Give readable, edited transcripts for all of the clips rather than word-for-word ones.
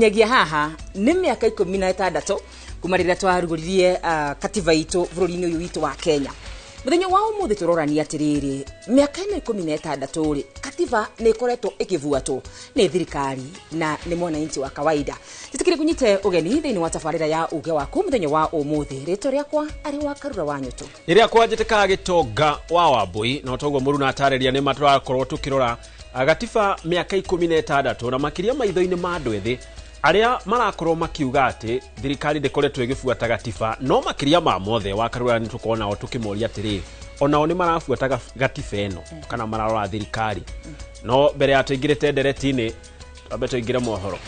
Nginyagia haha nĩ mĩaka 16 kuma rĩrĩa twarugũririe katiba itũ bũrũri-inĩ ũyũ witũ wa Kenya. Mũthenya wa ũmũthĩ tũrorania atĩrĩrĩ, mĩaka ĩno 16 rĩ, katiba nĩ ĩkoretwo ĩkĩbuatwo nĩ thirikari na nĩ mwananchi wa kawaida. Tĩtĩkĩre kũnyite ũgeni thĩinĩ wa tabarĩra ya uge waku mũthenya wa ũmũthĩ. Rĩtwa rĩakwa arĩ wa Karura wa Nyũtũ. Rĩrĩa kwanjĩtĩkaga gĩtonga wa Wambui, na toguo mũruna atarĩria nĩ matũrakorwo tũkĩrora gatiba mĩaka 16 na makĩria maitho-inĩ ma andũ ethĩ arĩa marakorwo makiuga atĩ thirikari ndĩkoretwo ĩgĩbuata gatiba. No makĩria ma mothe wa Karura nĩ tũkorwo nao tũkĩmoria atĩrĩ, onao nĩ marabuata gatiba ĩno kana mararora thirikari. No mbere ya tũingĩrĩte ndereti-inĩ, twambe tũingĩre mohoro.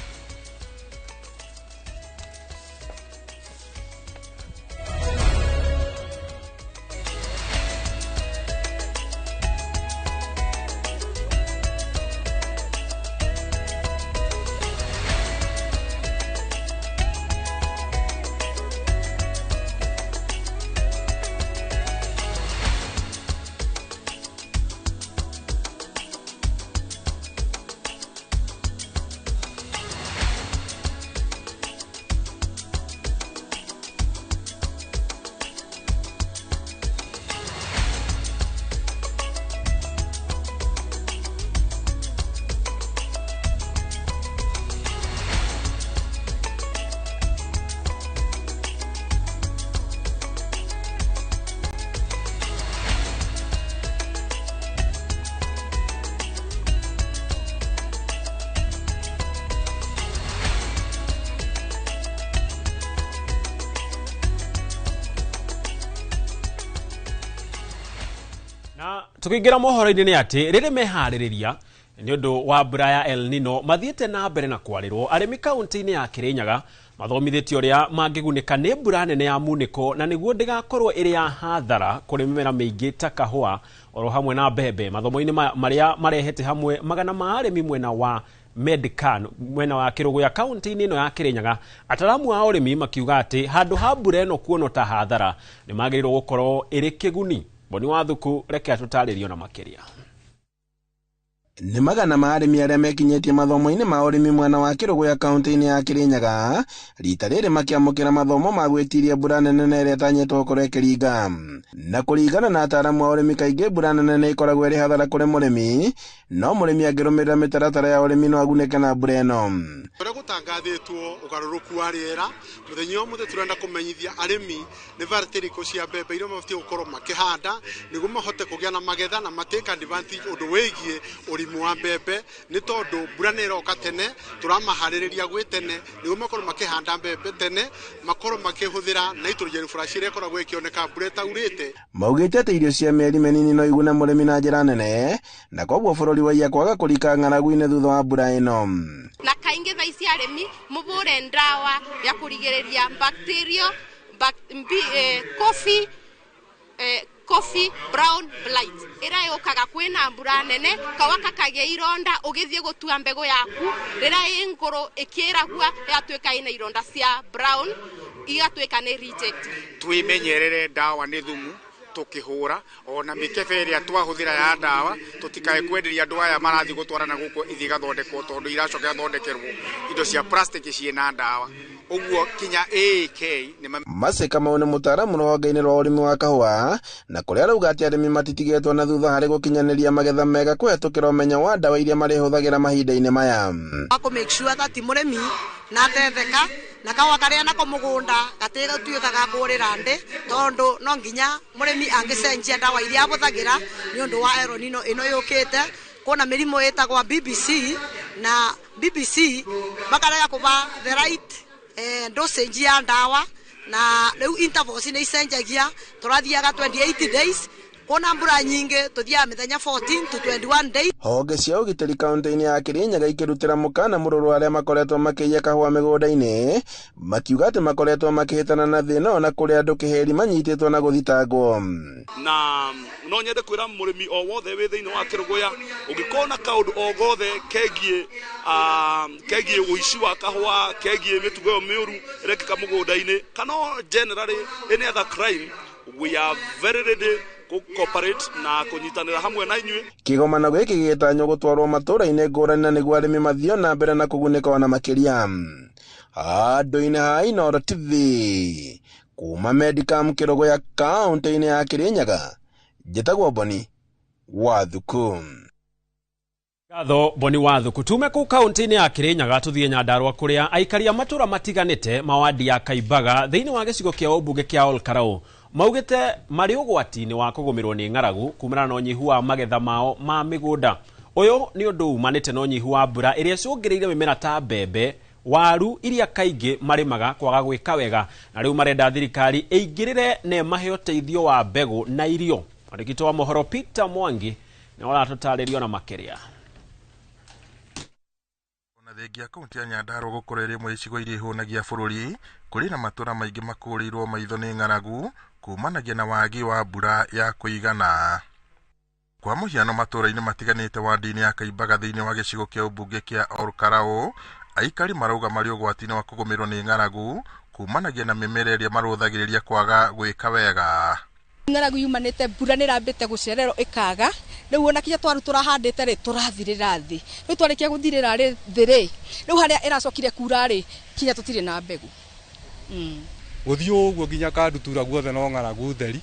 Na tukiingira mohoro-inĩ nĩ atĩ rĩrĩ meharĩrĩria nĩ ũndũ wa mbura ya El Nino mathiĩte na mbere na kwarĩrwo, arĩmi kaunti-inĩ ya Kirinyaga mathomithĩtio ũrĩa mangĩgunĩka nĩ mbura nene ya munĩko na nĩguo ndĩgakorwo ĩrĩ ya hathara kũrĩ mĩmera mĩingĩ ta kahũa oro hamwe na mbembe. Mathomo-inĩ marĩa marehete hamwe magana ma arĩmi mwena wa Medcan mwena wa Kĩrũgũya kaunti-inĩ ĩno ya Kirinyaga, ataramu a ũrĩmi makiuga atĩ handũ ha mbura ĩno kuonwo ta hathara nĩ magĩrĩirwo gũkorwo ĩrĩ kĩguni. Boni wa Thuku reke atũtarĩrio na makĩria. Nĩ magana ma arĩmi arĩa mekinyĩtie mathomo-inĩ ma ũrĩmi mwena wa Kĩrũgũya kaunti-inĩ ya Kirinyaga, rita rĩrĩ makĩamũkĩra mathomo ma gwĩtiria mbura nene na ĩrĩa ĩtanyĩtwo gũkorwo ĩkĩringa. Na kũringana na ataaramu a ũrĩmi, kaingĩ mbura nene nĩ ĩkoragwo ĩrĩ hathara kũrĩ mũrĩmi, no mũrĩmi angĩrũmĩrĩra mĩtaratara ya ũrĩmi no agunĩke na mbura ĩno. Ũrĩa gũtangathĩtwo ũgarũrũku wa rĩera, mũthenya ũmũthĩ tũrenda kũmenyithia arĩmi nĩ variety irĩkũ cia mbembe iria mabatiĩ gũkorwo makĩhanda nĩguo mahote kũgĩa na magetha na matake advantage ũndũ wĩgiĩ ũrĩmi wa mbembe, nĩ tondũ mbura nĩ ĩroka tene, tũramaharĩrĩria gwĩ tene nĩguo makorwo makĩhanda mbembe tene, makorwo makĩhũthĩra nitrogen flash ĩrĩa ĩkoragwo ĩkĩoneka mbura ĩtaurĩte. Maugĩte atĩ irio cia mĩeri mĩnini no igune mũrĩmi na njĩra nene, na koguo bũrũri waiya kwaga kũrika ng'aragu-inĩ thutha wa mbura ĩno. Na kaingĩ thaa ici arĩmi mũbũre ndawa ya kũrigĩrĩria bacteria, coffee, coffee brown blight ĩrĩa yũkaga kwĩna mbura nene, kawa kakagĩa ironda ũgĩthiĩ gũtua mbegũ yaku rĩrĩa ĩ ngũrũ ĩkĩragua yatuĩka ĩna ironda cia brown igatuĩka nĩ reject. Twĩmenyerere ndawa nĩ thumu tũkĩhũra, ona mĩkebe ĩrĩa twahũthĩra ya ndawa tũtikae kwenderia andũ aya marathiĩ gũtwara na gũkũ ithiĩ igathondekwo, tondũ iracoka igathondekerwo indo cia plastic ciĩna ndawa. Ũguo kinya AAK nĩ Mercy Kamau nĩ mũtaaramu rũhonge-inĩ rwa ũrĩmi wa kahũa, na kũrĩa arauga atĩ arĩmi matitigĩtwo na thutha harĩ gũkinyanĩria magetha mega kũhetũkĩra ũmenyo wa ndawa iria marĩhũthagĩra mahinda-inĩ maya. Wa kũ make sure that mũrĩmi na ateithĩka na kahũa karĩa nako mũgũnda gatigatuĩka ga kũrĩra ndĩ, tondũ no nginya mũrĩmi angĩcenjia ndawa iria ahũthagĩra nĩ ũndũ wa El Nino ĩno yũkĩte. Kwĩna mĩrimũ ĩtagwo BBC, na BBC makarega kũba the right dosage ya ndawa, na rĩu intervals nĩ icenjagia, tũrathiaga 28 days, kwona mbura nyingĩ tũthiaga mĩthenya 14 to 21 days. Honge cia ũgitĩri kaunti-inĩ ya Kirinyaga ikĩrutĩra mũkana mũrũrũ arĩa makoretwo makĩiya kahũa mĩgũnda-inĩ, makiuga atĩ makoretwo makĩhĩtana na thĩna ona kũrĩ andũ kĩheri manyitĩtwo na gũthitangwo. Na no nyende kwĩra mũrĩmi o wothe wĩ thĩinĩ wa Kĩrũgũya, ũngĩkorwo na kaũndũ o gothe kegiĩ ũici wa kahũa, kegiĩ mĩtugo ĩyo mĩũru ĩrekĩka mũgũnda-inĩ, kana generally any other crime, we are very ready ku cooperate na kũnyitanĩra hamwe na inyuĩ. Kĩgomano gĩkĩ gĩgĩtanywo gũtwarwo matũũra-inĩ ngũrani na nĩguo arĩmi mathiĩ na mbere na kũgunĩka ona makĩria. Handũ-inĩ ha Inooro TV kuma Medicam Kĩrũgũya kaũntĩ-inĩ ya Kĩrĩnyaga, njĩtagwo Boni Wathuku. Ngatho Boni Wathuku. Tume kuu kaunti-inĩ ya Kĩrĩnyaga tũthiĩ Nyandarua kũrĩa aikari a matũra matiganĩte mawadi ya Kaimbaga thĩinĩ wa gĩcigo kĩa ũmbunge kĩa Olkarau maugĩte marĩ ũgwati-inĩ wa kũgũmĩrwo nĩ ng'aragu kumana na ũnyihu wa magetha mao ma mĩgũnda. Ũyũ nĩ ũndũ umanĩte na ũnyihu wa mbura ĩrĩa ĩcũngĩrĩire mĩmera ta mbembe, waru iria kaingĩ marĩmaga kwaga gwĩka wega, na rĩu marenda thirikari ĩingĩrĩre na ĩmahe ũteithio wa mbegũ na irio. Mwandĩki wa mohoro Peter Mwangi nĩ ũratũtarĩria ona makĩria. Ona thengia kaunti ya Nyandarua gũkorwo ĩrĩ ĩmwe icigo iria ihũnagia bũrũri, kũrĩ na matũra maingĩ makũrĩirwo maitho nĩ ng'aragu kumanagia na wagi wa mbura ya kũigana. Kwa mũhiano matũra-inĩ matiganĩte wadi-inĩ ya Kaimbaga thĩinĩ wa gĩcigo kĩa ũmbunge kĩa Olkarau, aikari marauga marĩ ũgwati-inĩ wa kũgũmĩrwo nĩ ng'aragu kumanagia na mĩmera ĩrĩa marũthagĩrĩria kwaga gwĩka wega. Ng'aragu yumanĩte mbura nĩ ĩrambĩte gũcererwo ĩkaga, rĩu ona kinya twaru tũrahandĩte rĩ tũrathirĩra thĩ, rĩu twarĩkia gũthirĩra thĩ rĩ, rĩu harĩa ĩracokire kura rĩ kinya tũtirĩ na mbegũ. Gũthiĩ ũguo nginya Kandutura guothe no ng'aragu theri,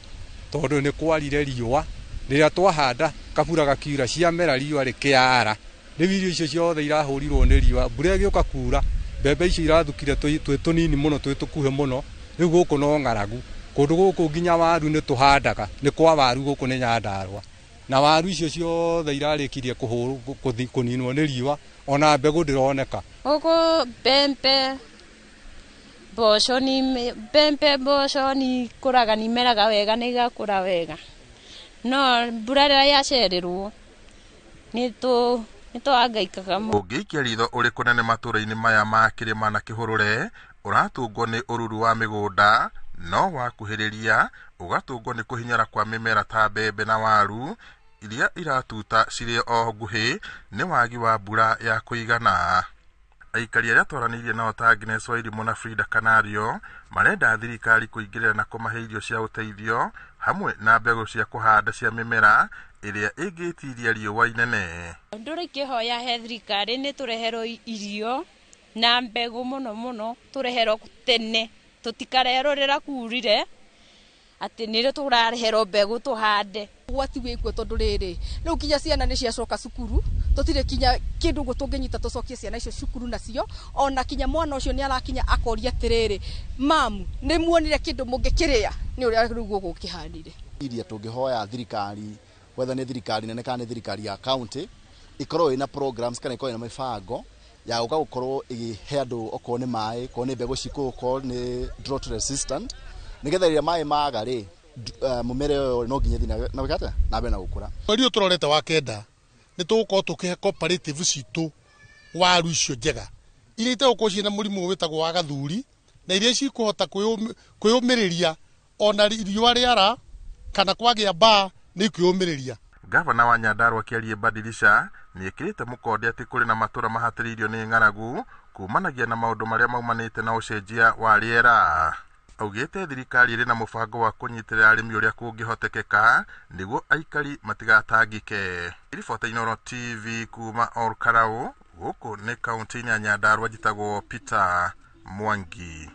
tondũ nĩ kwarire riũa rĩrĩa twahanda kabura gakiura ciamera riũa rĩkĩara, rĩu irio icio ciothe irahũrirwo nĩ riũa, mbura ĩgĩũka kura mbembe icio irathukire twĩ tũnini mũno twĩ tũkuhĩ mũno, rĩu gũkũ no ng'aragu. Kũndũ gũkũ nginya waru nĩ tũhandaga, nĩ kwa waru gũkũ nĩ Nyandarua, na waru icio ciothe irarĩkirie kũninwo nĩ riũa, ona mbegũ ndĩroneka. Gũkũ mbembe mboco ni mbembe mboco ni ikũraga ni imeraga wega na igakũra wega, no mbura rĩrĩa yacererwo nĩ tũhangaikaga mũno. Ũngĩikia ritho ũrĩ kũnene matũra-inĩ maya ma kĩrĩma na kĩhũrũre, ũratũngwo nĩ ũruru wa mĩgũnda, no wakuhĩrĩria ũgatũngwo nĩ kũhinyara kwa mĩmera ta mbembe na waru iria iratuta cirĩ o nguhĩ nĩ wagi wa mbura ya kũigana. Aikari arĩa twaranĩirie nao ta Agnes Wairimu na Frida Kanario marenda thirikari kũingĩrĩra na kũmahe irio cia ũteithio hamwe na mbegũ cia kũhanda cia mĩmera ĩrĩa ĩngĩtiria riũa inene. Ndũrĩ kĩhoya he thirikari nĩ tũreherwo irio na mbegũ mũno mũno, tũreherwo tene tũtikarerwo rĩrĩa kurire atĩ nĩrĩo tũrareherwo mbegũ tũhande. Ũgwati wĩkuo tondũ rĩrĩ rĩu kinya ciana nĩ ciacoka cukuru, tũtirĩ kinya kĩndũ ũguo tũngĩnyita tũcokie ciana icio cukuru nacio, ona kinya mwana ũcio nĩ arakinya akoria atĩrĩrĩ, mamu nĩ muonire kĩndũ mũngĩkĩrĩa nĩ ũrĩa rĩu gũkĩhanire. Iria tũngĩhoya thirikari, whether nĩ thirikari nene kana nĩ thirikari ya county, ĩkorwo ĩna programs kana ĩkorwo ĩna mĩbango ya gũka gũkorwo ĩgĩhe andũ okorwo nĩ maĩ, okorwo nĩ mbegũ cikũrwo nĩ drought resistant, nĩgetha rĩrĩa maĩ maga rĩ mũmera ũyũ no nginya ĩthiĩ na gwĩka atĩa na mbere na gũkũra. Mweri ũyũ tũrorete wa kenda nĩ tũgũkorwo tũkĩhe cooperative citũ waru icio njega iria itegũkorwo ciĩna mũrimũ wĩtagwo wa gathuri na iria cikũhota kwĩyũmĩrĩria ona riũa rĩara kana kwagĩa mbaa nĩ ikwĩyũmĩrĩria. Gavana wa Nyandarua Kĩarie Badilisha nĩ ĩkĩrĩte mũkonde atĩ kũrĩ na matũra mahatĩrĩirio nĩ ng'aragu kumanagia na maũndũ marĩa maumanĩte na ũcenjia wa rĩera. Augĩte thirikari ĩrĩ na mũbango wa kũnyitĩrĩra arĩmi ũrĩa kũngĩhotekeka nĩguo aikari matigatangĩke. Ribota Inooro TV kuma Olkarau, gũkũ nĩ kaunti-inĩ ya Nyandarua, njĩtagwo Peter Mwangi.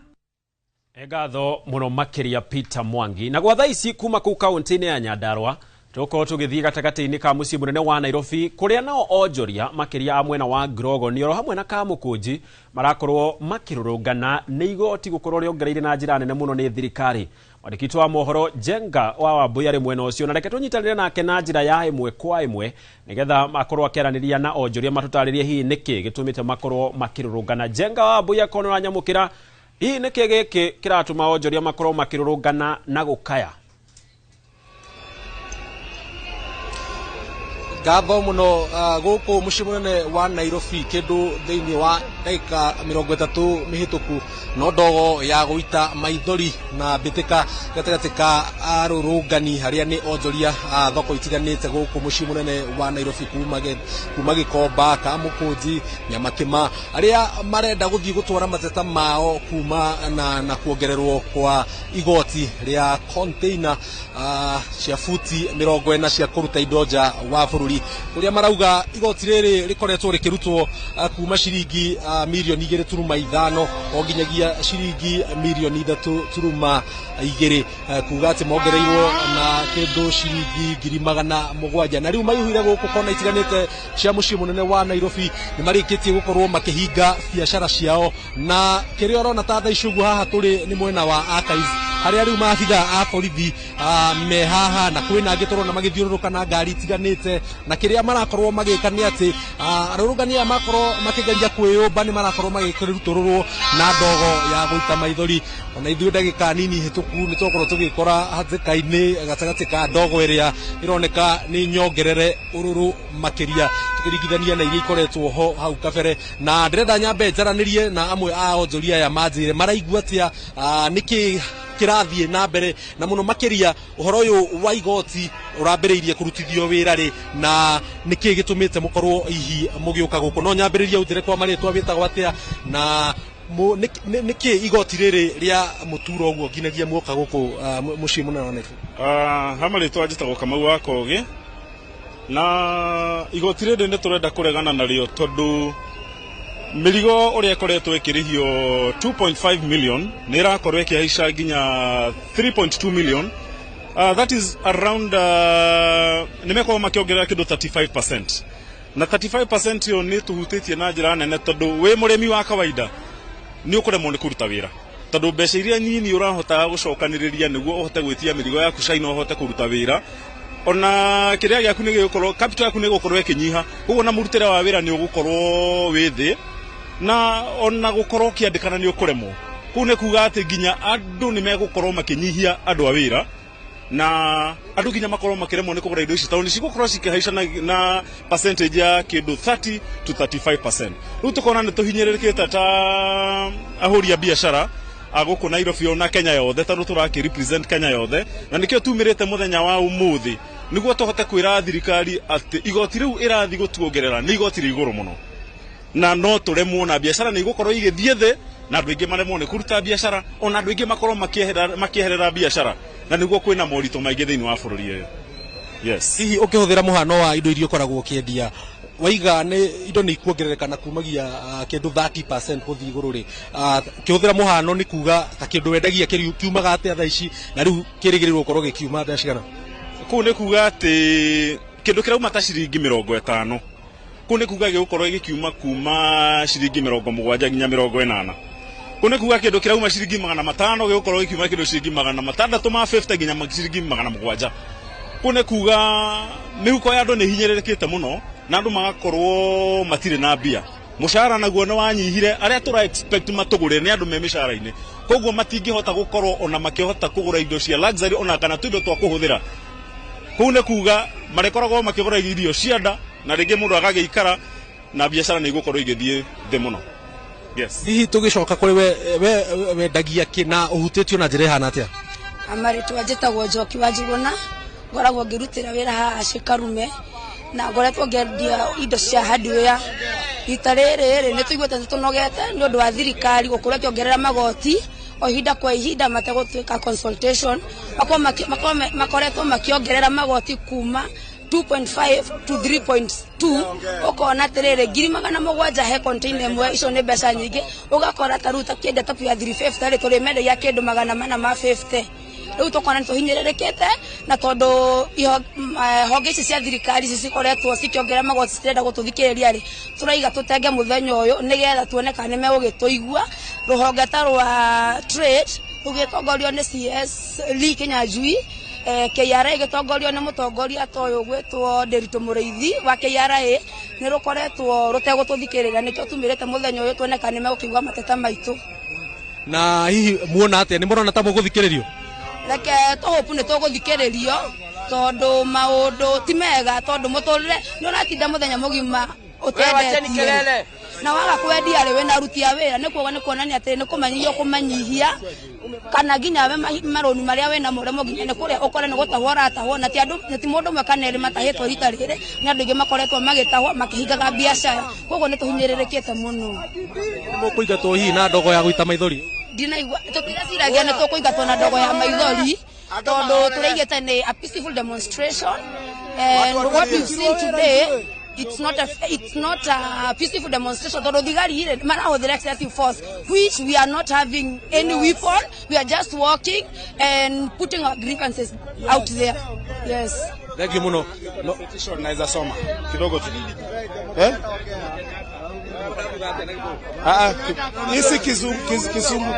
Ngatho mũno makĩria Peter Mwangi. Na gwa thaa ici kuma kũu kaunti-inĩ ya Nyandarua tũgũkorwo tũgĩthiĩ gatagatĩ-inĩ ka mũciĩ mũnene wa Nairobi kũrĩa nao onjoria makĩria a mwena wa Grogo oro hamwe na Kamũkũnji marakorwo makĩrũrũngana nĩ igoti gũkorwo rĩongereire na njĩra nene mũno nĩ thirikari. Mwandĩki wa mohoro Jenga wa Wambui arĩ mwena ũcio, na reke tũnyitanĩre nake na njĩra ya ĩmwe kwa ĩmwe nĩgetha akorwo akĩaranĩria na onjoria matũtarĩrie hihi nĩkĩ gĩtũmĩte makorwo makĩrũrũngana. Jenga wa Wambui akorwo nĩ ũranyamũkĩra, hihi nĩkĩ gĩkĩ kĩratũma onjoria makorwo makĩrũrũngana na gũkaya? Ngatho mũno gũkũ mũciĩ mũnene wa Nairobi kĩndũ thĩinĩ wa ndagĩka 30 mĩhĩtũku no ndogo ya gũita maithori na mbĩtĩka gatagatĩ ka arũrũngani arĩa nĩ onjoria a thoko itiganĩte gũkũ mũciĩ mũnene wa Nairobi kuma Gĩkomba, Kamũkũnji, Nyamakĩma, arĩa marenda gũthiĩ gũtwara mateta mao kuma na kuongererwo kwa igoti rĩa container cia futi 40 cia kũruta indo nja wa bũrũri, kuria marauga igoti rĩrĩ rĩkoretwo rĩkĩrutwo kuma ciringi mirioni 2.5 o nginyagia ciringi mirioni 3.2, kuga atĩ mongereirwo na kĩndũ ciringi 700,000. Na rĩu maihũire gũkũ kona itiganĩte cia mũciĩ mũnene wa Nairobi, nĩ marĩkĩtie gũkorwo makĩhinga biacara ciao, na kĩrĩa ũrona ta thaa ici ũguo haha tũrĩ nĩ mwena wa Archives, harĩa rĩu maabitha a borithi me haha, na kwĩna angĩ tũrona magĩthiũrũrũka na ngari itiganĩte. Na kĩrĩa marakorwo magĩka nĩ atĩ arũrũngani aya makorwo makĩgeria kwĩyũmba nĩ marakorwo magĩkĩrutũrũrwo na ndogo ya gũita maithori. Ona ithuĩ ndagĩka nini hĩtũku nĩ twakorwo tũgĩkora hatĩka-inĩ gatagatĩ ka ndogo ĩrĩa ĩroneka nĩ nyongerere ũrũrũ makĩria tũkĩringithania na iria ikoretwo ho hau kabere. Na ndĩrenda nyambe njaranĩrie na amwe a onjoria aya manjĩre maraigua atĩa, nĩkĩ kĩrathiĩ na mbere, na mũno makĩria ũhoro ũyũ wa igoti ũrambĩrĩirie kũrutithio wĩra rĩ, na nĩkĩ gĩtũmĩte mũkorwo hihi mũgĩũka gũkũ. No nyambĩrĩrie ũnjĩre kwa marĩtwa wĩtagwo atĩa, na nĩkĩ igoti rĩrĩ rĩa mũturo ũguo nginyagia muoka gũkũ mũciĩ mũnene wa Nairobi? Ha marĩtwa njĩtagwo Kamau wa Kogi, na igoti rĩrĩ nĩ tũrenda kũregana narĩo tondũ mĩrigo ũrĩa ĩkoretwo ĩkĩrĩhio 2.5 million nĩ ĩrakorwo ĩkĩhaica nginya 3.2 million. That is around, nĩ mekorwo makĩongerera kĩndũ 35%, na 35% ĩyo nĩ tũhutĩtie na njĩra nene, tondũ wĩ mũrĩmi wa kawaida nĩ ũkũremwo nĩ kũruta wĩra, tondũ mbeca iria nini ũrahotaga gũcokanĩrĩria nĩguo ũhote gwĩtia mĩrigo yaku China ũhote kũruta wĩra, ona kĩrĩa gĩaku nĩ gĩgũkorwo, capital yaku nĩ ĩgũkorwo ĩkĩnyiha, koguo na mũrutĩre wa wĩra nĩ ũgũkorwo wĩ thĩ, na ona gũkorwo ũkĩandĩkana nĩ ũkũremwo. Kũu nĩ kuga atĩ nginya andũ nĩ megũkorwo makĩnyihia andũ a wĩra, na andũ nginya makorwo makĩremwo nĩ kũgũra indo ici, tondũ nĩ cigũkorwo cikĩhaica na percentage ya kĩndũ 30 to 35%. Rĩu tũkona nĩ tũhinyĩrĩrĩkĩte ta ahũri a biacara a gũkũ Nairobi ona Kenya yothe, tondũ tũrakĩ represent Kenya yothe, na nĩkĩo tumĩrĩte mũthenya wa ũmũthĩ nĩguo tũhote kwĩra thirikari atĩ igoti rĩu ĩrathiĩ gũtuongerera nĩ igoti rĩ igũrũ mũno, na no tũremwo, na biacara nĩ igũkorwo igĩthiĩ thĩ, na andũ aingĩ maremwo nĩ kũruta biacara, ona andũ aingĩ makorwo makĩeherera biacara, na nĩguo kwĩna moritũ maingĩ thĩinĩ wa bũrũri ũyũ. Yes. Hihi ũkĩhũthĩra mũhano wa indo iria ũkoragwo ũkĩendia, waiga nĩ indo nĩ ikuongerereka na kumagia kĩndũ 30% gũthiĩ igũrũ rĩ, ũkĩhũthĩra mũhano nĩ kuga ta kĩndũ wendagia kiumaga atĩa thaa ici, na rĩu kĩrĩgĩrĩirwo gũkorwo gĩkiuma mbeca cigana? Kũu nĩ kuga atĩ kĩndũ kĩrauma ta ciringi 50, kũu nĩ kuga gĩgũkorwo gĩkiuma kuma ciringi 70 nginya 80. Kũu nĩ kuga kĩndũ kĩrauma ciringi 500 gĩgũkorwo gĩkiuma kĩndũ ciringi 650 nginya ciringi 700. Kũu nĩ kuga mĩhuko ya andũ nĩ hinyĩrĩrĩkĩte mũno, na andũ magakorwo matirĩ na mbia. Mũcara naguo nĩ wanyihire, arĩa tũra expect matũgũre nĩ andũ me mĩcara-inĩ, koguo matingĩhota gũkorwo ona makĩhota kũgũra indo cia luxury ona kana tũindo twa kũhũthĩra. Kũu nĩ kuga marĩkoragwo makĩgũra irio cia nda, na rĩngĩ mũndũ agagĩikara na biacara nĩ igũkorwo igĩthiĩ thĩ mũno. Yes. Hihi tũgĩcoka kũrĩ we wendagia kĩ na ũhutĩtio na njĩra ĩhana atĩa? Amarĩtwa njĩtagwo Njoki wa Njuguna, ngoragwo ngĩrutĩra wĩra haha Cikarume, na ngoretwo ngĩendia indo cia hardware. Rita rĩrĩ rĩ nĩ tũiguĩte nĩ tũnogete nĩ ũndũ wa thirikari gũkorwo ĩkĩongerera magoti o ihinda kwa ihinda mategũtuĩka consultation, makoretwo makĩongerera magoti kuma 2.5 to 3.2. Ũkona atĩrĩrĩ 700,000 he container ĩmwe, icio nĩ mbeca nyingĩ. Ũgakora ta rĩu ta kĩendia ta ya 350 rĩ, tũrĩmendagia kĩndũ 450. Rĩu tũkona nĩ tũhinyĩrĩrĩkĩte, na tondũ honge ici cia thirikari ici cikoretwo cikĩongerera magoti citirenda gũtũthikĩrĩria rĩ, tũraiga tũtenge mũthenya ũyũ nĩgetha tuone kana nĩ megũgĩtũigua. Rũhonge ta rwa trade rũgĩtongorio nĩ CS Lee Kinyanjui, KRA ĩgĩtongorio nĩ mũtongoria ta ũyũ ũgwĩtwo Nderitu Mũrĩithi wa KRA, nĩ rũkoretwo rũtegũtũthikĩrĩria, nĩkĩo tumĩrĩte mũthenya ũyũ tuone kana nĩ megũkĩigua mateta maitũ. Na hihi muona atĩa, nĩ mũrona ta mũgũthikĩrĩrio? Reke tũhopu nĩ tũgũthikĩrĩrio, tondũ maũndũ ti mega, tondũ mũtũrĩre nĩ ũratinda mũthenya mũgima ũtendetie, na waga kwendia rĩ wĩna aruti a wĩra, nĩ kuoga nĩ kuonania atĩ nĩ kũmanyihia ũkũmanyihia, kana nginya we marũni marĩa wĩnamo ũremwo nginya nĩ kũrĩa ũkore nĩ gũtahwo ũratahwo, na ti andũ, na ti mũndũ ũmwe kana erĩ matahĩtwo rita rĩrĩ, nĩ andũ aingĩ makoretwo magĩtahwo makĩhingaga biacara, koguo nĩ tũhinyĩrĩrĩkĩte mũno. Nĩ mũkũingatwo hihi na ndogo ya gũita maithori? Ndinaigua tũtiraciragia nĩ tũkũingatwo na ndogo ya maithori, tondũ tũraigĩte nĩ a peaceful demonstration, and what we've seen today It's not a peaceful demonstration tondu thigari rĩ marahũthĩra excessive force, which we are not having any weapon. We are just walking and putting our grievances out there, yes. Thank you muno. No. Naweza soma kidogo tu, eh? Ah, hisi kizungu, kizungu.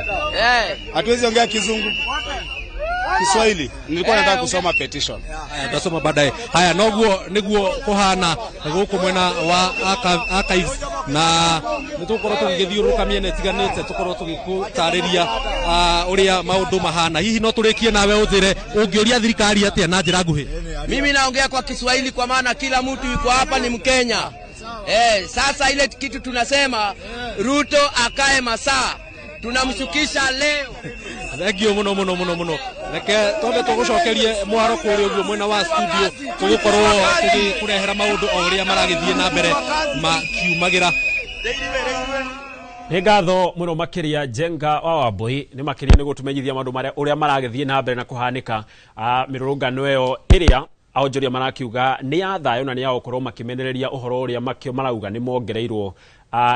Hatuwezi ongea kizungu. Kiswahili. Nilikuwa nataka kusoma petition. Haya, tutasoma baadaye. Haya, noguo niguo kuhana guku mwena wa archives, na nĩ tũgũkorwo tũgĩgĩthiũrũrũka mĩena ĩtiganĩte, tũkorwo tũgĩgũtarĩria ũrĩa maũndũ mahana. Hihi no tũrĩkie nawe, ũnjĩre ũngĩũria thirikari atĩa na njĩra nguhĩ? Mimi naongea kwa Kiswahili kwa maana kila mtu yuko hapa ni Mkenya. Sasa ile kitu tunasema, Ruto akae masaa. Tunamshukisha leo. Thengio muno muno muno muno. Reke twambe tũgũcokerie mwaro kũrĩa ũguo mwena wa studio, tũgũkorwo tũgĩkũrehera maũndũ o ũrĩa maragĩthiĩ na mbere makiumagĩra. Nĩ ngatho mũno makĩria, Njenga wa Wambui, nĩ makĩria nĩ gũtũmenyithia maũndũ marĩa ũrĩa maragĩthiĩ na mbere na kũhanĩka mĩrũrũngano ĩyo ĩrĩa aonjoria marakiuga nĩ ya thayũ na nĩ ya gũkorwo makĩmenereria ũhoro ũrĩa makĩo marauga nĩ mongereirwo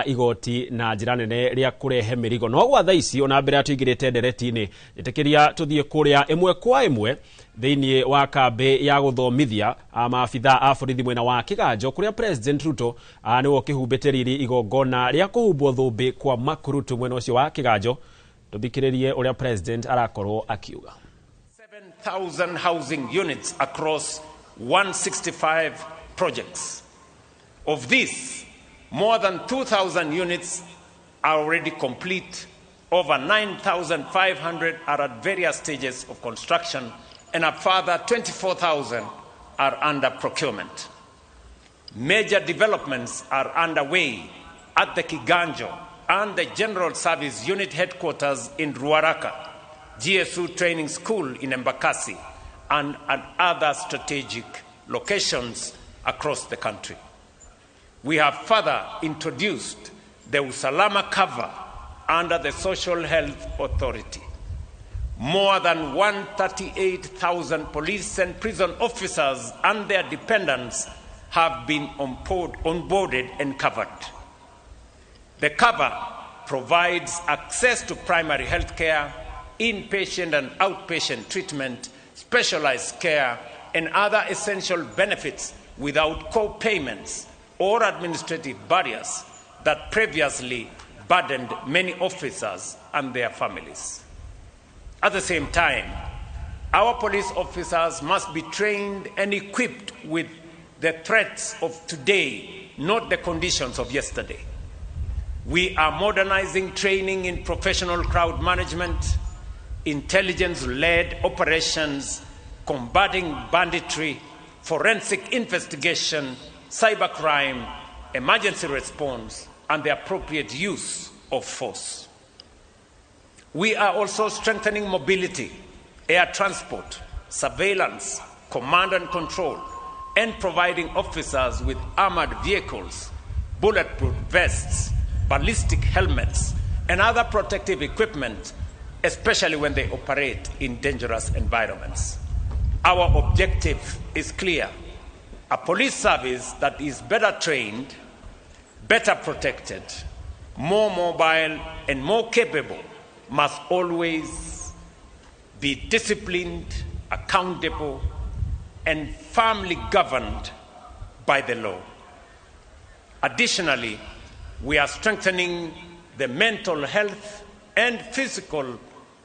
igoti na njĩra nene rĩa kũrehe mĩrigo. No gwa thaa ici, ona mbere ya tũingĩrĩte ndereti-inĩ, njĩtĩkĩria tũthiĩ kũrĩa ĩmwe kwa ĩmwe thĩinĩ wa kambĩ ya gũthomithia maabitha a borithi mwena wa Kĩganjo, kũrĩa President Ruto nĩwe ũkĩhumbĩte riri igongona rĩa kũhumbwo thũmbĩ kwa Makurutu mwena ũcio wa Kĩganjo. Tũthikĩrĩrie ũrĩa President arakorwo akiuga. 7,000 housing units across 165 projects. Of these, more than 2,000 units are already complete. Over 9,500 are at various stages of construction, and a further 24,000 are under procurement. Major developments are underway at the Kiganjo and the General Service Unit headquarters in Ruaraka, GSU Training School in Embakasi, and at other strategic locations across the country. We have further introduced the Usalama cover under the Social Health Authority. More than 138,000 police and prison officers and their dependents have been onboarded and covered. The cover provides access to primary health care, inpatient and outpatient treatment, specialized care, and other essential benefits without co-payments or administrative barriers that previously burdened many officers and their families. At the same time, our police officers must be trained and equipped with the threats of today, not the conditions of yesterday. We are modernizing training in professional crowd management, intelligence led operations, combating banditry, forensic investigation, cybercrime, emergency response, and the appropriate use of force. We are also strengthening mobility, air transport, surveillance, command and control, and providing officers with armored vehicles, bulletproof vests, ballistic helmets, and other protective equipment, especially when they operate in dangerous environments. Our objective is clear: a police service that is better trained, better protected, more mobile, and more capable must always be disciplined, accountable, and firmly governed by the law. Additionally, we are strengthening the mental health and physical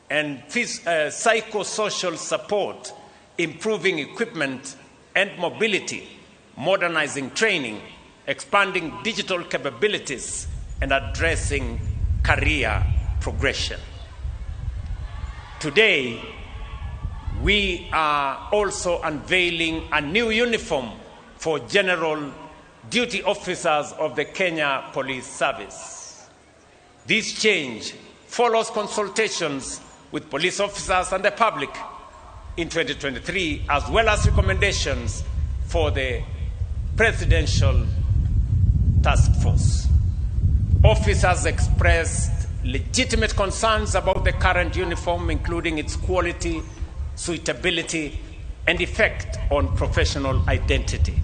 and psychosocial support, improving equipment and mobility, modernizing training, expanding digital capabilities, and addressing career progression. Today, we are also unveiling a new uniform for general duty officers of the Kenya Police Service. This change follows consultations with police officers and the public in 2023, as well as recommendations for the Presidential Task Force. Officers expressed legitimate concerns about the current uniform, including its quality, suitability, and effect on professional identity.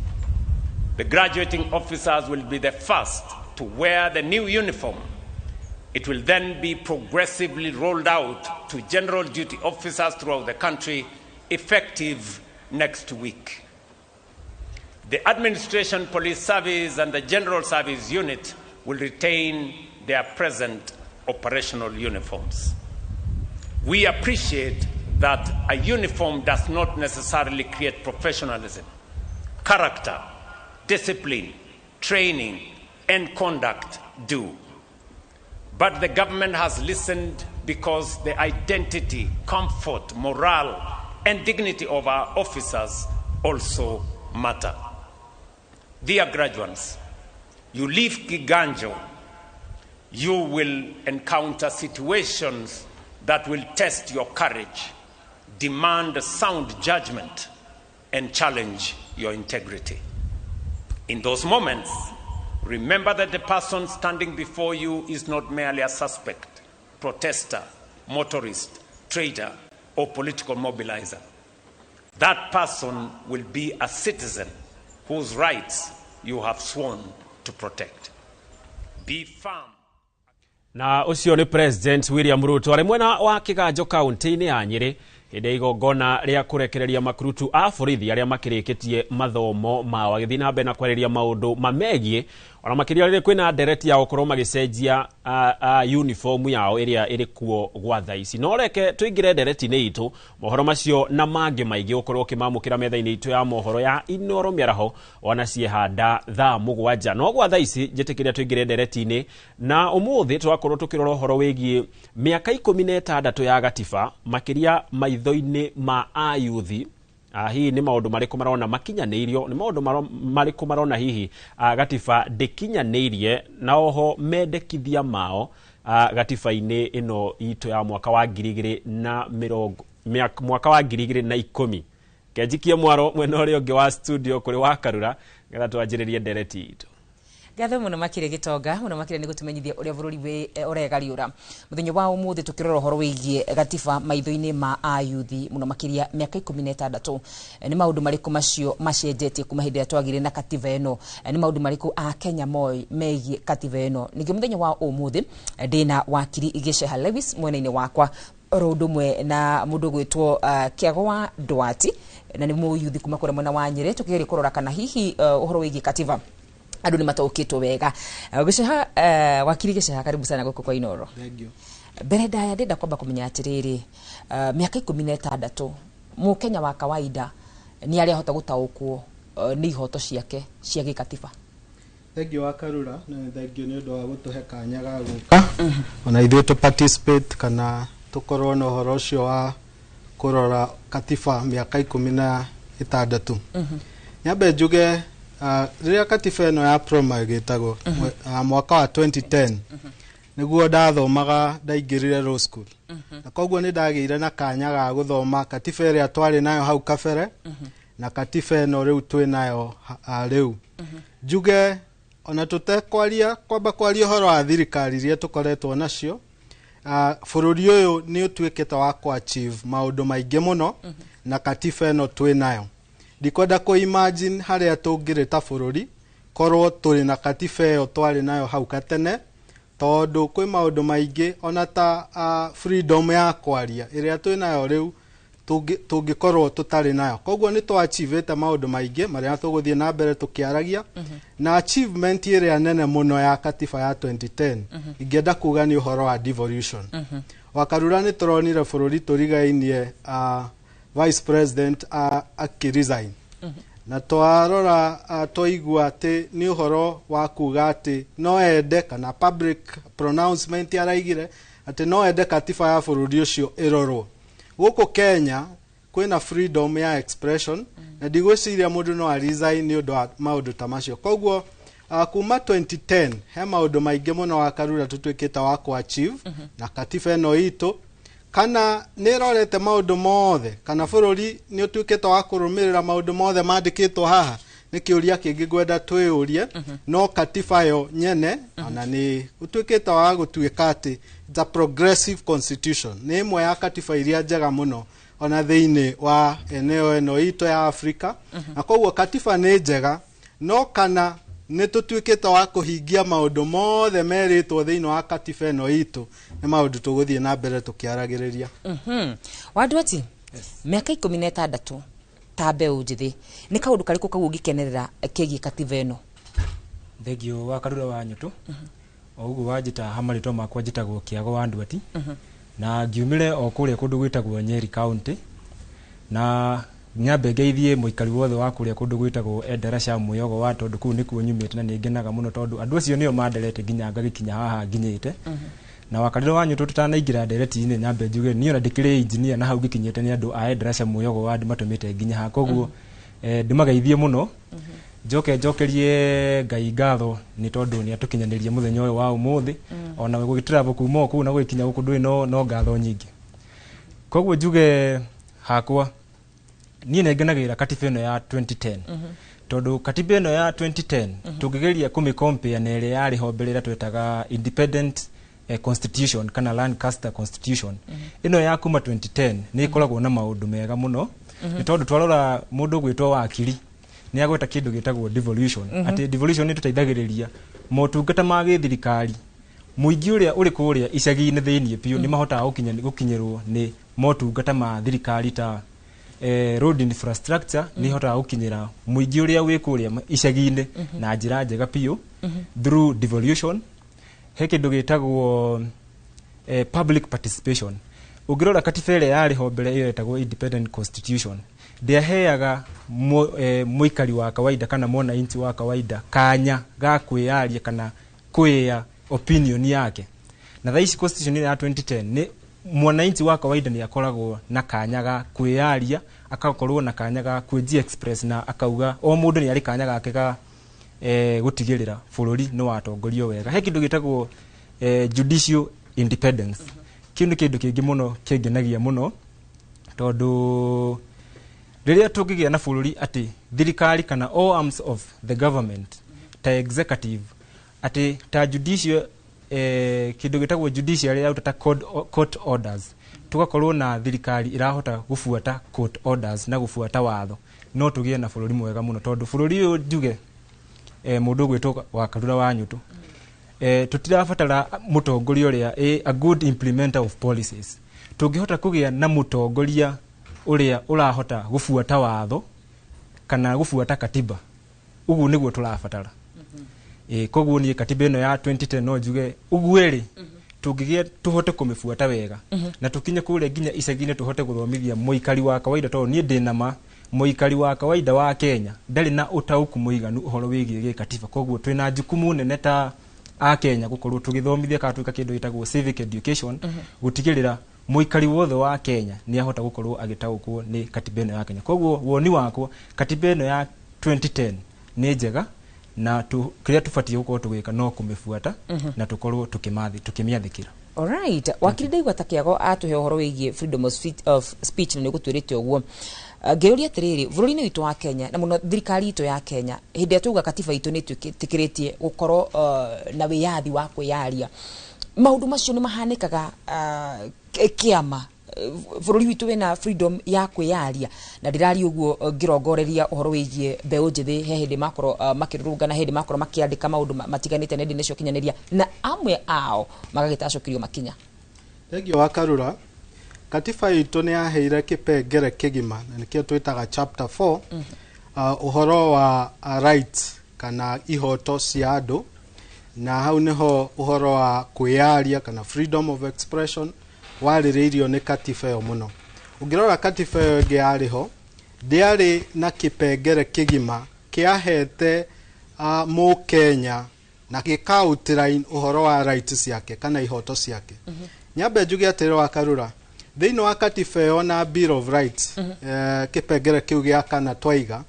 The graduating officers will be the first to wear the new uniform. It will then be progressively rolled out to general duty officers throughout the country, effective next week. The Administration Police Service and the General Service Unit will retain their present operational uniforms. We appreciate that a uniform does not necessarily create professionalism. Character, discipline, training, and conduct do. But the government has listened because the identity, comfort, morale, and dignity of our officers also matter. Dear graduates, you leave Kiganjo, you will encounter situations that will test your courage, demand sound judgment, and challenge your integrity. In those moments, remember that the person standing before you is not merely a suspect, protester, motorist, trader, or political mobilizer. That person will be a citizen whose rights you have sworn to protect. Be firm. Na ũcio nĩ President William Ruto arĩ mwena wa Kiganjo kaunti-inĩ ya Nyĩrĩ hĩndĩ ya igongona rĩa kũrekereria makurutu a borithi arĩa makĩrĩkĩtie mathomo mao, agĩthiĩ na mbere na kwarĩria maũndũ mamegiĩ ona makĩria rĩrĩ kwĩna ndereti ya gũkorwo magĩcenjia uniform yao ĩrĩa ĩrĩ kuo gwa thaa ici. No reke tũingĩre ndereti-inĩ itũ, mohoro macio na mangĩ maingĩ ũkorwo ũkĩmamũkĩra metha-inĩ itũ ya mohoro ya Inoro mĩaraho ona ciehanda thaa 7. No gwa thaa ici njĩtĩkĩria tũingĩre ndereti-inĩ, na ũmũthĩ tũgakorwo tũkĩrora ũhoro wĩgiĩ mĩaka 16 ya gatiba makĩria maitho-inĩ ma ayuthi. Hihi nĩ maũndũ marĩkũ marona makinyanĩirio, nĩ maũndũ marĩkũ marona hihi gatiba ndĩkinyanĩirie, na oho mendekithia mao gatiba-inĩ ĩno itũ ya mwaka wa 2010. Kenjikie mwaro mwena ũrĩa ũngĩ wa studio kũrĩ wa Karura nĩgetha twanjĩrĩrie ndereti itũ. Ngatho muno makire Gitonga, muno makire ni gutumenyithia uria bururi wi uregariura. Muthenya wa umuthi tukirora uhoro wigie gatiba maitho-ini ma ayuthi muno makiria miaka 16. Ni maundu mariku macio macenjetie kuma hindi twagire na katiba ino? Ni maundu mariku a Kenya moi megie katiba ino? Ningĩ muthenya wa umuthi ndina wakiri Gicheha Lewis mwena-inĩ wakwa, oro ũndũ ũmwe na mũndũ gwĩtwo Kĩago Ndwati, na nĩ mũyuthi kuma kũrĩa mwena wa Nyĩrĩ, tukigeria kũrora kana hihi ũhoro wĩgiĩ katiba andu ni mataũkĩtwo wega. Gicheha, wakiri Gicheha, karibu sana gũkũ kwa Inoro. Thank you. Mbere ndaya ndenda kwamba kũmenya atĩrĩrĩ, mĩaka 16 mũkenya wa kawaida nĩ arĩa ahota gũtaũkwo nĩ ihoto ciake cia gĩkatiba? Thank you Wakarura, na thank you nĩ ũndũ wa gũtũhe kanya ga gũka ona ithuĩ tũ participate kana tũkorwo na ũhoro ũcio wa kũrora katiba mĩaka 16. Nyambe njuge rĩrĩa katiba ĩno ya promulgatagwo mwaka wa 2010 nĩguo ndathomaga, ndaingĩrire law school, na koguo nĩ ndagĩire na kanya ga gũthoma katiba ĩrĩa twarĩ nayo hau kabere na katiba ĩno rĩu twĩ nayo rĩu. Njuge ona tũtekwaria kwamba kwaria ũhoro wa thirikari iria tũkoretwo nacio, bũrũri ũyũ nĩ ũtuĩkĩte wa kũ achieve maũndũ maingĩ mũno na katiba ĩno twĩ nayo. Ndikwenda kũ imagine harĩa tũngĩrĩ ta bũrũri korwo tũrĩ na katiba ĩyo twarĩ nayo hau katene, tondũ kwĩ maũndũ maingĩ ona ta freedom ya kwaria ĩrĩa twĩ nayo rĩu tũngĩkorwo tũtarĩ nayo. Koguo nĩ twa achievete maũndũ maingĩ marĩa tũgũthiĩ na mbere tũkĩaragia, na achievement ĩrĩa nene mũno ya katiba ya 2010 ingĩenda kuga nĩ ũhoro wa devolution. Wakarura nĩ tũronire bũrũri tũrigainie Vice President akĩresign, na twarora twaigua atĩ nĩ ũhoro wa kuga atĩ no ende, kana public pronouncement araigire atĩ no ende katiba ya bũrũri ũcio ĩrorwo. Gũkũ Kenya kwĩna freedom ya expression, na ndigwĩciria mũndũ no aresign nĩ ũndũ wa maũndũ ta macio. Koguo kuma 2010 he maũndũ maingĩ mũno Wakarura tũtuĩkĩte wa kũ achieve na katiba ĩno itũ, kana nĩ ĩrorete maũndũ mothe, kana bũrũri nĩ ũtuĩkĩte wa kũrũmĩrĩra maũndũ mothe mandĩkĩtwo haha, nĩ kĩũria kĩngĩ ngwenda twĩyũrie. No katiba yo nyene ona nĩ ũtuĩkĩte wa gũtuĩka atĩ it's a progressive constitution, nĩ ĩmwe ya katiba iria njega mũno ona thĩinĩ wa eneo ĩno itũ ya Afrika. Na koguo katiba nĩ njega, No kana nĩ tũtuĩkĩte wa kũhingia maũndũ mothe merĩtwo thĩinĩ wa katiba ĩno itũ, nĩ maũndũ tũgũthiĩ na mbere tũkĩaragĩrĩria. Wanduati, mĩaka 16 ta mbeũ njĩthĩ, nĩ kaũndũ karĩkũ kau ũngĩkenerera kegiĩ katiba ĩno? Thengio wa Karura wa Nyũtũ. O ũguo wanjĩta ha marĩtwa makwa, njĩtagwo Kĩago wa Ndwati, na ngiumĩre o kũrĩa kũndũ gwĩtagwo Nyeri County, na nyambe ngeithie mũikari wothe wa kũrĩa kũndũ gwĩtagwo Endarasha Mwĩogo wa, tondũ kũu nĩkuo nyumĩte, na nĩ ngenaga mũno tondũ andũ acio nĩo manderete nginya ngagĩkinya haha nginyĩte. Na Wakarĩro wa Nyũtũ, tũtanaingĩra ndereti-inĩ, nyambe njuge niĩ ona ndĩkĩrĩ engineer, na hau ngĩkinyĩte nĩ andũ a Endarasha Mwĩogo wa matũmĩte nginya haha. Koguo ndĩmageithie mũno, njoke njokerie Ngai ngatho nĩ tondũ nĩ atũkinyanĩria mũthenya ũyũ wa ũmũthĩ. Ona gũgĩtravel kuma o kũu na gũgĩkinya gũkũ ndũĩ no ngatho nyingĩ. Koguo njuge hakwa niĩ nĩ ngenagĩrĩra katiba ĩno ya 2010, tondũ katiba ĩno ya 2010 tũngĩgeria kũmĩ-compare na ĩrĩa yarĩ ho mbere, ĩrĩa twetaga independent constitution kana Lancaster Constitution, ĩno ya kuma 2010 nĩ ĩkoragwo na maũndũ mega mũno, nĩ tondũ twarora mũndũ gwĩtwo wakiri nĩ agweta kĩndũ gĩtagwo devolution, atĩ devolution nĩ tũteithagĩrĩria motungata ma gĩthirikari, mũingĩ ũrĩa ũrĩ kũrĩa icagi-inĩ thĩinĩ biũ nĩ mahotaga gũkinyĩrwo nĩ motungata ma thirikari, ta road infrastructure nĩ ihotaga gũkinyĩra mũingĩ ũrĩa wĩ kũrĩa icagi-inĩ na njĩra njega biũ through devolution. He kĩndũ gĩtagwo public participation. Ũngĩrora katiba ĩrĩa yarĩ ho mbere, ĩyo ĩtagwo independent constitution, ndĩaheaga mũikari wa kawaida kana mwananchi wa kawaida kanya ga kwĩyaria kana kwĩya opinion yake. Na thaa ici constitution ĩyo ya 2010, nĩ mwananchi wa kawaida nĩ akoragwo na kanya ga kwĩyaria, akakorwo na kanya ga kwĩji express, na akauga o mũndũ nĩ arĩ kanya gake ga gũtigĩrĩra bũrũri nĩ watongorio wega. He kĩndũ gĩtagwo judicial independence. Kĩu nĩ kĩndũ kĩngĩ mũno kĩngenagia mũno, tondũ rĩrĩa tũngĩgĩa na bũrũri atĩ thirikari kana all arms of the government, ta executive, atĩ ta judicial, kĩndũ gĩtagwo judiciary yaruta ta court orders, tũgakorwo na thirikari ĩrahota gũbuata court orders na gũbuata watho, no tũgĩe na bũrũri mwega mũno. Tondũ bũrũri ũyũ, njuge mũndũ ũgwĩtwo wa Karura wa Nyũtũ, tũtirabatara mũtongoria ũrĩa a good implementer of policies. Tũngĩhota kũgĩa na mũtongoria ũrĩa ũrahota gũbuata watho kana gũbuata katiba, ũguo nĩguo tũrabatara. Koguo niĩ katiba ĩno ya 2010 no njuge ũguo ĩrĩ, tũngĩgĩa tũhote kũmĩbuata wega na tũkinye kũrĩa nginya icagi-inĩ, tũhote gũthomithia mũikari wa kawaida, tondũ niĩ ndĩ ma mũikari wa kawaida wa Kenya ndarĩ na ũtaũku mũiganu ũhoro wĩgiĩ gĩkatiba. Koguo twĩna jukumu nene ta a Kenya gũkorwo tũgĩthomithia kana twĩka kĩndũ gĩtagwo civic education, gũtigĩrĩra mũikari wothe wa Kenya nĩ ahota gũkorwo agĩtaũkwo nĩ katiba ĩno ya Kenya. Koguo woni wakwa, katiba ĩno ya 2010 nĩ njega, na kĩrĩa tũbatiĩ gũkorwo tũgĩka no kũmĩbuata na tũkorwo tũkĩmĩathĩkĩra. Alright, wakiri, ndaigua ta Kĩago atũhe ũhoro wĩgiĩ freedom of speech, na nĩ ũgũtwĩrĩte ũguo. Ngĩũria atĩrĩrĩ, bũrũri-inĩ witũ wa Kenya, na mũno thirikari itũ ya Kenya, hĩndĩ ĩrĩa twauga katiba itũ nĩ ĩtĩkĩrĩtie gũkorwo na wĩyathi wa kwĩyaria, maũndũ macio nĩ mahanĩkaga kĩama bũrũri witũ wĩna freedom ya kwĩyaria? Na ndĩraria ũguo ngĩrongoreria ũhoro wĩgiĩ mbeũ njĩthĩ, he hĩndĩ makorwo makĩrũrũngana, hĩndĩ makorwo makĩandĩka maũndũ matiganĩte nenda-inĩ cia ũkinyanĩria, na amwe ao magagĩtacũkĩrio makinya. Thengio wa Karura. Katiba itũ nĩ yaheire kĩpengere kĩgima, na nĩkĩo twĩtaga chapter 4, ũhoro wa rights kana ihoto cia andũ, na hau nĩho ũhoro wa kwĩyaria kana freedom of expression warĩrĩirio nĩ katiba ĩyo mũno. Ũngĩrora katiba ĩyo ĩngĩ yarĩ ho, ndĩarĩ na kĩpengere kĩgima kĩahete mũkenya na gĩka outline ũhoro wa rights ciake kana ihoto ciake. Nyambe njuge atĩrĩ, wa Karura, thĩinĩ wa katiba ĩyo na Bill of Rights, kĩpengere kĩu gĩa kana twaiga,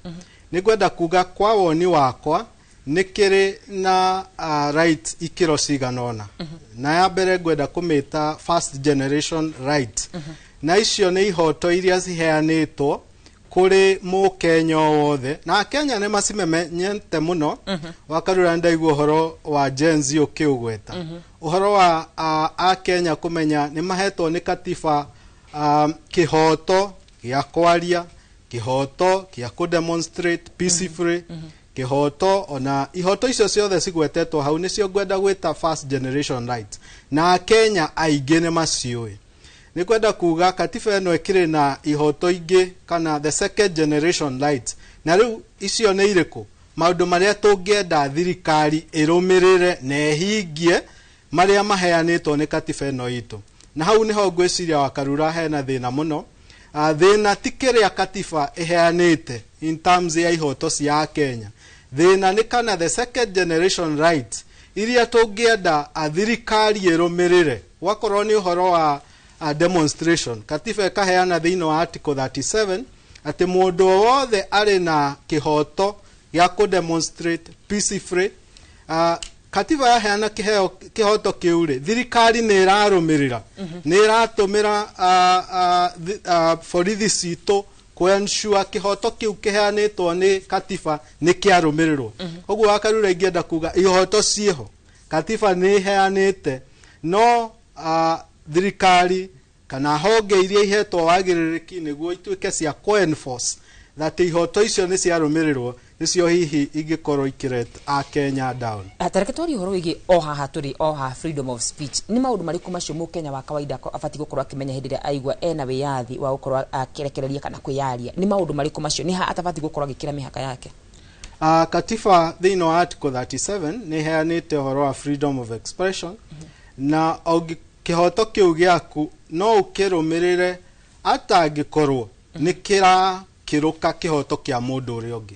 nĩ ngwenda kuga kwa woni wakwa nĩ kĩrĩ na right ikĩro cigana ũna, na ya mbere ngwenda kũmĩta first generation right, na icio nĩ ihoto iria ciheanĩtwo kũrĩ mũkenya o wothe, na akenya nĩ macimenyete mũno. Wakarura, ndaigua ũhoro wa Gen Z ũkĩũgweta, ũhoro wa akenya kũmenya nĩ mahetwo nĩ katiba kĩhoto gĩa kwaria, kĩhoto gĩa kũ demonstrate peacefully. Kĩhoto ona ihoto icio ciothe cigwetetwo hau nĩcio ngwenda gwĩta first generation rights, na Akenya aingĩ nĩ maciũĩ. Nĩ kwenda kuga katiba ĩno ĩkĩrĩ na ihoto ingĩ kana the second generation rights. Na rĩu icio nĩ irĩkũ? Maũndũ marĩa tũngĩenda thirikari ĩrũmĩrĩre na ĩhingie marĩa maheanĩtwo nĩ katiba ĩno itũ. Na hau nĩho ngwĩciria Wakarura hena thĩna mũno. Thĩna ti kĩrĩa katiba ĩheanĩte in terms ya ihoto cia Akenya. Thĩna nĩ kana the second generation rights iria tũngĩenda thirikari ĩrũmĩrĩre, gwakorwo nĩ ũhoro wa demonstration, katiba ĩkaheana thĩinĩ wa article 37 atĩ mũndũ o wothe arĩ na kĩhoto gĩa kũ demonstrate peacefully. Katiba yaheana kĩheo kĩhoto kĩu rĩ, thirikari nĩ ĩrarũmĩrĩra, nĩ ĩratũmĩra borithi citũ kũ-ensure kĩhoto kĩu kĩheanĩtwo nĩ katiba nĩ kĩarũmĩrĩrwo. Ũguo Wakarura ingĩenda kuga ihoto ciĩho, katiba nĩ ĩheanĩte, no thirikari kana honge iria ihetwo wagĩrĩrĩki nĩguo ituĩke cia kũ-enforce that ihoto icio nĩ ciarũmĩrĩrwo nĩcio hihi ingĩkorwo ikĩret Akenya down. Tareke twarie ũhoro wĩgiĩ o haha tũrĩ o haha freedom of speech. Nĩ maũndũ marĩkũ macio mũkenya wa kawaida abatiĩ gũkorwo akĩmenya hĩndĩ ĩrĩa aigua ena wĩyathi wa gũkorwo akĩrekereria kana kwĩyaria? Nĩ maũndũ marĩkũ macio? Nĩ ha atabatiĩ gũkorwo agĩkĩra mĩhaka yake? Katiba thĩinĩ wa article 37 nĩ ĩheanĩte ũhoro wa freedom of expression, na kĩhoto kĩu gĩaku no ũkĩrũmĩrĩre atangĩkorwo nĩ kĩrakĩrũka kĩhoto kĩa mũndũ ũrĩa ũngĩ,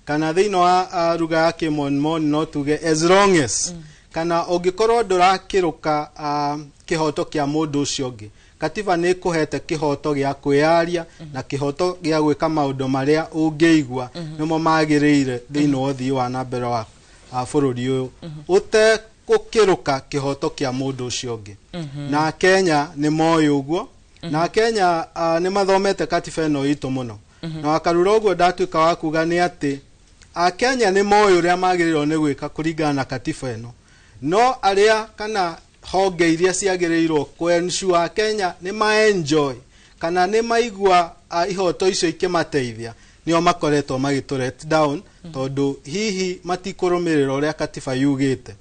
kana thĩinĩ wa ruga ya kĩmonimoni no tuge as long as, kana ũngĩkorwo ndũrakĩrũka kĩhoto kĩa mũndũ ũcio ũngĩ, katiba nĩ ĩkũhete kĩhoto gĩa kwĩyaria na kĩhoto gĩa gwĩka maũndũ marĩa ũngĩigua nĩmo magĩrĩire thĩinĩ wa ũthii wa na mbere wa bũrũri ũyũ, ũtegũkĩrũka kĩhoto kĩa mũndũ ũcio ũngĩ. Na Kenya nĩ moĩ ũguo, na Kenya nĩ mathomete katiba ĩno itũ mũno. Na Wakarura, ũguo ndatuĩka wa kuga nĩ atĩ Akenya nĩ moĩ ũrĩa magĩrĩirwo nĩ gwĩka kũringana na katiba ĩno, no arĩa kana honge iria ciagĩrĩirwo kũ-ensure Akenya nĩ ma-enjoy kana nĩ maigua ihoto icio ikĩmateithia nĩo makoretwo magĩtũ let down, tondũ hihi matikũrũmĩrĩra ũrĩa katiba yugĩte.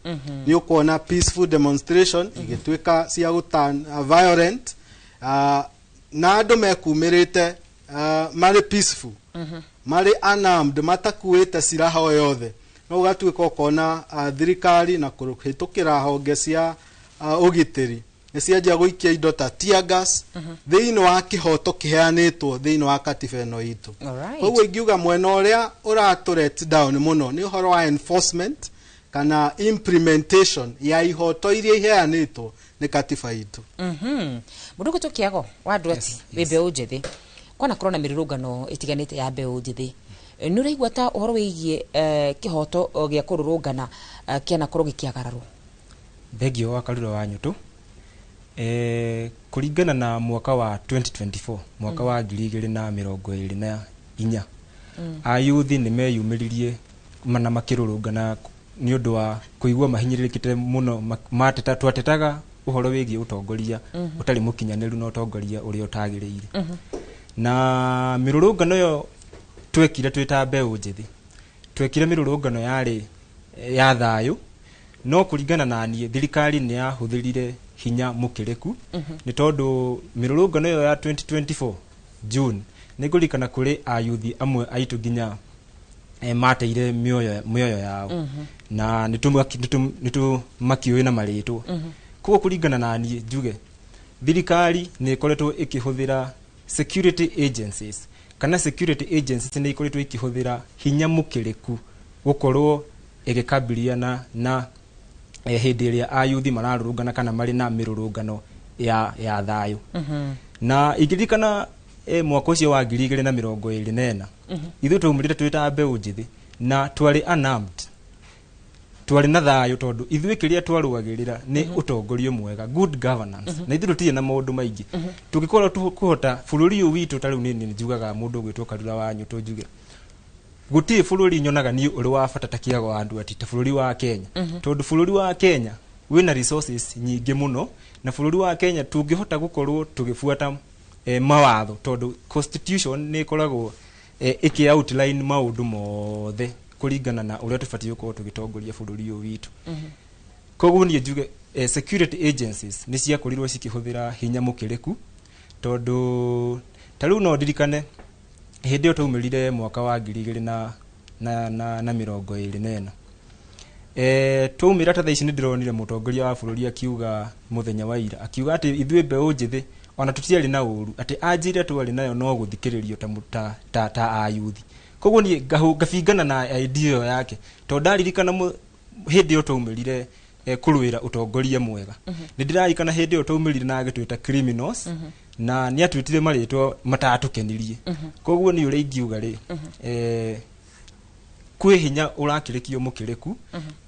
Nĩ ũkuona peaceful demonstration igĩtuĩka cia gũturn violent, na andũ mekumĩrĩte marĩ peaceful, marĩ unarmed, matakuĩte silaha o yothe, no ũgatuĩka ũkona thirikari na kũhĩtũkĩra honge cia ũgitĩri nĩ cianjia gũikia indo ta tear gas thĩinĩ wa kĩhoto kĩheanĩtwo thĩinĩ wa katiba ĩno itũ. Koguo ingiuga mwena ũrĩa ũratũ let down mũno nĩ ũhoro wa enforcement kana implementation ya ihoto iria iheanĩtwo nĩ katiba itũ. Mũndũ ũgwĩtwo Kĩago wa Ndwati, wĩ mbeũ njĩthĩ, kwanakorwo na mĩrũrũngano ĩtiganĩte ya mbeũ njĩthĩ. Nĩ ũraigua ta ũhoro wĩgiĩ kĩhoto gĩa kũrũrũngana kĩanakorwo gĩkĩagararwo? Thengio wa Karura wa Nyũtũ. Kũringana na mwaka wa 2024, mwaka wa 2024, ayuthi nĩ meyumĩririe na makĩrũrũngana nĩ ũndũ wa kũigua mahinyĩrĩrĩkĩte mũno. Mateta, twatetaga ũhoro wĩgiĩ ũtongoria ũtarĩ mũkinyanĩru na ũtongoria ũrĩa ũtagĩrĩire. Na mĩrũrũngano ĩyo twekire twĩ ta mbeũ njĩthĩ, twekire mĩrũrũngano yarĩ ya thayũ, no kũringana na niĩ thirikari nĩ yahũthĩrire hinya mũkĩrĩku, nĩ tondũ mĩrũrũngano ĩyo ya 2024 June nĩ ngũririkana kũrĩ ayuthi amwe aitũ nginya mateire mĩoyo yao, na nĩ tũmakiũĩ na marĩtwa. Koguo kũringana na niĩ njuge thirikari nĩ ĩkoretwo ĩkĩhũthĩra security agencies, kana security agencies nĩ ikoretwo ikĩhũthĩra hinya mũkĩrĩku gũkorwo ĩgĩkabiliana na hĩndĩ ĩrĩa ayuthi mararũrũngana kana marĩ na mĩrũrũngano ya thayũ. Na ingĩririkana mwaka ũcio wa 2024, ithuĩ twaumĩrire twĩ ta mbeũ njĩthĩ na twarĩ unarmed, twarĩ na thayũ, tondũ ithuĩ kĩrĩa twarũagĩrĩra nĩ ũtongoria mwega, good governance, na ithuĩ tũtirĩ na maũndũ maingĩ. Tũngĩkorwo tũkũhota bũrũri ũyũ witũ, ta rĩu nĩ njugaga mũndũ ũgwĩtwo Karura wa Nyũtũ, njuge gũtirĩ bũrũri nyonaga niĩ ũrĩ wa bata ta Kĩago wa Ndwati ta bũrũri wa Kenya, tondũ bũrũri wa Kenya wĩna resources nyingĩ mũno, na bũrũri wa Kenya tũngĩhota gũkorwo tũgĩbuata mawatho, tondũ constitution nĩ ĩkoragwo ĩkĩ outline maũndũ mothe. kũringana na ũrĩa tũbatiĩ gũkorwo tũgĩtongoria bũrũri ũyũ witũ. Koguo niĩ njuge security agencies nĩ ciakorirwo cikĩhũthĩra hinya mũkĩrĩku, tondũ ta rĩu no ndirikane hĩndĩ ĩyo twaumĩrire mwaka wa 2024. Twaumĩra ta thaa ici nĩ ndĩronire mũtongoria wa bũrũri akiuga mũthenya wa ira, akiuga atĩ ithuĩ mbeũ njĩthĩ ona tũtiarĩ na ũru, atĩ anjĩre twarĩ nayo no gũthikĩrĩrio ta, ta, ta, ta ayuthi. Koguo niĩ ngabingana na idea ĩyo yake, tondũ ndaririkana hĩndĩ ĩyo twaumĩrire kũrũĩra ũtongoria mwega, nĩ ndĩraririkana hĩndĩ ĩyo twaumĩrire na agĩtwĩta criminals, na nĩ atwĩtire marĩtwa matatũkenirie. Koguo niĩ ũrĩa ingiuga rĩ, kwĩ hinya ũrakĩrĩkio mũkĩrĩku,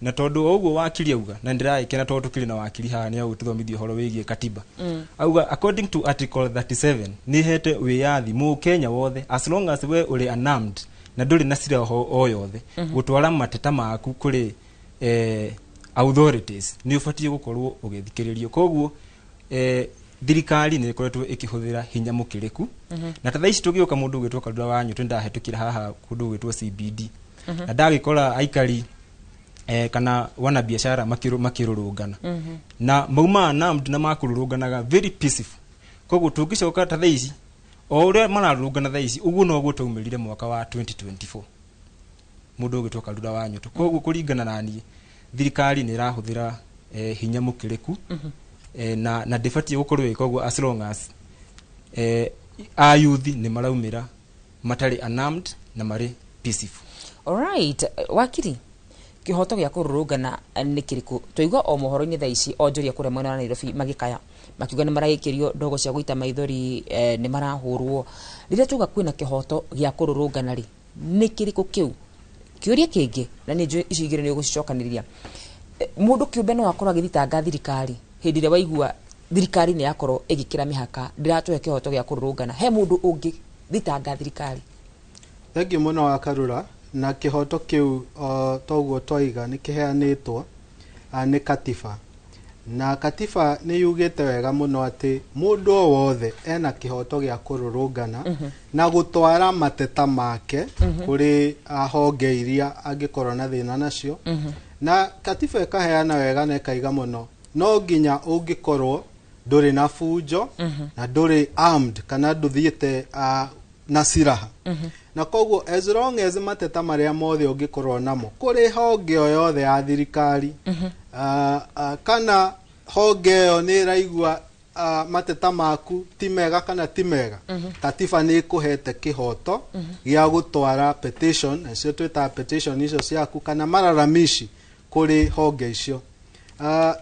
na tondũ o ũguo wakiri auga, na ndĩragĩkena tondũ tũkĩrĩ na wakiri haha nĩ agũtũthomithia ũhoro wĩgiĩ katiba. Auga according to article 37 nĩ hete wĩyathi mũkenya wothe, as long as we ũrĩ unarmed na ndũrĩ na silaha o yothe, gũtwara mateta maku kũrĩ authorities nĩ ũbatiĩ gũkorwo ũgĩthikĩrĩrio. Koguo thirikari nĩ ĩkoretwo ĩkĩhũthĩra hinya mũkĩrĩku. Na ta thaa ici tũgĩũka, mũndũ ũgĩtwo Karura wa Nyũtũ, nĩndahĩtũkĩra haha kũndũ gũgĩtwo CBD, na ndagĩkora aikari kana wanabiashara makĩrũrũngana, na mauma armed na makũrũrũnganaga very peaceful. Koguo tũngĩcoka ta thaa ici, o ũrĩa mararũrũngana thaa ici, ũguo noguo twaumĩrire mwaka wa 2024, mũndũ ũgĩtwo Karura wa Nyũtũ. Koguo kũringana na niĩ, thirikari nĩ ĩrahũthĩra hinya mũkĩrĩku, na ndĩbatiĩ gũkorwo ĩka ũguo as long as ayuthi nĩ maraumĩra matarĩ unarmed na marĩ peaceful. Alright, wakiri, kĩhoto gĩa kũrũrũngana nĩ kĩrĩkũ? Twaigua o mohoro-inĩ thaa ici onjoria kũrĩa mwena wa Nairobi magĩkaya makiuga nĩ maragĩkĩrio ndogo cia gũita maithori, nĩ marahũrwo. Rĩrĩa tuga kwĩna kĩhoto gĩa kũrũrũngana rĩ, nĩ kĩrĩkũ kĩu? Kĩũria kĩngĩ, na nĩ njũĩ icio igĩrĩ nĩ ũgũcicokanĩrĩria. Mũndũ kĩũmbe no akorwo agĩthitanga thirikari hĩndĩ ĩrĩa waigua thirikari nĩ yakorwo ĩgĩkĩra mĩhaka, ndĩratũhe kĩhoto gĩa kũrũrũngana, he mũndũ ũngĩ thitanga thirikari? Thengiũ mũno wa Karura. Na kĩhoto kĩu toguo twaiga nĩ kĩheanĩtwo nĩ katiba, na katiba nĩ yugĩte wega mũno atĩ mũndũ o wothe ena kĩhoto gĩa kũrũrũngana na gũtwara mateta make kũrĩ honge iria angĩkorwo na thĩna nacio. Na katiba ĩkaheana wega na ĩkaiga mũno no nginya ũngĩkorwo ndũrĩ na bunjo na ndũrĩ armed kana ndũthiĩte na silaha. Na koguo as long as mateta marĩa mothe ũngĩkorwo namo kũrĩ honge o yothe ya thirikari, kana honge ĩyo nĩ ĩraigua mateta maku ti mega kana ti mega, katiba nĩ ĩkũhete kĩhoto gĩa gũtwara petition, nacio twĩtaga petition icio ciaku kana malalamishi kũrĩ honge icio.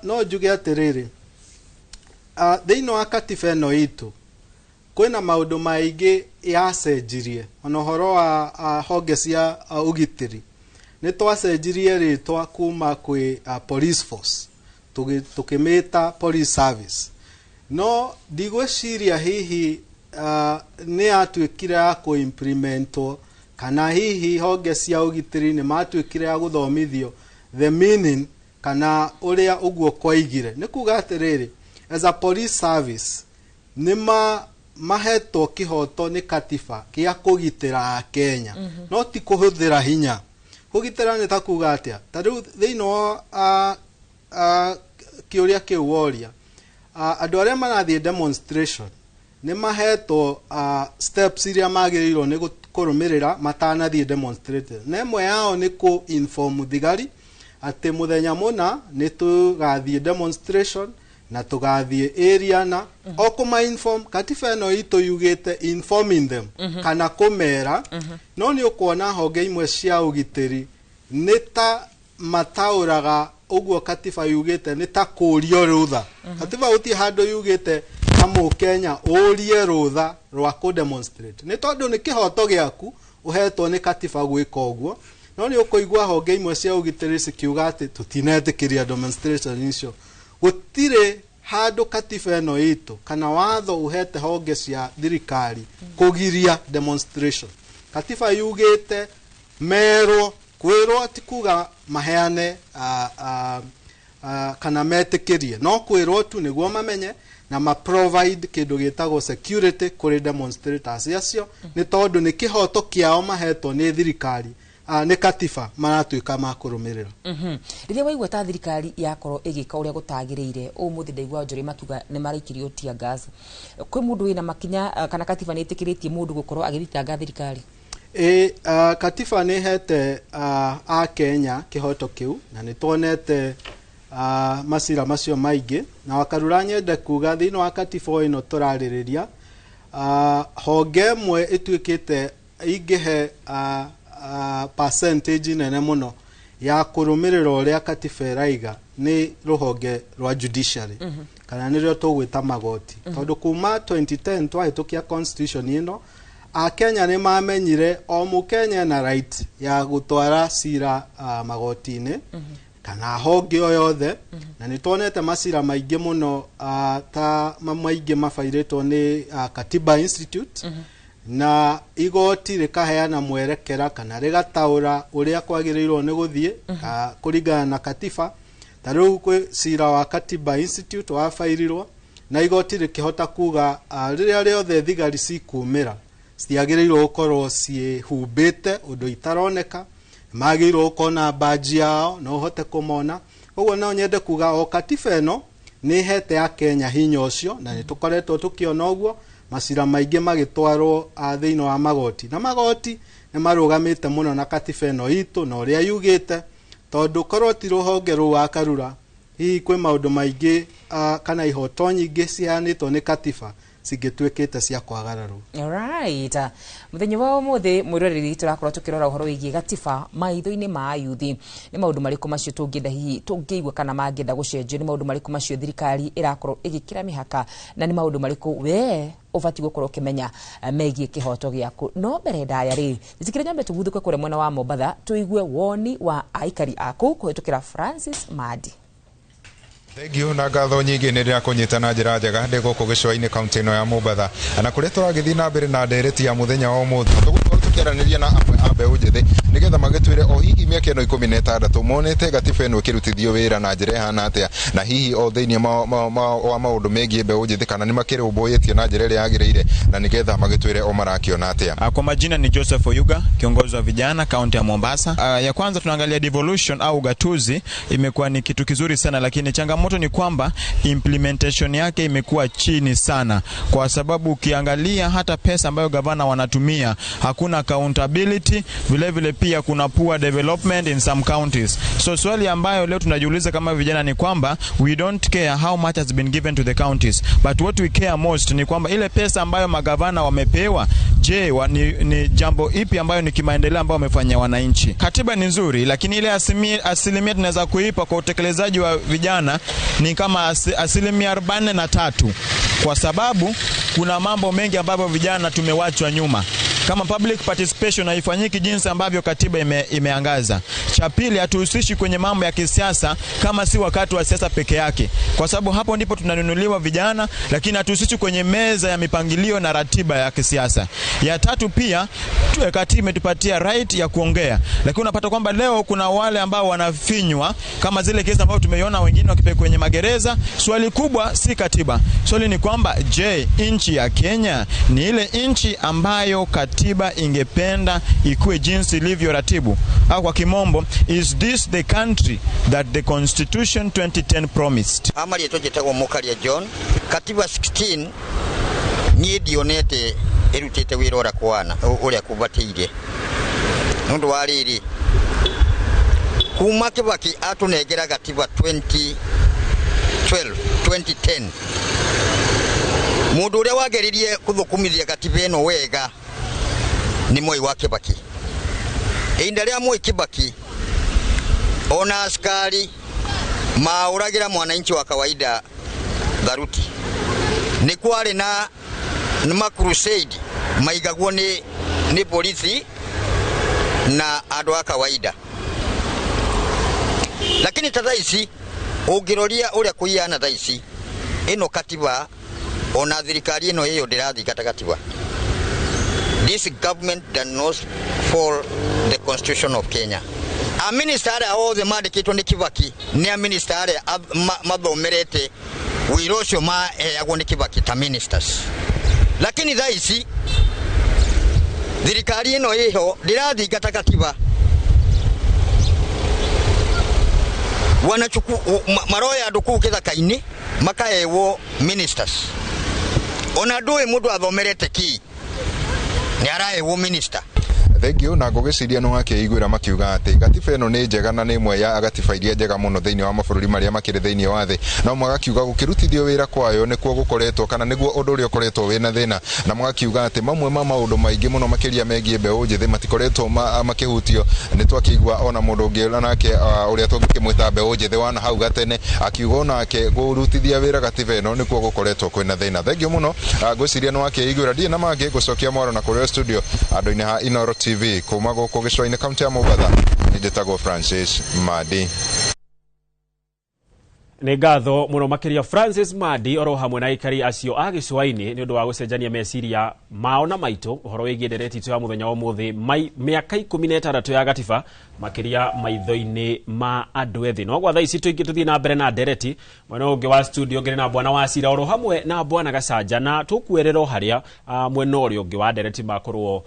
No njuge atĩrĩrĩ, thĩinĩ wa katiba ĩno itũ kwĩna maũndũ maingĩ yacenjirie, ona ũhoro wa honge cia ũgitĩri nĩ twacenjirie rĩtwa kuma kwĩ police force tũkĩmĩta police service. No ndigwĩciria hihi nĩ yatuĩkire ya kũimplementwo kana hihi honge cia ũgitĩri nĩ matuĩkire ya gũthomithio the meaning kana ũrĩa ũguo kwaigire. Nĩ kuga atĩrĩrĩ, as a police service nĩ mahetwo kĩhoto nĩ katiba gĩa kũgitĩra Akenya, no ti kũhũthĩra hinya. Kũgitĩra nĩ ta kuga atĩa? Ta rĩu thĩinĩ wa kĩũria kĩu woria, andũ arĩa marathiĩ demonstration nĩ mahetwo steps iria magĩrĩirwo nĩ kũrũmĩrĩra matanathiĩ demonstrate, na ĩmwe yao nĩ kũ inform thigari atĩ mũthenya mũna nĩ tũgathiĩ demonstration na tũgathiĩ area, na o kũma inform. Katiba ĩno itũ yugĩte informing them kana kũmera. No nĩ ũkuona honge imwe cia ũgitĩri nĩ ta mataũraga ũguo katiba yugĩte nĩ ta kũũrio rũtha. Katiba gũtirĩ handũ yugĩte ta mũkenya ũrie rũtha rwa kũ demonstrate, nĩ tondũ nĩ kĩhoto gĩaku ũhetwo nĩ katiba gwĩka ũguo. No nĩ ũkũigua honge imwe cia ũgitĩri cikiuga atĩ tũtinetĩkĩria demonstration icio. Gũtirĩ handũ katiba ĩno itũ kana watho ũhete honge cia thirikari kũgiria demonstration. Katiba yugĩte merwo, kwĩrwo ti kuga maheane kana metĩkĩrie, no kwĩrwo tu nĩguo mamenye na ma provide kĩndũ gĩtagwo security kũrĩ demonstrators acio, nĩ tondũ nĩ kĩhoto kĩao mahetwo nĩ thirikari. Nĩ katiba maratuĩka ma kũrũmĩrĩra. Rĩrĩa waigua ta thirikari yakorwo ĩgĩka ũrĩa gũtagĩrĩire, ũmũthĩ ndaigua Njũrĩ makiuga nĩ maraikirio tear gas, kwĩ mũndũ wĩna makinya kana katiba nĩ ĩtĩkĩrĩtie mũndũ gũkorwo agĩthitanga thirikari? Ĩ, katiba nĩ ĩhete a Kenya kĩhoto kĩu, na nĩ tuonete macira macio maingĩ. Na Wakarura, nyende kuga thĩinĩ wa katiba ĩno tũrarĩrĩria, honge ĩmwe ĩtuĩkĩte ingĩhe percentage nene mũno ya kũrũmĩrĩra ũrĩa katiba ĩraiga nĩ rũhonge rwa judiciary, kana nĩrĩo tũgwĩta magoti, tondũ kuma 2010 twahĩtũkia constitution ĩno, Akenya nĩ mamenyire o mũkenya ena right ya gũtwara cira magoti-inĩ kana honge o yothe. Na nĩ tuonete macira maingĩ mũno, ta maingĩ mabairĩtwo nĩ Katiba Institute, na igoti rĩkaheana mwerekera kana rĩgataũra ũrĩa kwagĩrĩirwo nĩ gũthiĩ kũringana na katiba. Ta rĩu kwĩ cira wa Katiba Institute wabairirwo na igoti rĩkĩhota kuga rĩrĩa rĩothe thigari cikumĩra, citiagĩrĩirwo gũkorwo ciĩhumbĩte ũndũ itaroneka, magĩrĩirwo gũkorwo na baji yao no ũhote kũmona. Koguo no nyende kuga o katiba ĩno nĩ ĩhete Akenya hinya ũcio, na nĩ tũkoretwo tũkĩona ũguo macira maingĩ magĩtwarwo thĩinĩ wa magoti, na magoti nĩ marũgamĩte mũno na katiba ĩno itũ na ũrĩa yugĩte, tondũ korwo ti rũhonge rũu wa Karura, hihi kwĩ maũndũ maingĩ kana ihoto nyingĩ ciheanĩtwo nĩ katiba cingĩtuĩkĩte cia kwagararwo. Alright. Mũthenya wa ũmũthĩ, mwĩroreri, tũrakorwo tũkĩrora ũhoro wĩgiĩ gatiba maitho-inĩ ma ayuthi. Nĩ maũndũ marĩkũ macio tũngĩenda hihi tũngĩigua kana mangĩenda gũcenjio? Nĩ maũndũ marĩkũ macio thirikari ĩrakorwo ĩgĩkĩra mĩhaka, na nĩ maũndũ marĩkũ we ũbatiĩ gũkorwo ũkĩmenya megiĩ kĩhoto gĩaku? No mbere ndaya rĩ, njĩtĩkĩre nyambe tũguthũke kũrĩa mwena wa Mombatha, tũigue woni wa aikari a kũu kũhĩtũkĩra Francis Madi. Thengiũ na ngatho nyingĩ, nĩ ndĩrakũnyita na njĩra njega ndĩ gũkũ gĩcũa-inĩ kaunti ĩno ya Mombatha, na kũrĩa tũragĩthiĩ na mbere na ndereti ya mũthenya wa ũmũthĩ. Tũgũkorwo tũkĩaranĩria na amwe a mbeũ njĩthĩ nĩgetha magĩtwĩre o hihi mĩaka ĩno 16 monete gatiba ĩno ĩkĩrutithio wĩra na njĩra ĩhana atĩa, na hihi o thĩinĩ wa maũndũ megiĩ mbeũ njĩthĩ kana nĩ makĩrũmbũyĩtio na njĩra ĩrĩa yagĩrĩire, na nĩgetha magĩtwĩre o marakĩona atĩa. Kwa majina ni Joseph Oyuga, kiongozi wa vijana kaunti ya Mombasa. Ya kwanza tunaangalia devolution au ugatuzi, imekuwa ni kitu kizuri sana, lakini changamoto ni kwamba implementation yake imekuwa chini sana, kwa sababu ukiangalia hata pesa ambayo gavana wanatumia hakuna accountability. Vile vile pia kuna poor development in some counties. So swali ambayo leo tunajiuliza kama vijana ni kwamba we don't care how much has been given to the counties, but what we care most ni kwamba ile pesa ambayo magavana wamepewa, je, ni jambo ipi ambayo ni kimaendeleo ambayo wamefanyia wananchi? Katiba ni nzuri, lakini ile asilimia tunaweza kuipa kwa utekelezaji wa vijana ni kama 43%, kwa sababu kuna mambo mengi ambayo vijana tumewachwa nyuma, kama public participation haifanyiki jinsi ambavyo katiba imeangaza. Cha pili, hatuhusishi kwenye mambo ya kisiasa kama si wakati wa siasa peke yake, kwa sababu hapo ndipo tunanunuliwa vijana, lakini hatuhusishi kwenye meza ya mipangilio na ratiba ya kisiasa. Ya tatu pia, katiba imetupatia right ya kuongea, lakini unapata kwamba leo kuna wale ambao wanafinywa kama zile kesi ambazo tumeiona wengine wakipelekwa kwenye magereza. Swali kubwa si katiba, swali ni kwamba je, nchi ya Kenya ni ile nchi ambayo katiba ingependa ikuwe jinsi ilivyo ratibu, au kwa kimombo, is this the country that the constitution 2010 promised? Amarĩtwa njĩtagwo Mũkaria John. Katiba 16 niĩ ndionete ĩrutĩte wĩra ũrĩa kwana ũrĩa kũbataire, nĩ ũndũ wa rĩrĩ, kuma Kibaki atũnengera gatiba 2012 2010, mũndũ ũrĩa wageririe kũthũkũmithia gatiba ĩno wega nĩ Mwai wa Kibaki. Ihinda rĩa Mwai Kibaki, ona askari maũragĩra mwananchi wa kawaida tharuti, nĩ kwarĩ na ma crusade maigagwo nĩ polisi na andũ a kawaida. Lakini ta thaa ici ũngĩroria ũrĩa kũiyana thaa ici ĩno katiba, ona thirikari ĩno ĩyo ndĩrathingata katiba. This government does not follow the constitution of Kenya. A minister arĩa othe mandĩkĩtwo nĩ Kibaki nĩ a minister arĩa mathomerete wĩra ũcio maheagwo nĩ Kibaki ta ministers. Lakini thaa ici thirikari ĩno ĩho ndĩrathingata katiba. Wanachuku maroya andũ kũu gĩthaka-inĩ makahewo ministers. Ona ndũĩ mũndũ athomerete kĩ, nĩ arahewo minister. Thengio na ngũgĩciria nĩ wakĩiguĩra makiuga atĩ gatiba ĩno nĩ njega na nĩ ĩmwe ya gatiba iria njega mũno thĩinĩ wa mabũrũri marĩa makĩrĩ thĩinĩ wa thĩ, no magakiuga gũkĩrutithio wĩra kwayo nĩkuo gũkoretwo kana nĩguo ũndũ ũrĩa ũkoretwo wĩna thĩna, na magakiuga atĩ mamwe ma maũndũ maingĩ mũno makĩria megiĩ mbeũ njĩthĩ matikoretwo makĩhutio. Nĩ twakĩigua ona mũndũ ũngĩ nake ũrĩa tũngĩkĩmwĩta mbeũ njĩthĩ wana hau gatene akiuga onake kũrutithia wĩra gatiba ĩno nĩkuo gũkoretwo kwĩna thĩna. Thengio mũno, ngwĩciria nĩ wakĩiguĩra. Ndirĩ na mangĩ gũcokia mwaro na kũrĩa studio andũ-inĩ ha Inooro TV kuma gũkũ gĩcũa-inĩ kaunti ya Mombatha. Njĩtagwo Francis Madi. Nĩ ngatho mũno makĩria Francis Madi oro hamwe na aikari acio a gĩcũa-inĩ nĩ ũndũ wa gũcenjania meciria mao na maitũ ũhoro wĩgiĩ ndereti itũ ya mũthenya wa ũmũthĩ, mĩaka 16 ya gatiba makĩria maitho-inĩ ma andũ ethĩ. No gwa thaa ici tũingĩ tũthiĩ na mbere na ndereti mwena ũngĩ wa studio ngĩrĩ na bwana Wacira oro hamwe na bwana Gacanja, na tũkuerera harĩa mwena ũrĩa ũngĩ wa ndereti makorwo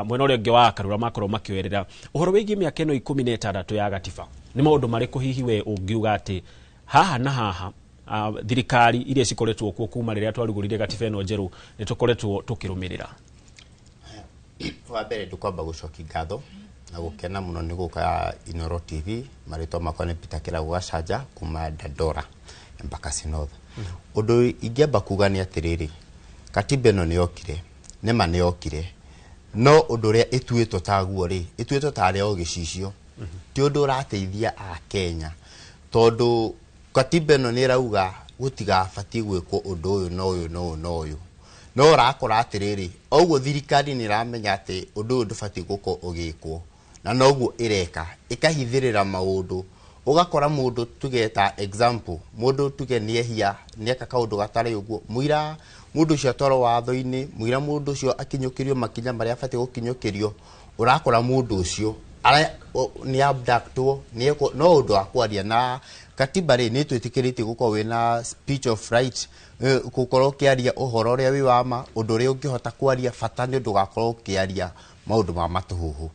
mwena ũrĩa ũngĩ wa Karura makorwo makĩoerera ũhoro wĩgiĩ mĩaka ĩno 16 ya gatiba. Nĩ maũndũ marĩkũ hihi we ũngiuga atĩ haha na haha thirikari iria cikoretwo kuo kuma rĩrĩa twarugũrire gatiba ĩno njerũ nĩ tũkoretwo tũkĩrũmĩrĩra? Wa mbere ndũkwamba gũcokia ngatho na gũkena mũno nĩ gũka Inooro TV. Marĩtwa makwa nĩ Peter Kĩragu Gacanja kuma Dandora, Embakasi North. Ũndũ ingĩamba kuga nĩ atĩrĩrĩ, katiba ĩno nĩ yokire, nĩma nĩ yokire, no ũndũ ũrĩa ĩtuĩtwo taguo rĩ, ĩtuĩtwo tarĩ o gĩcicio, ti ũndũ ũrateithia Akenya, tondũ katiba ĩno nĩ ĩrauga gũtigabatiĩ gwĩkwo ũndũ ũyũ na ũyũ na ũyũ na ũyũ, no ũrakora atĩrĩrĩ, oguo thirikari nĩ ĩramenya atĩ ũndũ ũyũ ndũbatiĩ gũkorwo ũgĩkwo, na noguo ĩreka, ĩkahithĩrĩra maũndũ. Ũgakora mũndũ tuge ta example, mũndũ tuge nĩehia, nĩeka kaũndũ gatarĩ ũguo, mũira mũndũ ũcio atwarwo watho-inĩ, mũira mũndũ ũcio akinyũkĩrio makinya marĩa abatiĩ gũkinyũkĩrio, ũrakora mũndũ ũcio nĩ abductwo, nĩekwo, no ũndũ wa kwaria. Na katiba rĩ nĩ ĩtwĩtĩkĩrĩtie gũkorwo wĩna speech of right, gũkorwo ũkĩaria ũhoro ũrĩa wĩ wa ma, ũndũ ũrĩa ũngĩhota kwaria, bata nĩ ndũgakorwo ũkĩaria maũndũ ma matũhũhũ.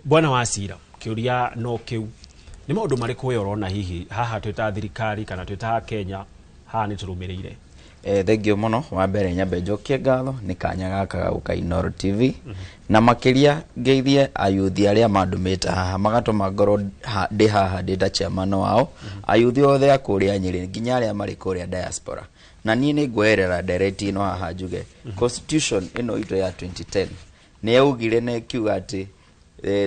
Bwana Wacira, kĩũria no kĩu, nĩ maũndũ marĩkũ we ũrona hihi haha twĩ ta thirikari kana twĩ ta Kenya haha nĩ tũrũmĩrĩire? Thengio mũno. Wa mbere nyambe njokie ngatho nĩ kanya gaka ga gũka Inooro TV, na makĩria ngeithie ayuthi arĩa mandũmĩte haha magatũma ngorwo ndĩ haha ndĩ ta chairman wao, ayuthi othe a kũrĩa Nyĩrĩ nginya arĩa marĩ kũrĩa diaspora. Na niĩ nĩ ngweherera ndereti ĩno haha njuge constitution ĩno itũ ya 2010 nĩ yaugire na ĩkiuga atĩ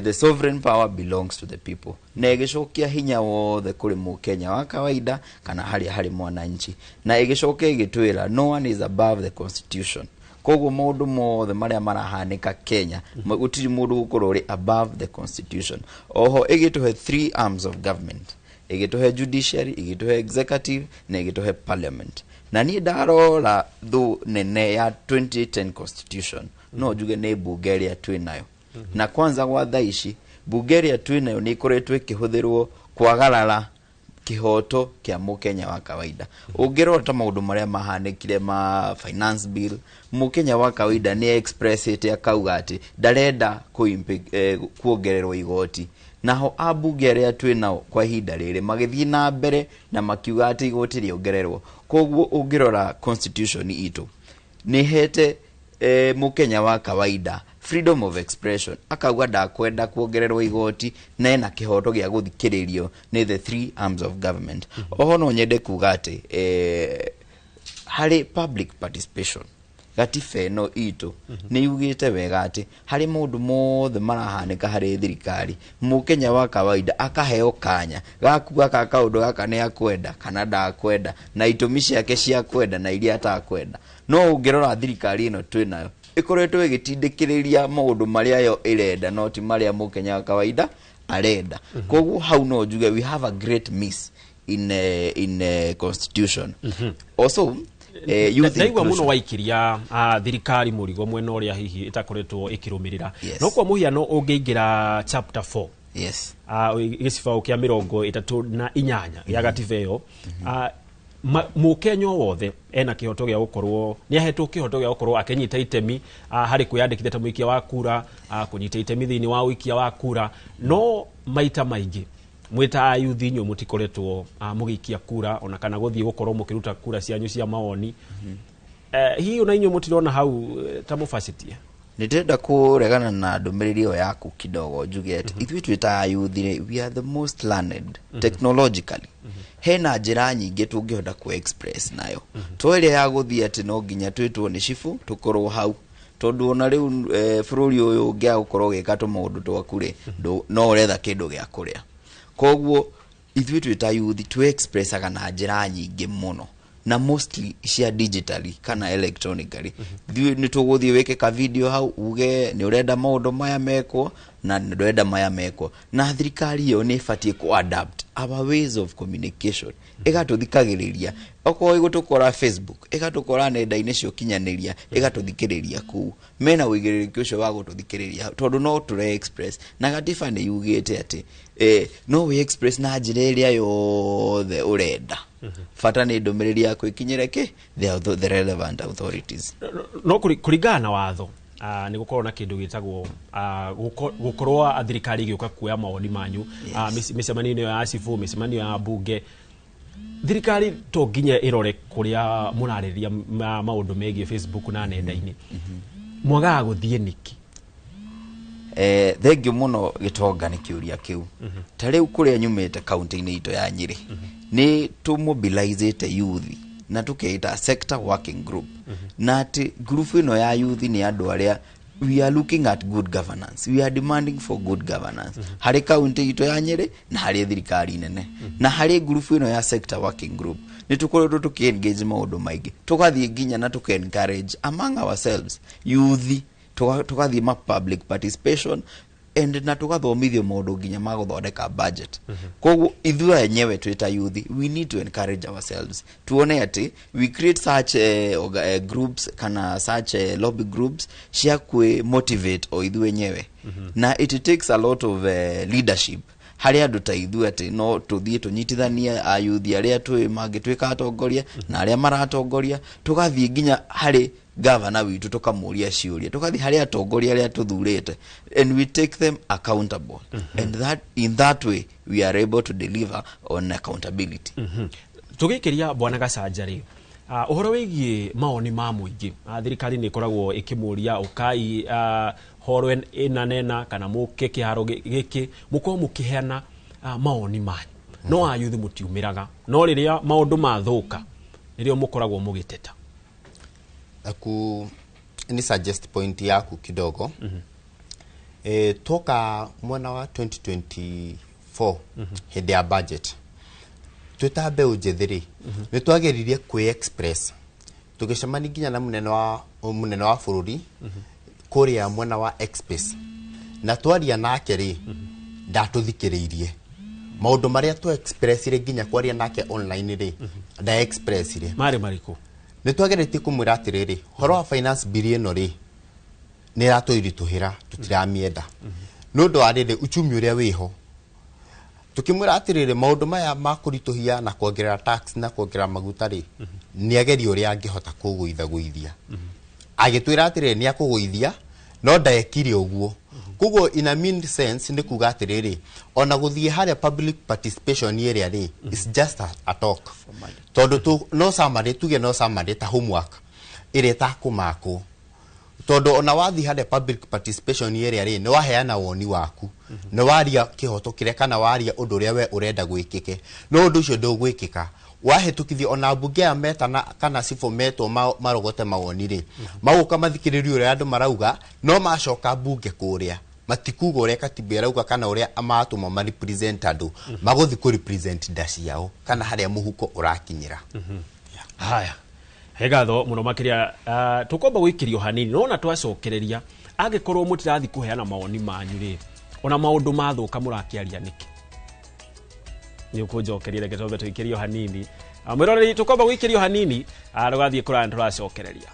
the sovereign power belongs to the people, na ĩgĩcokia hinya wothe kũrĩ mũkenya wa kawaida kana harĩa harĩ mwananchi, na ĩgĩcoka ĩgĩtwĩra no one is above the constitution. Koguo maũndũ mothe marĩa marahanĩka Kenya, gũtirĩ mũndũ gũkorwo ũrĩ above the constitution. Oho ĩgĩtũhe three arms of government, ĩgĩtũhe judiciary, ĩgĩtũhe executive na ĩgĩtũhe parliament. Na niĩ ndarora thũ nene ya 2010 constitution, no njuge nĩ mbunge ĩrĩa twĩ nayo. Na kwanza gwa thaa ici mbunge ĩrĩa twĩ nayo nĩ ĩkoretwo ĩkĩhũthĩrwo kwagarara kĩhoto kĩa mũkenya wa kawaida. Ũngĩrora ta maũndũ marĩa mahanĩkire ma finance bill, mũkenya wa kawaida nĩ expressĩte akauga atĩ ndarenda kuongererwo igoti, naho ambunge arĩa twĩ nao kwa ihinda rĩrĩ magĩthiĩ na mbere na makiuga atĩ igoti rĩongererwo. Koguo ũngĩrora constitution itũ nĩ ĩhete mũkenya wa kawaida freedom of expression, akauga ndakwenda kuongererwo igoti na ena kĩhoto gĩa gũthikĩrĩrio nĩ the three arms of government. Oho no nyende kuga atĩ harĩ public participation, gatiba ĩno itũ nĩ yugĩte wega atĩ harĩ maũndũ mothe marahanĩka harĩ thirikari, mũkenya wa kawaida akaheo kanya gakuga ka kaũndũ gaka nĩ akwenda kana ndakwenda, na itũmi ciake cia kwenda na iria atakwenda. No ũngĩrora thirikari ĩno twĩ nayo ĩkoretwo ĩgĩtindĩkĩrĩria maũndũ marĩa yo ĩrenda, no ti marĩa mũkenya wa kawaida arenda. Koguo hau no njuge we have a great miss in constitution. Also youth Ndaigua mũno inclusion. Waikiria thirikari mũrigo mwena ũrĩa hihi ĩtakoretwo ĩkĩrũmĩrĩra. No kwa mũhiano ũngĩingĩra chapter 4, gĩcibaũ kĩa 38 gĩa gatiba ĩyo, mũkenya o wothe ena kĩhoto gĩa gũkorwo nĩ ahetwo kĩhoto gĩa gũkorwo akĩnyita itemi harĩ kwĩyandĩkithia ta mũikia wa kura, kũnyita itemi thĩinĩ wa ũikia wa kura. No maita maingĩ Mwĩ ta ayuthi inyuĩ mũtikoretwo mũgĩikia kura ona kana gũthiĩ gũkorwo mũkĩruta kura cianyu cia mawoni. Hihi ona inyuĩ mũtirona hau ta mũbacĩtie? Nĩ ndĩrenda kũregana na ndũmĩrĩri ĩyo yaku kidogo, njuge atĩ ithuĩ twĩ ta ayuthi rĩ, we are the most learned technologically. Hena njĩra nyingĩ tũngĩhota ku express nayo, to ĩrĩa ya gũthiĩ atĩ no nginya twĩtwo nĩ cibũ tũkorwo hau, tondũ ona rĩu bũrũri ũyũ ũngĩaga gũkorwo ũgĩka tũmaũndũ twaku rĩ, no ũretha kĩndũ gĩa kũrĩa. Koguo ithuĩ twĩ ta yuthi twĩ expressaga na njĩra nyingĩ mũno, na mostly cia digitally kana electronically. Ithuĩ nĩ tũgũthiĩ wĩke ka video hau, uge nĩ ũrenda maũndũ maya mekwo na nĩ ndũrenda maya mekwo, na thirikari ĩyo nĩ ĩbatiĩ ku adapt our ways of communication, ĩgatũthikagĩrĩria. Okorwo ĩgũtũkora Facebook, ĩgatũkora nenda-inĩ cia ũkinyanĩria, ĩgatũthikĩrĩria kũu, mena ũigĩrĩrĩki ũcio wa gũtũthikĩrĩria hau, tondũ no tũre express na gatiba nĩ yugĩte atĩ no wĩ express na njĩra ĩrĩa yothe ũrenda, bata nĩ ndũmĩrĩri yaku ĩkinyĩre kĩ the relevant authorities. No kũringana na watho, nĩ gũkorwo na kĩndũ gĩtagwo gũkorwo thirikari ĩgĩũka kuoya mawoni manyu mĩcemanio-inĩ ĩyo ya cibũ, mĩcemanio ya mbunge. Thirikari to nginya ĩrore kũrĩa mũrarĩrĩria maũndũ megiĩ Facebook na nenda-inĩ. Mwagaga gũthiĩ nĩkĩ? Thengiũ mũno gĩtonga nĩ kĩũria kĩu. Ta rĩu kũrĩa nyumĩte kaunti-inĩ itũ ya Nyĩrĩ, nĩ tũmobilizĩte youth na tũkeita sector working group, na atĩ group ĩno ya youth nĩ andũ arĩa we are looking at good governance, we are demanding for good governance harĩ kaunti itũ ya Nyĩrĩ na harĩ thirikari nene. Na harĩ group ĩno ya sector working group nĩ tũkoretwo tũkĩ engage maũndũ maingĩ, tũgathiĩ nginya na tũka encourage among ourselves youth, tũgathiĩ ma public participation and na tũgathomithio maũndũ nginya ma gũthondeka budget. Koguo ithuĩ enyewe twĩ ta youth, we need to encourage ourselves, tuone atĩ we create such groups kana such lobby groups cia kwĩ motivate o ithuĩ enyewe. Na it takes a lot of leadership harĩ andũ ta ithuĩ atĩ no tũthiĩ tũnyitithanie ayuthi arĩa twĩ mangĩtuĩka atongoria na arĩa maratongoria, tũgathiĩ nginya harĩ gavana witũ tũkamũria ciũria, tũgathiĩ harĩ atongoria arĩa tũthurĩte, and we take them accountable, and that in that way we are able to deliver on accountability. Tũgĩkĩria bwana Gacanja rĩ, ũhoro wĩgiĩ mawoni ma mũingĩ, thirikari nĩ ĩkoragwo ĩkĩmũria ũkai horo ĩna nena kana mũke kĩharo gĩkĩ mũkorwo mũkĩheana mawoni manyu, no ayuthi mũtiumĩraga, no rĩrĩa maũndũ mathũka nĩrĩo mũkoragwo mũgĩteta. Aku ni suggest point yaku kidogo. Toka mwena wa 2024 hĩndĩ ya budget, twĩ ta mbeũ njĩthĩ rĩ, nĩ twageririe kwĩ express, tũgĩcemania nginya na mũnene wa bũrũri kũrĩa mwena wa Express, na twaria nake rĩ, ndatũthikĩrĩirie maũndũ marĩa twa expressire nginya kwaria nake online rĩ, nda expressire. Marĩ marĩkũ? Nĩ twageretie kũmwĩra atĩrĩrĩ, ũhoro wa finance bill ĩno rĩ, nĩ ĩratũritũhĩra, tũtiramĩenda nĩ ũndũ wa rĩrĩ uchumi ũrĩa wĩho. Tukĩmwĩra atĩrĩrĩ, maũndũ maya ma kũritũhia na kuongerera tax na kuongerera maguta rĩ, nĩ agerie ũrĩa angĩhota kũgũithagũithia. Agĩtwĩra atĩrĩrĩ, nĩ akũgũithia, no ndekire ũguo. Koguo in a mean sense nĩ kuga atĩrĩrĩ, ona gũthiĩ harĩa public participation ĩrĩa rĩ, is just a talk, tondũ tu, no summary, tuge no summary ta homework ĩrĩa ĩtakũmakwo, tondũ ona wathiĩ harĩa public participation ĩrĩa rĩ, nĩ waheana woni waku, nĩ waria kĩhoto kĩrĩa kana waria ũndũ ũrĩa we ũrenda gwĩkĩke, no ũndũ ũcio ndũgwĩkĩka wahĩtũkithio. Ona mbunge aya metana kana cibũ metwo marogote mawoni rĩ, magũka mathikĩrĩrie ũrĩa andũ marauga, no macoka mbunge kũrĩa matikuga ũrĩa katiba ĩrauga kana ũrĩa matũmwo ma represent andũ, magũthiĩ kũ represent nda ciao kana harĩa mũhuko ũrakinyĩra. Haya, he ngatho mũno makĩria. Tũkwamba gũikĩrio hanini, nona twacokereria angĩkorwo mũtirathi kũheana mawoni manyu rĩ, ona maũndũ mathũka mũrakĩaria nĩkĩ? Nĩ ũkũnjokeria, reke twambe tũikĩrio hanini. Mwĩroreri, tũkwamba gũikĩrio hanini, ndũgathiĩ kũraya, nĩ tũracokereria.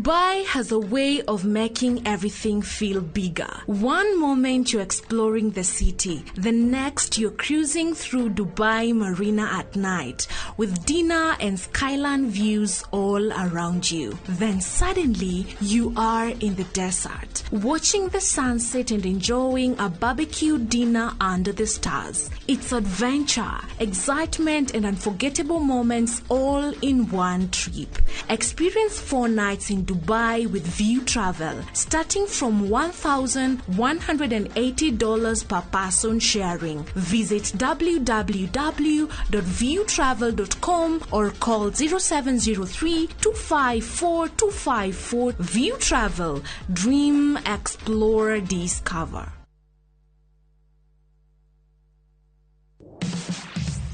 Dubai has a way of making everything feel bigger. One moment you're exploring the city, the next you're cruising through Dubai Marina at night with dinner and skyline views all around you. Then suddenly you are in the desert, watching the sunset and enjoying a barbecue dinner under the stars. It's adventure, excitement, and unforgettable moments all in one trip. Experience 4 nights in Dubai with View Travel, starting from $1,180 per person sharing. Visit www.viewtravel.com or call 0703 254 254. View Travel. Dream, explore, discover.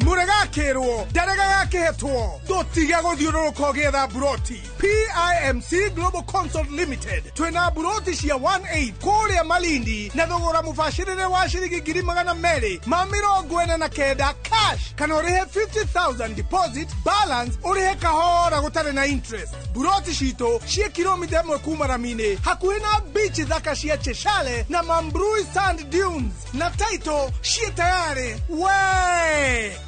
Muregakirwo ndarega gakĩhetwo ndũtige gũthiũrũrũka ũgĩetha mburoti. PIMC Global Consult Limited twĩna mburoti cia 18 kũrĩa Malindi na thogora mũbacĩrĩre wa ciringi 249,000 cash, kana ũrĩhe 50,000 deposit, balance ũrĩhe kahora gũtarĩ na interest. Mburoti citũ ciĩ kilomita 1 kuma rami-inĩ, hakuhĩ na beach thaka cia Cheshale na Mambrui Sand Dunes, na title ciĩ tayarĩ. We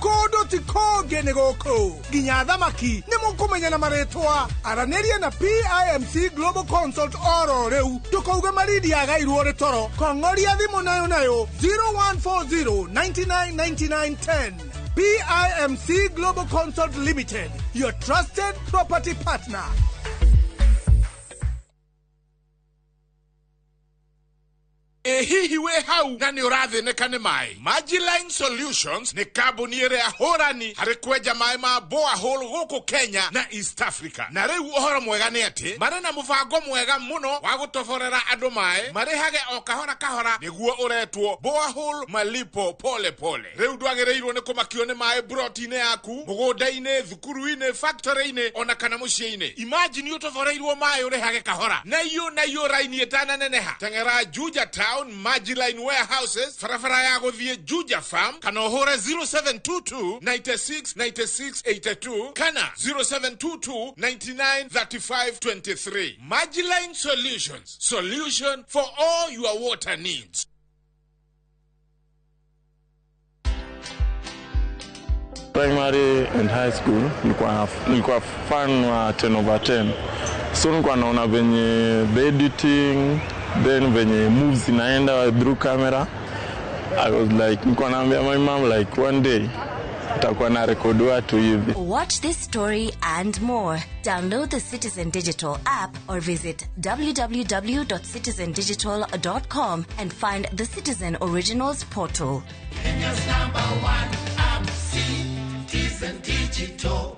kũndũ ti kũngĩ nĩ gũkũ, nginya thamaki nĩ mũkũmenya na marĩtwa. Aranĩria na PIMC Global Consult oro rĩu, ndũkauge Malindi yagairwo nĩ toro. Kong'oria thimũ nayo nayo 0140 99 99 10. PIMC Global Consult Limited, your trusted property partner. Ĩ hihi wĩ hau na nĩ ũrathĩnĩka nĩ maĩ? Majiline Solutions nĩ kambuni ĩrĩa hũrani harĩ kwenja maĩ ma borehole gũkũ Kenya na East Africa. Na rĩu ũhoro mwega nĩ atĩ marĩ na mũbango mwega mũno wa gũtoborera andũ maĩ marĩhage o kahora kahora, nĩguo ũretwo borehole malipo pole pole. Rĩu ndwagĩrĩirwo nĩ kũmakio nĩ maĩ broti-inĩ yaku, mũgũnda-inĩ, thukuru-inĩ, factory-inĩ ona kana mũciĩ-inĩ. Imagine ũtoboreirwo maĩ ũrĩhage kahora na iyo na iyo raini ĩtananeneha. Teng'era Juja Town Majiline Warehouses, barabara ya gũthiĩ Juja Farm, kana ũhũre 0722 96 96 82 kana 0722 99 35 23. Majiline Solutions, solution for all your water needs. Primary and high school nilikuwa fan wa 10 over 10, so nilikuwa naona venye the editing, then venye moves inaenda through camera. I was like, nilikuwa naambia my mom like one day nitakuwa na record watu hivi. Watch this story and more. Download the Citizen Digital app or visit www.citizendigital.com and find the Citizen Originals portal. Kenya's number one app, Citizen Digital.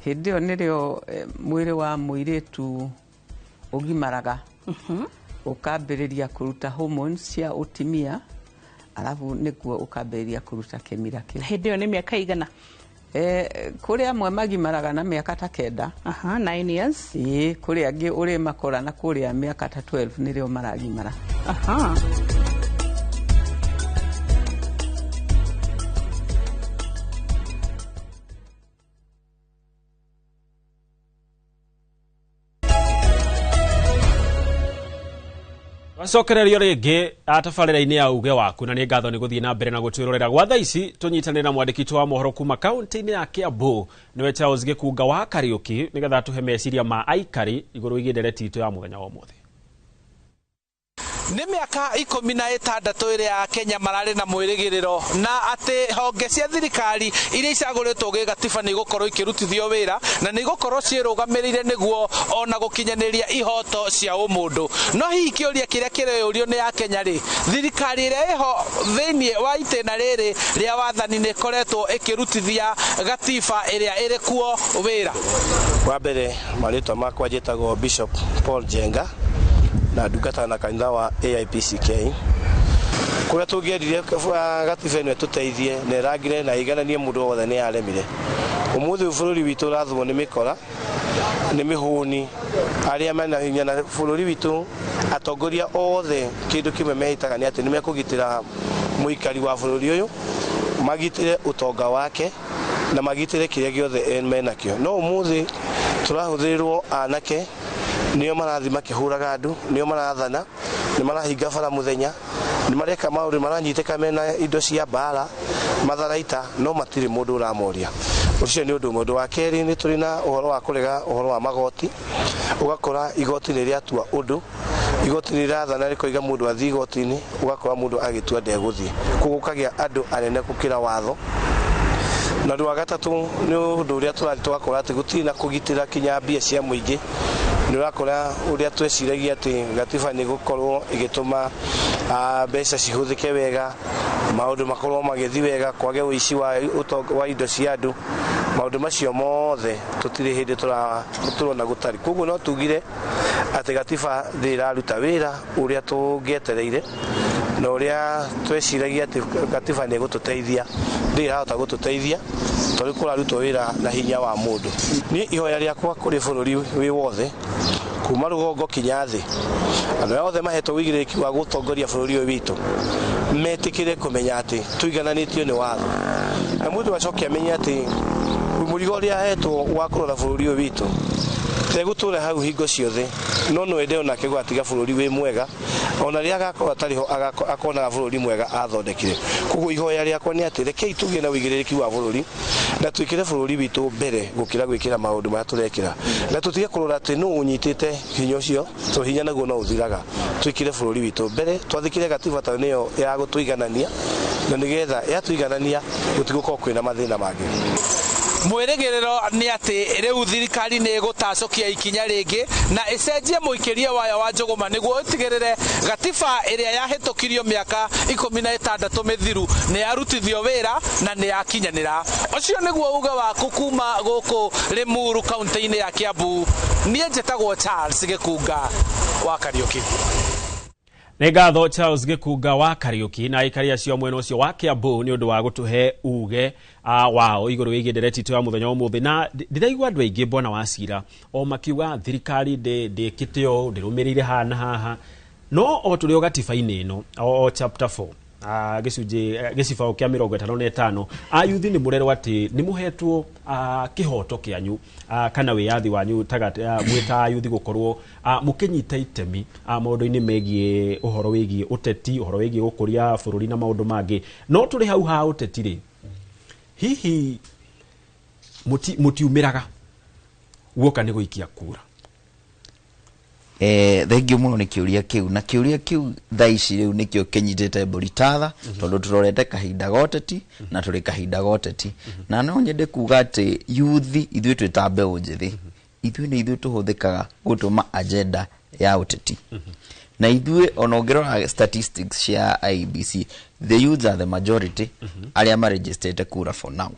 Hĩndĩ ĩyo nĩrĩo mwĩrĩ wa mũirĩtu ũgimaraga, ũkambĩrĩria kũruta hormones cia ũtimia, alafu nĩguo ũkambĩrĩria kũruta kĩmira kĩu. Hĩndĩ ĩyo nĩ mĩaka igana? Kũrĩ amwe magimaraga na mĩaka ta 9. Aha, 9 years. Ĩĩ, kũrĩ angĩ ũrĩ makora na kũrĩa mĩaka ta 12 nĩrĩo maragimara. Aha. Wacokererio rĩngĩ tabarĩra-inĩ ya uge waku, na nĩ ngatho nĩ gũthiĩ na mbere na gũtwĩrorera. Gwa thaa ici tũnyitanĩre na mwandĩki witũ wa mohoro kuma kaunti-inĩ ya Kiambu, nĩwe Charles Gĩkunga wa Kariũki, nĩgetha tũhe meciria ma aikari igũrũ wĩgiĩ ndereti itũ ya mũthenya wa ũmũthĩ. Nĩ mĩaka 16 ĩrĩa Kenya mararĩ na mwĩrĩgĩrĩro na atĩ honge cia thirikari iria icagũrĩtwo gĩgatiba nĩ igũkorwo ikĩrutithio wĩra na nĩ igũkorwo ciĩrũgamĩrĩire nĩguo ona gũkinyanĩria ihoto cia ũmũndũ. No hihi kĩũria kĩrĩa kĩreyũrio nĩ Akenya rĩ, thirikari ĩrĩa ĩho thĩinĩ wa itĩna rĩrĩ rĩa wathani nĩ ĩkoretwo ĩkĩrutithia gatiba ĩrĩa ĩrĩ kuo wĩra? Wa mbere marĩtwa makwa njĩtagwo Bishop Paul Njenga na ndungata na kanitha wa AIPCK. Kũrĩa tũngĩendire gatiba ĩno ĩtũteithie na ĩrangĩre na ĩigananie mũndũ wothe nĩ yaremire. Ũmũthĩ bũrũri witũ ũrathwo nĩ mĩkora, nĩ mĩhũni, arĩa mena hinya, na bũrũri witũ atongoria othe kĩndũ kĩmwe mehĩtaga nĩ atĩ nĩ mekũgitĩra mũikari wa bũrũri ũyũ, magitĩre ũtonga wake. Na magitĩre kĩrĩa gĩothe menakĩo. No ũmũthĩ tũrahũthĩrwo anake nĩo marathiĩ makĩhũraga andũ, nĩo marathana, nĩ marahinga bara mũthenya, nĩ mareka maũndũ, maranyitĩka mena indo cia mbara, matharaita, no matirĩ mũndũ ũramoria. Ũcio nĩ ũndũ ũmwe. Ũndũ wa kerĩ, nĩ tũrĩ na ũhoro wa kũrega ũhoro wa magoti. Ũgakora igoti nĩ rĩatua ũndũ, igoti nĩ rĩrathana rĩkoiga mũndũ athiĩ igoti-inĩ, ũgakora mũndũ agĩtua ndegũthiĩ. Koguo gũkagĩa andũ anene gũkĩra watho. Na ũndũ wa gatatũ nĩ ũndũ ũrĩa tũrathiĩ tũgakora atĩ gũtirĩ na kũgitĩra kinya mbia cia mũingĩ. Nĩ ũrakora ũrĩa tweciragia atĩ gatiba nĩ gũkorwo ĩgĩtũma mbeca cihũthĩke wega, maũndũ makorwo magĩthiĩ wega, kwage ũici wa indo cia andũ, maũndũ macio mothe tũtirĩ hĩndĩ tũrona gũtarĩ. Koguo no tugire atĩ gatiba ndĩraruta wĩra ũrĩa tũngĩetereire na ũrĩa tweciragia atĩ gatiba nĩ ĩgũtũteithia, ndĩrahota gũtũteithia tondũ kũrarutwo wĩra na hinya wa mũndũ. Niĩ ihoya rĩakwa kũrĩ bũrũri wĩ wothe kuma rũgongo kinya thĩ, andũ arĩa othe mahetwo ũigĩrĩrĩki wa gũtongoria bũrũri ũyũ witũ metĩkĩre kũmenya atĩ tũigananĩtio nĩ watho, na mũndũ acoke amenye atĩ mũrigo ũrĩa ahetwo wa kũrora bũrũri ũyũ witũ tegũtũra hau hingo ciothe, no no ende onake gũgatiga bũrũri wĩ mwega, ona rĩrĩa agakorwo atarĩ ho akonaga bũrũri mwega athondekire. Koguo ihoya rĩakwa nĩ atĩ rekei tũgĩe na ũigĩrĩrĩki wa bũrũri na twĩkĩre bũrũri witũ mbere gũkĩra gwĩkĩra maũndũ marĩa tũrekĩra, na tũtige kũrora atĩ nũ ũnyitĩte hinya ũcio, tondũ hinya naguo no ũthiraga. Twĩkĩre bũrũri witũ mbere, twathĩkĩre gatiba tondũ nĩyo ya gũtũiganania, na nĩgetha yatũiganania gũtigũkorwo kwĩna mathĩna mangĩ. Mwĩrĩgĩrĩro nĩ atĩ rĩu thirikari nĩ ĩgũtacũkia ikinya rĩngĩ na ĩcenjie mũikĩrie wayo wa njũgũma nĩguo ĩtigĩrĩre gatiba ĩrĩa yahĩtũkirio mĩaka 16 mĩthiru nĩ yarutithio wĩra na nĩ yakinyanĩra. Ũcio nĩguo uge waku kuma gũkũ Limuru kaunti-inĩ ya Kiambu. Niĩ njĩtagwo Charles Gĩkunga wa Kariũki. Nĩ ngatho Charles Gĩkunga wa Kariũki na aikari acio mwena ũcio wa Kiambu nĩ ũndũ wa gũtũhe uge wao igũrũ wĩgiĩ ndereti itũ ya mũthenya wa ũmũthĩ. Na ndĩraigua andũ aingĩ bwana wa cira o makiuga thirikari ndĩkĩte ũũ, ndĩrũmĩrĩire haha na haha, no o tũrĩ o gatiba-inĩ ĩno o chapter 4 gĩcunjĩ gĩcibaũ kĩa 55, ayuthi nĩ mũrerwo atĩ nĩ mũhetwo kĩhoto kĩanyu kana wĩyathi wanyu mwĩ ta ayuthi gũkorwo mũkĩnyita itemi maũndũ-inĩ megiĩ ũhoro wĩgiĩ ũteti, ũhoro wĩgiĩ gũkũria bũrũri na maũndũ mangĩ. No tũrĩ hau ha ũteti rĩ, hihi mũtiumĩraga guoka nĩ gũikia kura? Thengiũ mũno nĩ kĩũria kĩu, na kĩũria kĩu thaa ici rĩu nĩkĩo kĩnyitĩte mbũri tatha, tondũ tũrorete kahinda ga ũteti na tũrĩ kahinda ga ũteti. Na no nyende kuga atĩ yuthi ithuĩ twĩ ta mbeũ njĩthĩ, ithuĩ nĩ ithuĩ tũhũthĩkaga gũtũma agenda ya ũteti. Na ithuĩ ona ũngĩrora statistics cia IEBC, the youths are the majority arĩa maregistrĩte kura for now.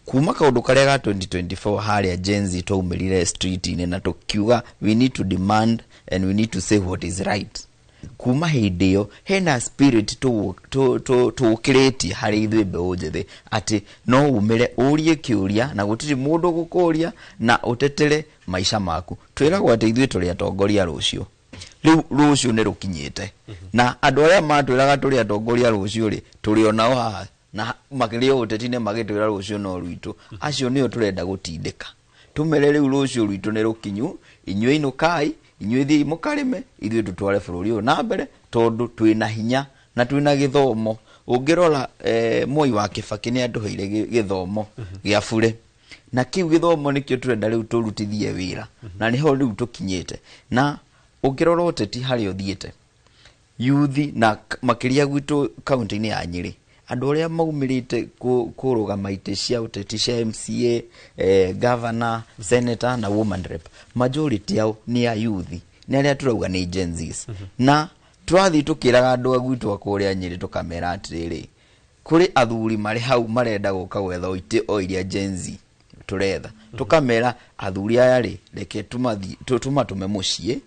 Kuma kaũndũ karĩa ga 2024 harĩa Gen Z twaumĩrire street-inĩ na tũkiuga we need to demand and we need to say what is right. Kuma hĩndĩ ĩyo hena spirit tũkĩrĩtie harĩ ithuĩ mbeũ njĩthĩ atĩ no umĩre ũrie kĩũria na gũtirĩ mũndũ gũkũria na ũtetere maica maku. Twĩragwo atĩ ithuĩ tũrĩ atongoria rũciũ, rĩu rũciũ nĩ rũkinyĩte, na andũ arĩa matwĩraga tũrĩ atongoria rũciũ rĩ, tũrĩ onao haha na makĩrĩ ũteti-inĩ magĩtwĩra rũciũ no rwitũ. Acio nĩo tũrenda gũtindĩka tũmere rĩu rũciũ rwitũ nĩ rũkinyu, inyuĩ inũkai, inyuĩ thiĩi mũkarĩme, ithuĩ tũtware bũrũri ũyũ na mbere tondũ twĩna hinya na twĩna gĩthomo. Ũngĩrora Moi wa Kibaki nĩ atũheire gĩthomo gĩa bure, na kĩu gĩthomo nĩkĩo tũrenda rĩu tũrutithie wĩra, na nĩho rĩu tũkinyĩte. Na ũngĩrora ũteti harĩa ũthiĩte yuthi na makĩria gwitũ kaunti-inĩ ya Nyĩrĩ, andũ arĩa maumĩrĩte kũrũgama itĩ cia ũteti cia MCA, governor, senator na woman rep, majority yao nĩ a yuthi, nĩ arĩa tũrauga nĩ Gen Zs. Na tũrathiĩ tũkĩraga andũ a gwitũ a kũrĩa Nyĩrĩ tũkamera atĩrĩrĩ, kũrĩ athuri marĩ hau marenda gũka gwetha itĩ o iria Gen Z tũretha. Tũkamera athuri aya rĩ, reke tũmatũme mũciĩ,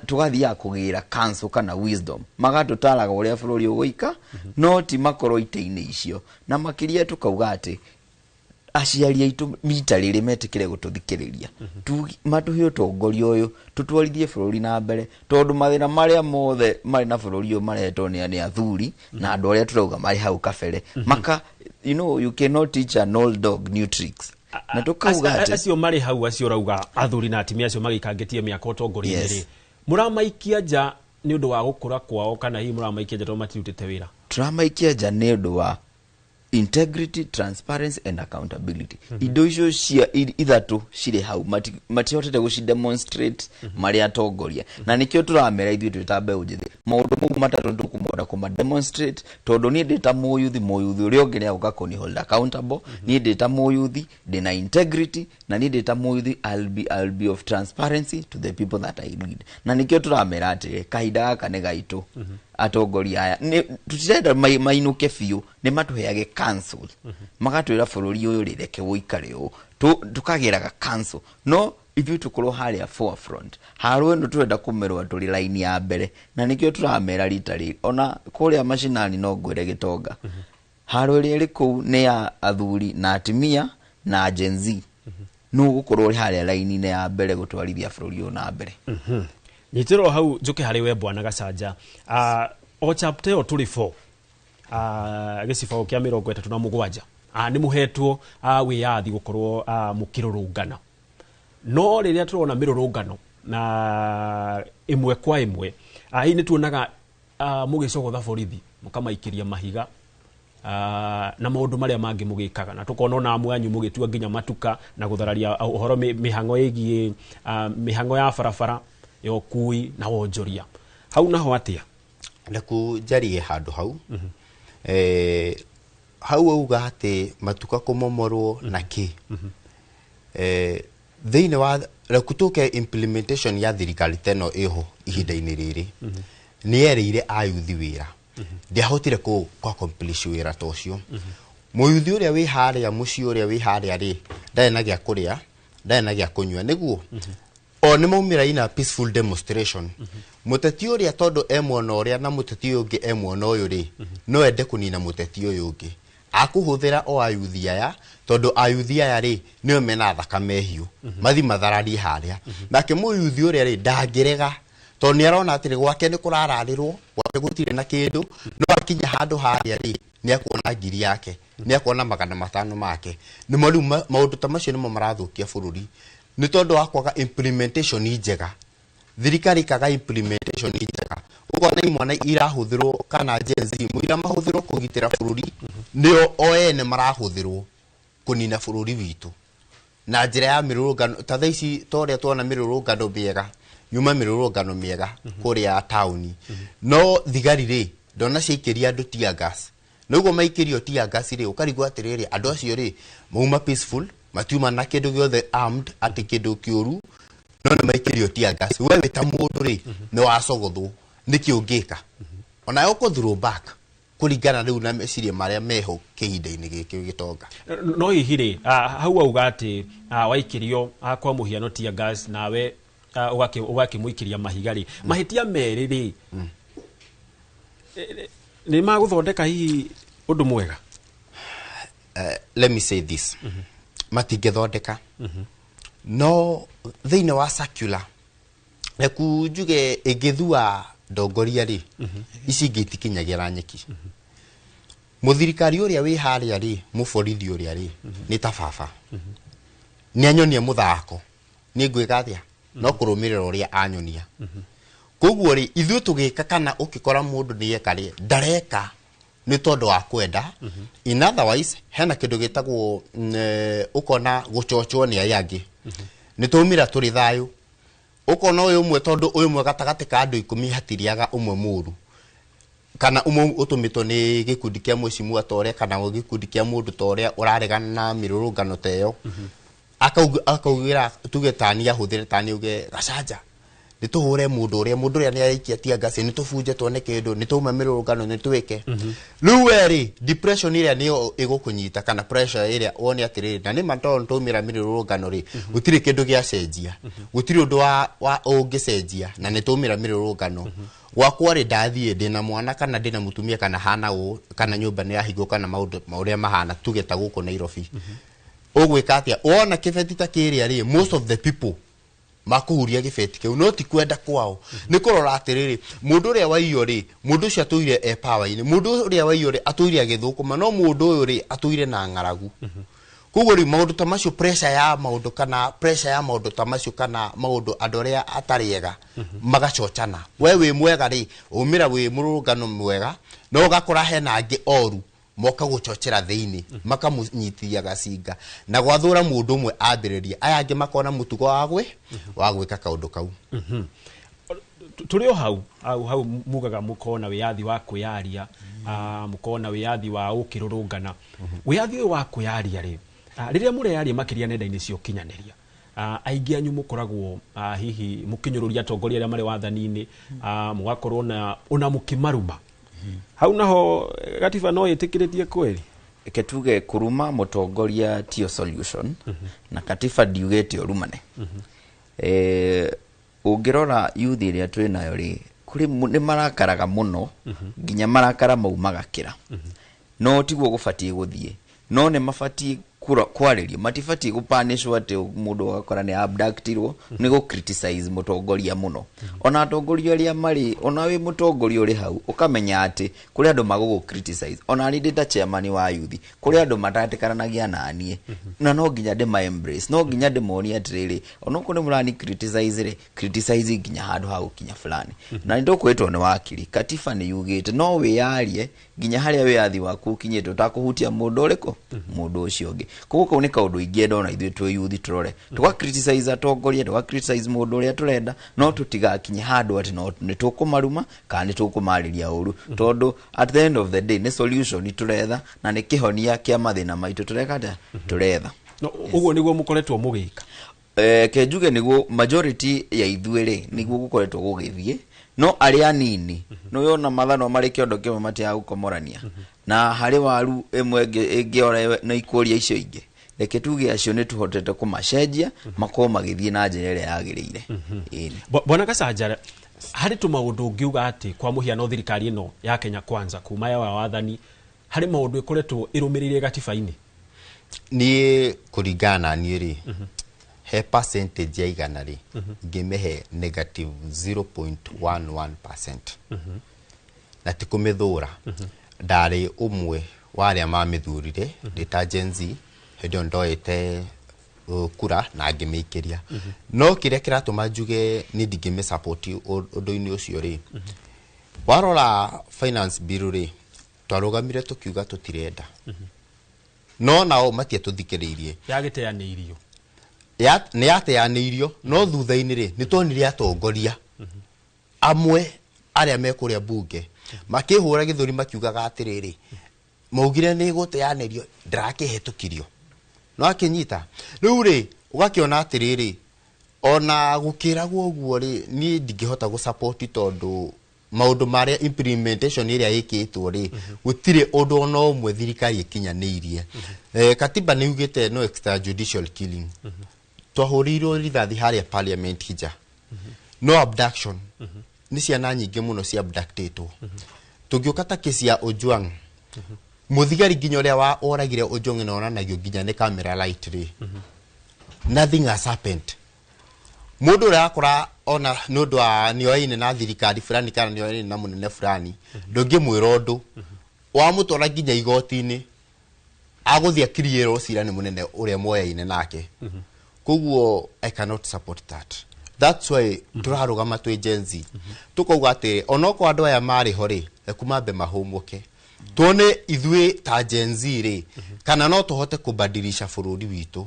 tũgathiaga kũgĩra counsel kana wisdom, magatũtaraga ũrĩa bũrũri ũgũika, no ti makorwo itĩ-inĩ icio. Na makĩria tũkauga atĩ aciari aitũ mita rĩrĩ metĩkĩre gũtũthikĩrĩria, matũhe ũtongoria ũyũ, tũtwarithie bũrũri na mbere, tondũ mathĩna marĩa mothe marĩ na bũrũri ũyũ marehetwo nĩ athuri na andũ arĩa tũrauga marĩ hau kabere. Maka You know, you cannot teach an old dog new tricks. Na tũkauga atĩ Acio marĩ hau, acio ũrauga athuri na atumia acio magĩikangĩtie mĩaka ũtongoria-inĩ rĩ, mũramaikia nja nĩ ũndũ wa gũkũra kwao, kana hihi mũramaikia nja tondũ matirutĩte wĩra? Tũramaikia nja nĩ ũndũ wa integrity, transparency and accountability. Indo icio cia ithatũ cirĩ hau, matihotete gũci demonstrate marĩ atongoria, na nĩkĩo tũramera ithuĩ twĩ ta mbeũ njĩthĩ maũndũ mau matatũ tũkũmona kũma demonstrate, tondũ niĩ ndĩ ta mũyuthi, mũyuthi ũrĩa ũngĩ nĩagũka kũni hold accountable. Niĩ ndĩ ta mũyuthi ndĩna integrity, na niĩ ndĩ ta mũyuthi I'll be of transparency to the people that I lead. Na nĩkĩo tũramera atĩrĩ, kahinda gaka nĩ gaitũ. Atongoria aya tũtirenda mainũke biũ, nĩ matũheage council, magatwĩra bũrũri ũyũ rĩ, reke ũikare ũũ. Tũkagĩraga council, no ithuĩ tũkorwo harĩa forefront. Haro ĩno tũrenda kũmerwo tũrĩ raini ya mbere, na nĩkĩo tũramera rita rĩrĩ ona kũrĩa macinani no ngwĩre gĩtonga haro ĩrĩa ĩrĩ kũu nĩ ya athuri na atumia na Gen Z, nũ gũkorwo ũrĩ harĩa raini-inĩ ya mbere gũtwarithia bũrũri ũyũ na mbere. Nyitĩrwo hau njũke harĩ we, Bwana Gacanja. O chapter ĩyo tũrĩ 4, gĩcibaũ kĩa 37, nĩ mũhetwo wĩyathi gũkorwo mũkĩrũrũngana, no rĩrĩa tũrona mĩrũrũngano na ĩmwe kwa ĩmwe, hihi nĩ tuonaga mũgĩcogotha borithi, mũkamaikĩria mahiga na maũndũ marĩa mangĩ mũgĩkaga, na tũkona ona amwe anyu mũgĩtua nginya matuka na gũthararia ũhoro mĩhang'o ĩgiĩ mĩhang'o ya barabara ya ũkui na wonjoria hau naho atĩa? Reku njarie handũ hau. Hau auga atĩ matuka kũmomorwo na kĩ thĩinĩ wa, reku tũke implementation ya thirikari teno ĩho ihinda-inĩ rĩrĩ, nĩ yerĩire ayuthi wĩra, ndiahotire kũ accomplish wĩra ta ũcio. Mũyuthi ũrĩa wĩ harĩa mũciĩ, ũrĩa wĩ harĩa rĩ, ndarĩ na gĩa kũrĩa, ndarĩ na gĩa kũnyua, nĩguo o nĩ maumĩra ina peaceful demonstration. Mũteti ũrĩa tondũ e mwena ũrĩa na mũteti ũyũ ũngĩ e mwena ũyũ rĩ, no ende kũnina mũteti ũyũ ũngĩ, akũhũthĩra o ayuthi aya, tondũ ayuthi aya rĩ, nĩo mena thakame hiũ, mathi mathararie harĩa. Nake mũyuthi ũrĩa rĩ, ndangĩrega, tondũ nĩ arona atĩrĩ, gwake nĩ kũrararĩrwo, gwake gũtirĩ na kĩndũ, no akinya handũ harĩa rĩ, nĩ akuona ngiri yake, nĩ akuona 500 make. Nĩmo rĩu maũndũ ta macio nĩmo marathũkia bũrũri, nĩ tondũ wa kwaga implementation njega. Thirikari ikaga implementation njega, ũkona imwana irahũthĩrwo kana Gen Z mũira mahũthĩrwo kũgitĩra bũrũri, nĩo o ene marahũthĩrwo kũnina bũrũri witũ na njĩra ya mĩrũrũngano. Ta thaa ici, ta ũrĩa tuona mĩrũrũngano mĩega, yuma mĩrũrũngano mĩega kũrĩa taũni, no thigari rĩ, ndona ciaikĩria andũ tear gas. Noguo maikĩrio tear gas rĩ, ũkarigwo atĩrĩrĩ, andũ acio rĩ, mauma peaceful, matiuma na kĩndũ gĩothe armed atĩ kĩndũ kĩũru, no nĩ maikĩrio tear gas. We wĩ ta mũndũ rĩ, nĩ wacogothwo, nĩkĩ ũngĩka? Onawe ũkũ back kũringana rĩu na meciria marĩa meho kĩhinda-inĩ gĩkĩ, gĩtonga. No hihi rĩ, hau auga atĩ waikĩrio kwa mũhiano tear gas, nawe ũgakĩmũikĩria mahiga rĩ, mahĩtia merĩ rĩ, nĩ magũthondeka hihi ũndũ mwega? Let me say this, matingĩthondeka, no thĩinĩ wa circular, reku njuge, ĩngĩthua ndongoria rĩ, ici ingĩ itikinyagĩra nyeki. Mũthirikari ũrĩa wĩ harĩa rĩ, mũborithi ũrĩa rĩ, nĩ ta baba, nĩ anyonia mũthako, nĩ ngwĩka atĩa? No kũrũmĩrĩra ũrĩa anyonia. Koguo rĩ, ithuĩ tũgĩka kana ũkĩkora mũndũ nĩ eka rĩ, ndareka nĩ tondũ wa kwenda. In otherwise, hena kĩndũ gĩtagwo ũkona gũchochwo nĩ arĩa angĩ. Nĩ twaumĩra tũrĩ thayũ, ũkona ũyũ ũmwe, tondũ ũyũ ũmwe gatagatĩ ka andũ 10 hatiriaga ũmwe mũru, kana ũmwe ũtũmĩtwo nĩ gĩkundi kĩa mheshimiwa ta ũrĩa, kana gĩkundi kĩa mũndũ ta ũrĩa ũraregana na mĩrũrũngano ta ĩyo, akaugĩra tuge tani ahũthĩre tani uge Gacanja, nĩ tũhũre mũndũ ũrĩa nĩ araikia tear gas, nĩ tũbunje tuone kĩndũ, nĩ twauma mĩrũrũngano, nĩ twĩke. Rĩu we rĩ, depression ĩrĩa nĩyo ĩgũkũnyita, kana pressure ĩrĩa wone atĩrĩrĩ, na nĩ ma tondũ twaumĩra mĩrũrũngano rĩ, gũtirĩ kĩndũ gĩacenjia, gũtirĩ ũndũ wa ũngĩcenjia, na nĩ twaumĩra mĩrũrũngano, gwakwa rĩ, ndathiĩ ndĩna mwana kana ndĩna mũtumia kana hana ũũ, kana nyũmba nĩ yahingwo, kana maũndũ ũrĩa mahana, tuge ta gũkũ Nairobi, ũgwĩka atĩa wona kĩbeti ta kĩrĩa rĩ? Most of the people Makũhuria gĩbeti kĩu no ti kwenda kwao, nĩ kũrora atĩrĩrĩ, mũndũ ũrĩa waiywo rĩ, mũndũ ũcio atũire e power-inĩ, mũndũ ũrĩa waiywo rĩ, atũire agĩthũkũma, no mũndũ ũyũ rĩ, atũire na ng'aragu. Koguo rĩu maũndũ ta macio, pressure ya maũndũ kana pressure ya maũndũ ta macio kana maũndũ andũ arĩa atarĩ ega magacocana. We wĩ mwega rĩ, umĩra wĩ mũrũrũngano mwega, no ũgakora hena angĩ oru moka gũchochera thĩinĩ, makamũnyitithia gacinga na gwathũra mũndũ ũmwe ambĩrĩria, aya angĩ makona mũtugo wa gwĩka kaũndũ kau. Tũrĩ o hau hau hau, mugaga mũkorwo na wĩyathi wa kwĩyaria, mũkorwo na wĩyathi wa gũkĩrũrũngana. Wĩyathi ũyũ wa kwĩyaria rĩ, rĩrĩa mũreyaria makĩria nenda-inĩ cia ũkinyanĩria, aingĩ anyu mũkoragwo hihi mũkĩnyũrũria atongoria arĩa marĩ wathani-inĩ, mũgakorwo na ona mũkĩmaruma hau. Naho gatiba no ĩtĩkĩrĩtie kweri? Reke tuge kuruma mũtongoria tio solution, na katiba ndiugĩte ũrumane. Ũngĩrora youth ĩrĩa twĩ nayo rĩ, kũrĩ nĩ marakaraga mũno nginya marakara mau magakĩra, no tiguo gũbatiĩ gũthiĩ. No nĩ mabatiĩ kwarĩrio, matibatiĩ gũpanĩcwo atĩ mũndũ ũgakora nĩ abductirwo nĩ gũ criticize mũtongoria mũno. Ona atongoria arĩa marĩ, ona wĩ mũtongoria ũrĩ hau, ũkamenya atĩ kũrĩ andũ magũgũ criticize. Ona niĩ ndĩ ta chairman wa youth, kũrĩ andũ matatĩkaranagia naniĩ, na no nginya ndĩma embrace, no nginya ndĩmonie atĩrĩrĩ, onokorwo nĩ mũrani criticize rĩ, criticize nginya handũ ha gũkinya fulani. Na nĩ tũkwĩtwo nĩ wakiri, katiba nĩ yugĩte no wĩyarie nginya harĩa wĩyathi waku ũkinyĩte ũtakũhutia mũndũ ũrĩkũ, mũndũ ũcio ũngĩ. Koguo kau nĩ kaũndũ ingĩenda ona ithuĩ twĩ youth tũrore, tũga criticize atongoria, tũga criticize mũndũ ũrĩa tũrenda, no tũtigakinye handũ atĩ no nĩ tũkũmaruma kana nĩ tũkũmarĩria ũru, tondũ at the end of the day nĩ solution tũretha na nĩ kĩhonia kĩa mathĩna maitũ tũreka atĩa, tũretha. No ũguo nĩguo mũkoretwo mũgĩka? Ke njuge nĩguo majority ya ithuĩ rĩ, nĩguo gũkoretwo gũgĩthiĩ, no arĩa anini nĩ yona mathanwa marĩ kĩondo kĩmwe matiaga gũkomorania, na harĩ waru ĩmwe ĩngĩora na ikũria icio ingĩ. Reke tuge acio nĩ tũhotete kũmacenjia makorwo magĩthiĩ na njĩra ĩrĩa yagĩrĩire. Ĩni. Bwana Gacanja, harĩ tũmaũndũ ũngiuga atĩ kwa mũhiano thirikari ĩno ya Kenya Kwanza kuma ya wathani harĩ maũndũ ĩkoretwo ĩrũmĩrĩire gatiba-inĩ? Niĩ kũringana na niĩ rĩ, he percentage ya 100 rĩ, ingĩmĩhe negative 0.11%, na ti kũmĩthũra. Ndarĩ ũmwe wa arĩa mamĩthurire ndĩ ta Gen Z hĩndĩ ĩyo ndoete kura na ngĩmĩikĩria. No kĩrĩa kĩratũma njuge niĩ ndingĩmĩ support ũndũ-inĩ ũcio rĩ, warora finance bill rĩ, twarũgamire tũkiuga tũtirenda, no nao matiatũthikĩrĩirie. Yagĩteanĩirio. Nĩ yateanĩirio, no thutha-inĩ rĩ, nĩ tuonire atongoria amwe arĩa me kũrĩa bunge makĩhũra gĩthũri makiugaga atĩrĩrĩ, maugire nĩ gũteanĩrio, ndĩrakĩhetũkirio, no akĩnyita rĩu rĩ, ũgakĩona atĩrĩrĩ, ona gũkĩragwo ũguo rĩ, niĩ ndingĩhota gũ tondũ maũndũ marĩa implementation ĩrĩa ĩkĩtwo rĩ, gũtirĩ ũndũ ona ũmwe thirikari ĩkinyanĩirie. Katiba nĩ yugĩte no extrajudicial killing. Twahũrĩirwo rithathi harĩa parliament nja. No abduction, nĩ ciana nyingĩ mũno cia abductĩtwo. Tũngĩũka ta kesi ya Ojwang, mũthigari nginya ũrĩa wa oragire Ojwang na onanagio nginya nĩ camera light rĩ, nothing has happened. Mũndũ ũrĩa akora ona nĩ ũndũ wa nĩoaine na thirikari fulani kana nĩoaine na mũnene fulani, ndũngĩmwĩra ũndũ, wamũtwara nginya igoti-inĩ agũthiĩ akiriĩrwo cira nĩ mũnene ũrĩa moyaine nake. Koguo I cannot support that. That's why tũrarũgama twĩ Gen Z tũkauga atĩrĩ, onokorwo andũ aya marĩ ho rĩ, reku mambe mahũmũke, tuone ithuĩ ta Gen Z rĩ, kana no tũhote kũbadilisha bũrũri witũ.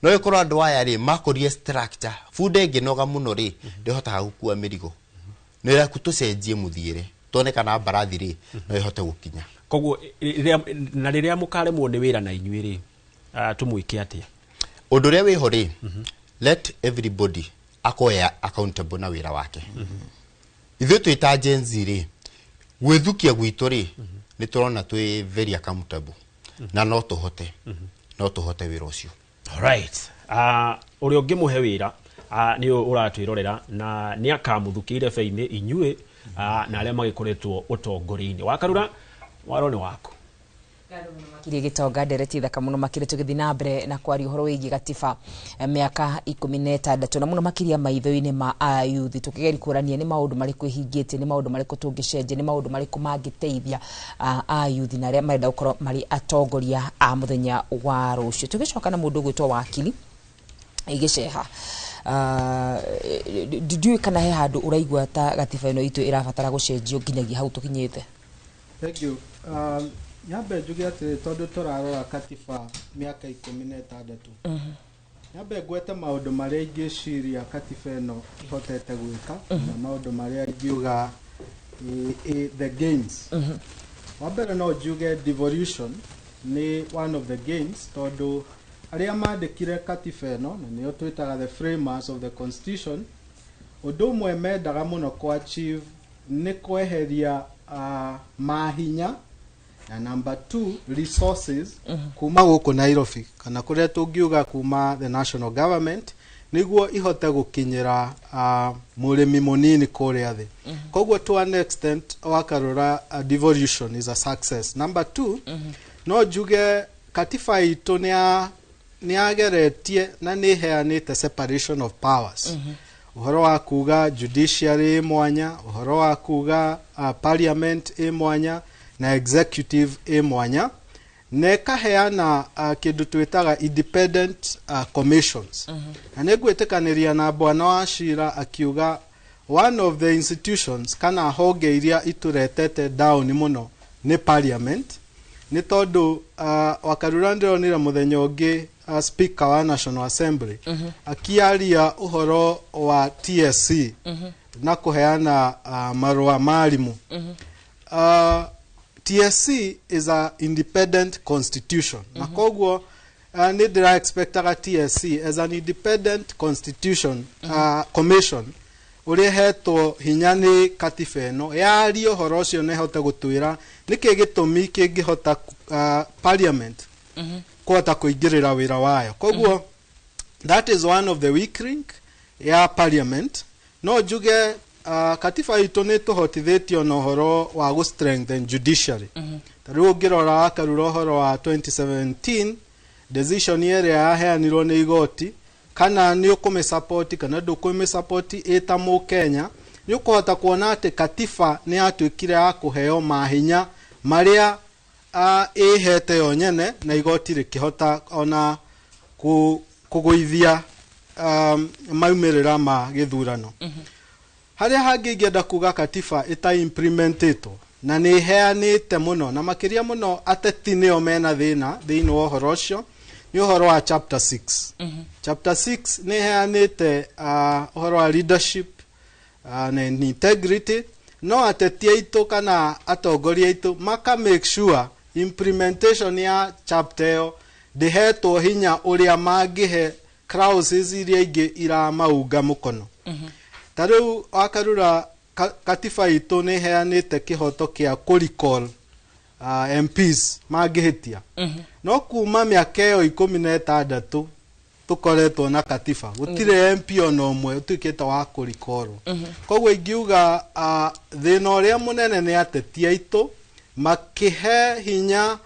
No ĩkorwo andũ aya rĩ, makũrie structure, bunda ĩngĩnoga mũno rĩ, ndĩhotaga gũkua mĩrigo. Nĩ reku tũcenjie mũthiĩre, tuone kana mbarathi rĩ, no ĩhote gũkinya. Koguo na rĩrĩa mũkaremwo nĩ wĩra na inyuĩ rĩ, tũmwĩke atĩa? Ũndũ ũrĩa wĩho rĩ, let everybody akorwo accountable na wĩra wake. Ithuĩ twĩ ta Gen Z rĩ, gwĩthukia gwitũ rĩ, nĩ tũrona twĩ very accountable na no tũhote wĩra ũcio. Alright. Ũrĩa ũngĩmũhe wĩra nĩ ũratwĩrorera na nĩ akamũthukĩire irebe-inĩ inyuĩ na arĩa magĩkoretwo ũtongoria-inĩ. Wakarura, waro nĩ waku. Kirie gitonga ndereti thaka muno makiria tugithi na mbere na kwaria uhoro wigie gatiba miaka 16 na muno makiria maitho-ini ma ayuthi tukigeria kurania ni maundu mariku ihingitie, ni maundu mariku tungicenjia, ni maundu mariku mangiteithia ayuthi na aria marenda gukorwo mari atongoria a muthenya wa rucio. Tugicoka na mundu gwitwo wakili Gicheha, ndiũĩ kana he handũ ũraigua ta gatiba ĩno itũ ĩrabatara gũcenjio nginyagia hau tũkinyĩte? Thank you. Nyambe njuge atĩrĩ, tondũ tũrarora katiba mĩaka 16, nyambe ngwete maũndũ marĩa ingĩciria katiba ĩno ĩhotete gwĩka na maũndũ marĩa ingiuga the gains. Wa mbere no njuge devolution nĩ one of the gains, tondũ arĩa mandĩkire katiba ĩno na nĩo twĩtaga the framers of the constitution, ũndũ ũmwe mendaga mũno kũ achieve nĩ kweheria mahinya na number 2 resources kuma gũkũ Nairobi kana kũrĩa tũngiuga kuma the national government nĩguo ihote gũkinyĩra mũrĩmi mũnini kũrĩa thĩ. Koguo to an extent wakarora devolution is a success. Number 2, no njuge katiba itũ nĩ yageretie na nĩ ĩheanĩte separation of powers. Ũhoro wa kuga judiciary ĩ mwanya, ũhoro wa kuga parliament ĩ mwanya na executive ĩ mwanya, na ĩkaheana kĩndũ twĩtaga independent commissions. Na nĩ ngwĩtĩkanĩria na bwana wa Cira akiuga one of the institutions kana honge iria itũretete down mũno nĩ parliament, nĩ tondũ Wakarura ndĩronire mũthenya ũngĩ speaker wa National Assembly akiaria ũhoro wa TSC na kũheana marũa ma arimũ. TSC is a independent constitution. Na koguo nĩ ndĩra expectaga TSC as an independent constitution commission ũrĩa ĩhetwo hinya nĩ katiba ĩno yarie ũhoro ũcio na ĩhote gũtwĩra nĩkĩ gĩtũmi kĩngĩhota parliament kũhota kũingĩrĩra wĩra wayo. Koguo that is one of the weak link ya parliament. No njuge katiba itũ nĩ tũhotithĩtio na ũhoro wa gũ strengthen judiciary. Ta rĩu ũngĩrora Wakarura ũhoro wa 2017 decision ĩrĩa yaheanirwo nĩ igoti, kana nĩ ũkũmĩsupport kana ndũkũmĩsupport ĩta mũkenya, nĩ ũkũhota kuona atĩ katiba nĩ yatuĩkire ya kũheo mahinya marĩa ĩhete yo nyene na igoti rĩkĩhota ona kũgũithia maumĩrĩra ma gĩthurano. Harĩa hangĩ ingĩenda kuga katiba ĩta implementetwo na nĩ ĩheanĩte mũno na makĩria mũno ateti nĩo mena thĩna thĩinĩ wa ũhoro ũcio nĩ ũhoro wa chapter 6. Chapter 6 nĩ ĩheanĩte ũhoro wa leadership na integrity, no ateti aitũ kana atongoria aitũ maka make sure implementation ya chapter ĩyo ndĩhetwo hinya ũrĩa mangĩhe clauses iria ingĩ iramaunga mũkono. Ta rĩu Wakarura katiba itũ nĩ ĩheanĩte kĩhoto kĩa kũ recall MPs mangĩhĩtia. No kuma mĩaka ĩyo 16 tũkoretwo na katiba gũtirĩ MP ona ũmwe ũtuĩkĩte wa kũrikorwo. Koguo ingiuga thĩna ũrĩa mũnene nĩ ateti aitũ makĩhe hinya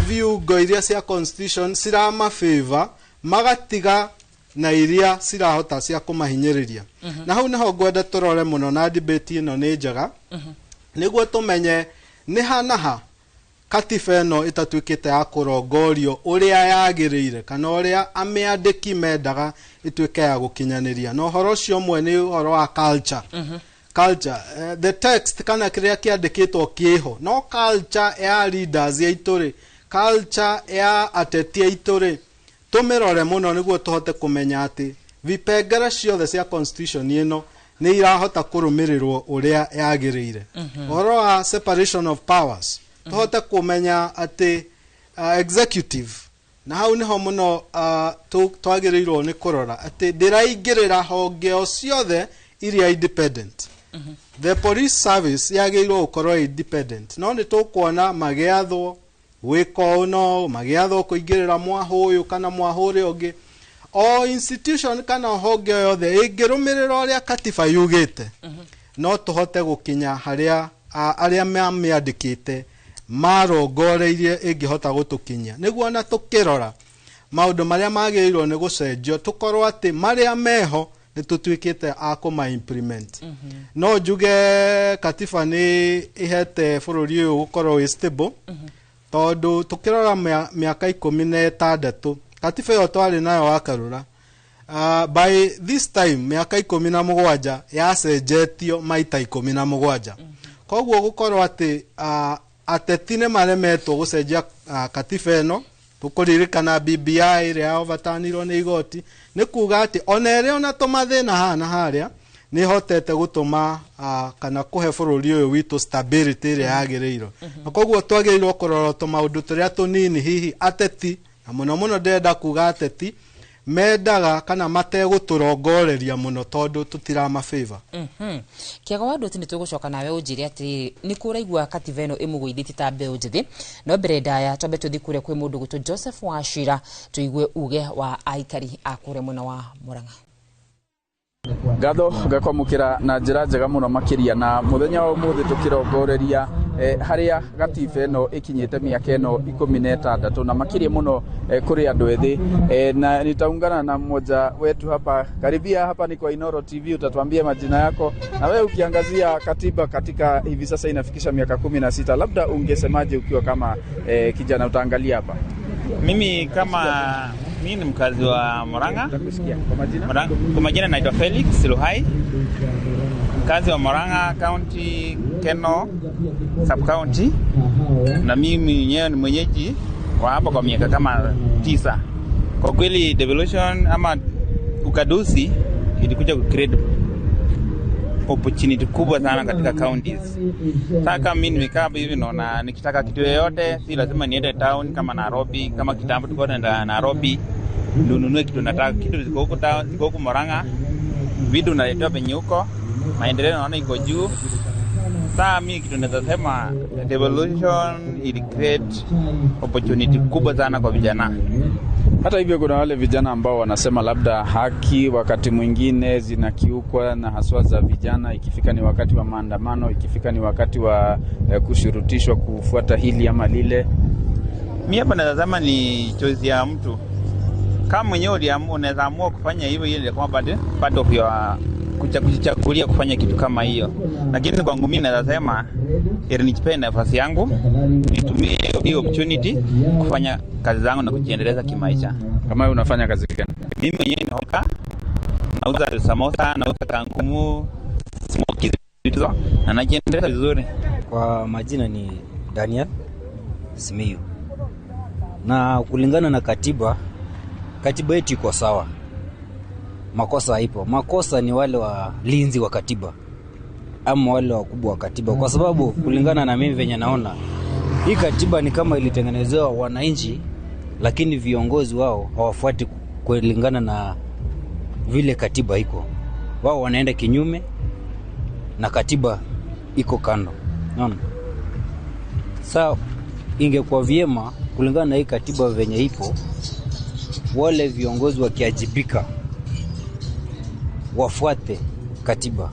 viungo iria cia constitution cirama favor magatiga na iria cirahota cia kũmahinyĩrĩria. Na hau nĩho ngwenda tũrore mũno na debate ĩno nĩ njega nĩguo tũmenye nĩ ha na ha katiba ĩno ĩtatuĩkĩte ya kũrongorio ũrĩa yagĩrĩire kana ũrĩa amĩandĩki mendaga ĩtuĩke ya gũkinyanĩria. Na ũhoro ũcio ũmwe nĩ ũhoro wa culture. Culture, the text kana kĩrĩa kĩandĩkĩtwo kĩho, no culture ya leaders aitũ rĩ, culture ya ateti aitũ rĩ, tũmĩrore mũno nĩguo tũhote kũmenya atĩ vipengere ciothe cia constitution ĩno nĩ irahota kũrũmĩrĩrwo ũrĩa yagĩrĩire. Ũhoro wa separation of powers, tũhote kũmenya atĩ executive, na hau nĩho mũno twagĩrĩirwo nĩ kũrora atĩ ndĩraingĩrĩra honge o ciothe iria independent. The police service yagĩrĩirwo gũkorwo independent, no nĩ tũkuona magĩathwo gwĩka ũũ no magĩathwo kũingĩrĩra mwahũ ũyũ kana mwahũ ũrĩa ũngĩ. O institution kana honge yothe ĩngĩrũmĩrĩra ũrĩa katiba yugĩte, no tũhote gũkinya harĩa arĩa mamĩandĩkĩte Marongoreirie ĩngĩhota gũtũkinyia nĩguo ona tũkĩrora maũndũ marĩa magĩrĩirwo nĩ gũcenjio tũkorwo atĩ marĩa meho nĩ tũtuĩkĩte a kũma implement. No njuge katiba nĩ ĩhete bũrũri ũyũ gũkorwo wĩ stable, tondũ tũkĩrora mĩaka 16 katiba ĩyo twarĩ nayo wakarũra, by this time mĩaka 17 yacenjetio maita 17. Koguo gũkorwo atĩ ateti nĩ maremetwo gũcenjia katiba ĩno, tũkũririkana BBI ĩrĩa yaovatanirwo nĩ igoti, nĩ kuga atĩ ona ĩrĩa ona tũmathĩna haha na harĩa nĩ hotete gũtũma kana kũhe bũrũri ũyũ witũ stability ĩrĩa yagĩrĩirwo. Na koguo twagĩrĩirwo kũrora tũmaũndũ tũrĩa tũnini hihi ateti, na mũno mũno ndĩrenda kuga ateti mendaga kana mategũtũrongoreria mũno tondũ tũtirama favor. Kĩaga wa Ndũti, nĩ tũgũcoka nawe ũnjĩre atĩrĩrĩ, nĩ kũ ũraigua katiba ĩno ĩmũgũithĩtie ta mbeũ njĩthĩ? No mbere ndaya twambe tũthiĩ kũrĩa kwĩ mũndũ gwĩtwo Joseph Wachira, tũigue uge wa aikari a kũrĩa mwena wa Murang'a. Ngatho ngakwamũkĩra na njĩra njega mũno makĩria, na mũthenya wa ũmũthĩ tũkĩrongoreria harĩa gatiba ĩno ĩkinyĩte mĩaka ĩno 16 na makĩria mũno kũrĩ andũ ethĩ, na nitaungana na mmoja wetu hapa. Karibia hapa ni kwa Inoro TV, utatuambia majina yako, na wewe ukiangazia katiba katika hivi sasa inafikisha miaka 16, labda ungesemaje ukiwa kama kijana utaangalia hapa? Mimi kama mimi ni mkazi wa Murang'a. Kwa majina naitwa Felix Luhai, mkazi wa Murang'a County, Keno sub county, na mimi mwenyewe ni mwenyeji wa hapa kwa miaka kama 9. Kwa kweli devolution ama ukadusi ilikuja ku create opportunity kubwa sana katika counties. Sasa kama mimi nimekaa hivi naona nikitaka kitu yoyote si lazima niende town kama Nairobi, kama kitambo tulikuwa tunaenda Nairobi ndio nunue kitu nataka. Kitu ziko huko town, ziko huko Murang'a, vitu naletewa penye huko, maendeleo naona iko juu. Sasa mimi kitu naweza sema devolution ili create opportunity kubwa sana kwa vijana. Hata hivyo kuna wale vijana ambao wanasema labda haki wakati mwingine zinakiukwa, na haswa za vijana, ikifika ni wakati wa maandamano, ikifika ni wakati wa kushurutishwa kufuata hili ama lile. Mimi hapa natazama ni choice ya mtu. Kama mwenyewe unaweza amua kufanya hivyo, ile kama part of your kujichagulia kufanya kitu kama hiyo. Lakini kwangu mimi naweza sema ili nijipe nafasi yangu, nitumie hiyo opportunity kufanya kazi zangu na kujiendeleza kimaisha. Kama wewe unafanya kazi gani? Mimi mwenyewe ni hoka, nauza samosa, nauza kangumu, smoky vitu, na najiendeleza vizuri. Kwa majina ni Daniel Simiyu. Na kulingana na katiba, katiba yetu iko sawa. Makosa haipo. Makosa ni wale walinzi wa katiba ama wale wakubwa wa katiba, kwa sababu kulingana na mimi venye naona, hii katiba ni kama ilitengenezewa wananchi, lakini viongozi wao hawafuati kulingana na vile katiba iko. Wao wanaenda kinyume na katiba iko kando. Unaona? Sasa ingekuwa vyema kulingana na hii katiba venye ipo, wale viongozi wakiajibika wafuate katiba,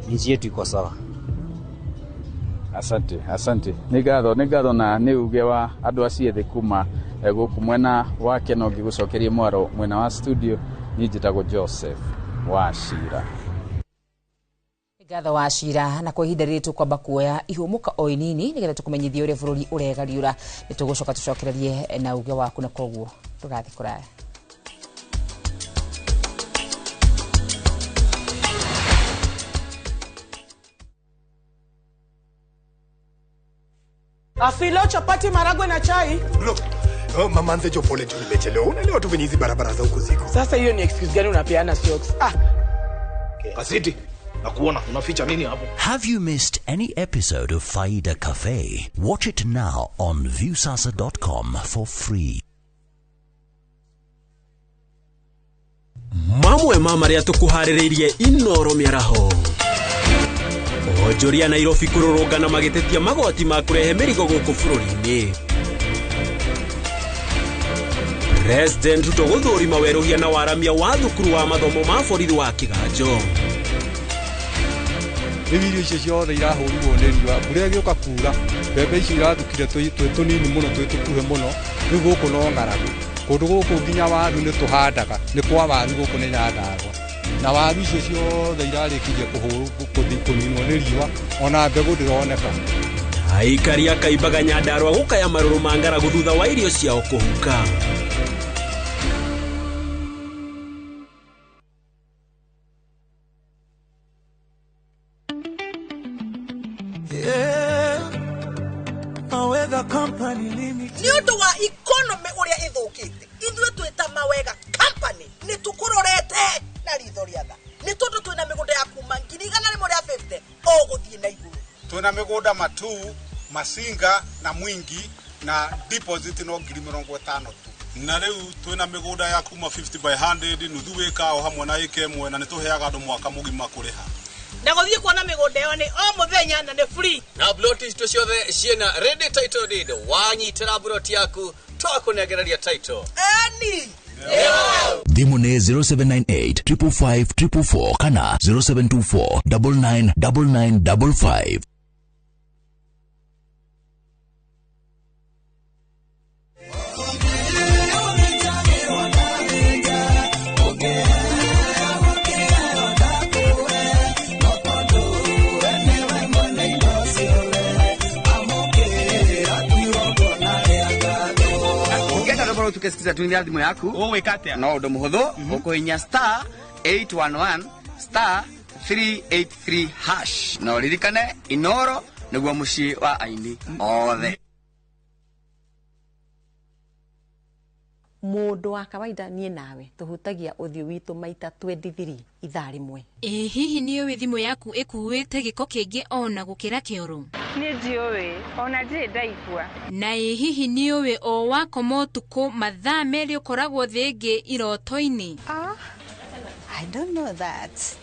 nchi yetu iko sawa. Asante, asante. Nĩ ngatho na nĩ uge wa andũ acio ethĩ kuma gũkũ mwena wa Keno ngĩgũcokeria mwaro mwena wa studio. Niĩ njĩtagwo Joseph Wachira. Ngatho Wachira, na kwa ihinda rĩrĩ tũkwamba kuoya ihũmũka o inini nĩgetha tũkũmenyithie ũrĩa bũrũri ũregariũra. Nĩ tũgũcoka tũcokererie na uge waku, na koguo ndũgathiĩ kũraya. Afilo, chapati, maragwe na chai. Bro, oh, mama nzecho pole tu nimechelewa. Unaelewa tu venye hizi barabara za huko ziko. Sasa hiyo ni excuse gani unapeana socks? Ah. Kasiti, nakuona unaficha nini hapo? Have you missed any episode of Faida Cafe? Watch it now on viewsasa.com for free. Mamwe ma marĩa tũkũharĩrĩirie Inoro mĩaraho. Onjoria Nairobi kũrũrũngana magĩtetia magoti ma kũrehe mĩrigo gũkũ bũrũri-inĩ. President Ruto gũthũrima werũhia na waramia wa thukuru wa mathomo ma borithi wa Kiganjo. Rĩu irio icio ciothe irahũrirwo nĩ riũa. Mbura ĩgĩũka kura, mbembe icio irathukire twĩ tũnini mũno, twĩ tũkuhĩ mũno. Rĩu gũkũ no ng'aragu. Kũndũ gũkũ nginya waru nĩ tũhandaga, nĩ kwa waru gũkũ nĩ Nyandarũa. Na waru icio ciothe irarĩkirie kũninwo nĩ riũa, ona mbegũ ndĩroneka. Aikari a Kaimbaga Nyandarũa gũkaya marũrũ ma ng'aragu thutha wa irio ciao kũhuka. Nĩ ũndũ wa economy ũrĩa ĩthũkĩte, ithuĩ twĩta Mawega Company nĩ tũkũrorete na ritho rĩa tha, nĩ tondũ twĩna mĩgũnda ya kuma 150,000 o gũthiĩ na igũrũ. Twĩna mĩgũnda Matuu, Masinga na Mwingi na deposit no 50,000 tu. Na rĩu twĩna mĩgũnda ya kuma 50 by 100, nuthu ĩka o hamwe na ĩka ĩmwe, na nĩ tũheaga andũ mwaka mũgima kũrĩha. Na gũthiĩ kuona mĩgũnda ĩyo nĩ o mũthenya na nĩ free. Na ploti citũ ciothe ciĩna ready title deed. Wanyitĩra ploti yaku twakũnengereria title. Eni Thimũ nĩ 0798 555 444 kana 0724 999955. Tukesikiza tuingia thimu yaku ũgwĩka atĩa? No ũndũ mũhũthũ, ũkũhinya star 811 star 383 hash na ũririkane Inoro nĩguo mũciĩ wa aini othe. Mũndũ wa kawaida niĩ nawe tũhutagia ũthiũ witũ maita 23 ithaa rĩmwe. Ĩ hihi nĩ ũĩ thimũ yaku ĩkuĩte gĩko kĩingĩ ona gũkĩra kĩoro? Niĩ ndiũĩ, ona ndirĩ ndaigua. Na ĩ hihi nĩ ũĩ o wakoma ũtukũ mathaa merĩ ũkoragwo thĩ ĩngĩ iroto-inĩ? I don't know that.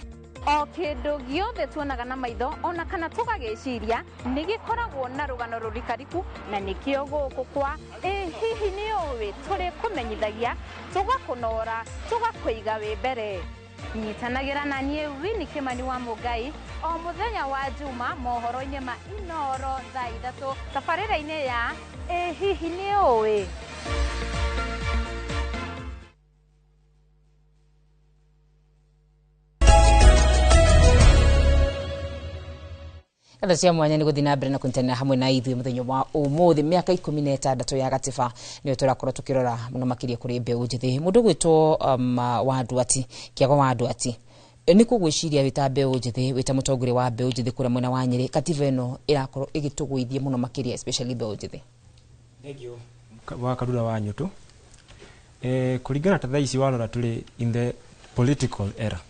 O kĩndũ gĩothe tuonaga na maitho ona kana tũgagĩciria nĩ gĩkoragwo na rũgano rũrikariku, na nĩkĩo gũkũ kwa ĩ hihi nĩ ũĩ tũrĩkũmenyithagia, tũgakũnora, tũgakũiga wĩ mbere. Nyitanagĩra na niĩ Winnie Kimani wa Mũngai o mũthenya wa Juma mohoro-inĩ ma Inoro thaa 3 tabarĩra-inĩ ya ĩ hihi nĩ ũĩ. Ngatho cia mwanya nĩ gũthiĩ na mbere na kũnyitanĩra hamwe na ithuĩ mũthenya wa ũmũthĩ. Mĩaka 16 ya gatiba nĩyo tũrakorwo tũkĩrora mũno makĩria kũrĩ mbeũ njĩthĩ. Mũndũ ũgwĩtwo Wa Nduati, Kĩago wa Nduati, nĩ kũgwĩciria wĩta mbeũ njĩthĩ, wĩta mũtongoria wa mbeũ njĩthĩ kũrĩa mwena wa Nyĩrĩ, katiba ĩno ĩrakorwo ĩgĩtũgũithia mũno makĩria especially mbeũ njĩthĩ? Thengiũ wa Karura wa Nyũtũ. Kũringana ta thaa ici warora tũrĩ in the political era,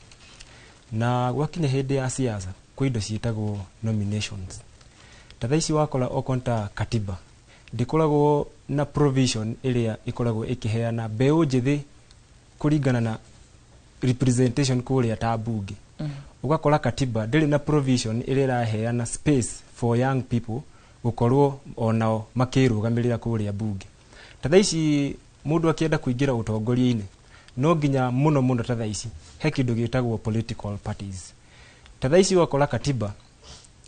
na gwakinya hĩndĩ ya siasa kwĩ indo ciĩtagwo nominations. Ta thaa ici wakora okorwo ta katiba ndĩkoragwo na provision ĩrĩa ĩkoragwo ĩkĩheana mbeũ njĩthĩ kũringana na representation kũrĩa ta bunge. Ũgakora katiba ndĩrĩ na provision ĩrĩa ĩraheana space for young people gũkorwo onao makĩrũgamĩrĩra kũrĩa bunge. Ta thaa ici mũndũ akĩenda kũingĩra ũtongoria-inĩ no nginya mũno mũno ta thaa ici he kĩndũ gĩtagwo political parties. Ta thaa ici ũgakora katiba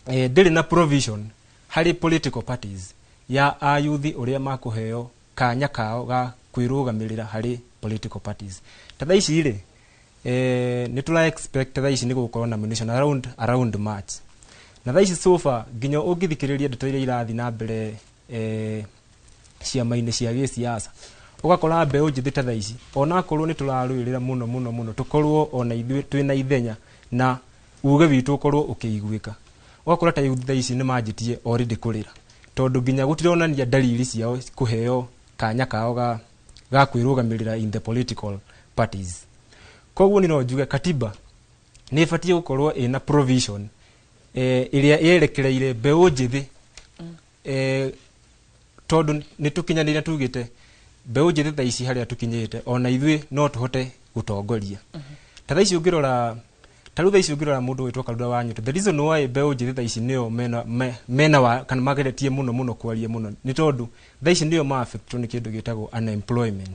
ndĩrĩ na provision harĩ political parties ya ayuthi ũrĩa makũheo kanya kao ga kwĩrũgamĩrĩra harĩ political parties. Ta thaa ici rĩ, nĩ tũra expect thaa ici nĩ gũgũkorwo na nomination around March. Na thaa ici so far nginya ũngĩthikĩrĩria ndeto iria irathiĩ na mbere ciama-inĩ cia gĩsiasa, ũgakora mbeũ njĩthĩ ta thaa ici onakorwo nĩ tũrarũĩrĩra mũno mũno mũno tũkorwo ona ithuĩ twĩna ithenya na uge witũ ũkorwo ũkĩiguĩka, ũgakora ta thaa ici nĩ manjĩtie already kũrĩra, tondũ nginya gũtironania dalili ciao kũheo kanya kao ga kwĩrũgamĩrĩra in the political parties. Koguo no njuge katiba nĩ ĩbatiĩ gũkorwo ĩna provision ĩrĩa yerekereire mbeũ njĩthĩ, tondũ nĩ tũkinyanĩire tugĩte mbeũ njĩthĩ thaa ici harĩa tũkinyĩte ona ithuĩ no tũhote gũtongoria. Ta thaa ici ũngĩrora, ta rĩu thaa ici ũngĩrora mũndũ wĩtwo Karura wa Nyũtũ, the reason why mbeũ njĩthĩ thaa ici nĩo mena wa kana mageretie mũno mũno kwaria mũno nĩ tondũ thaa ici nĩo ma-affectwo nĩ kĩndũ gĩtagwo unemployment.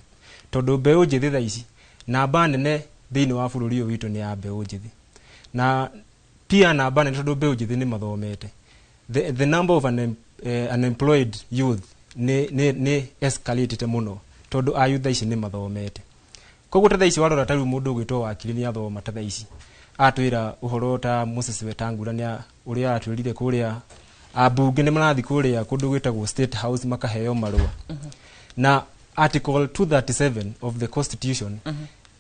Tondũ mbeũ njĩthĩ thaa ici namba nene thĩinĩ wa bũrũri ũyũ witũ nĩ ya mbeũ njĩthĩ, na Pia namba nene tondũ mbeũ njĩthĩ nĩ mathomete, the number of unemployed youth nĩ escalated mũno tondũ a youth ici nĩ mathomete. Koguo ta thaa ici warora ta rĩu mũndũ ũgwĩtwo wakiri nĩ athoma, ta thaa ici atwĩra ũhoro ta Moses Wetangula nĩ ũrĩa atwĩrire kũrĩa ambunge nĩ marathiĩ kũrĩa kũndũ gwĩtagwo State House makaheo marũa. Na article 237 of the constitution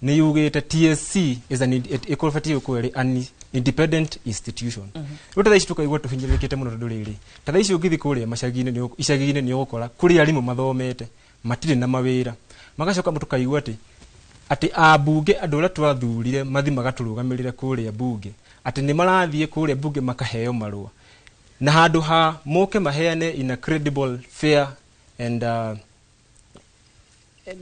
nĩ yugĩte TSC is an ĩbatiĩ gũkorwo ĩrĩ an independent institution. Rĩu ta thaa ici tũkaigua tũhinyĩrĩrĩkĩte mũno tondũ rĩrĩ, ta thaa ici ũngĩthiĩ kũrĩa macagi-inĩ icagi-inĩ nĩ ũgũkora kũrĩ arimũ mathomete matirĩ na mawĩra. Magacoka tũkaigua atĩ ambunge, andũ arĩa twathurire mathi magatũrũgamĩrĩre kũrĩa bunge, atĩ nĩ marathiĩ kũrĩa bunge makaheo marũa na handũ ha moke maheane in a credible, fair and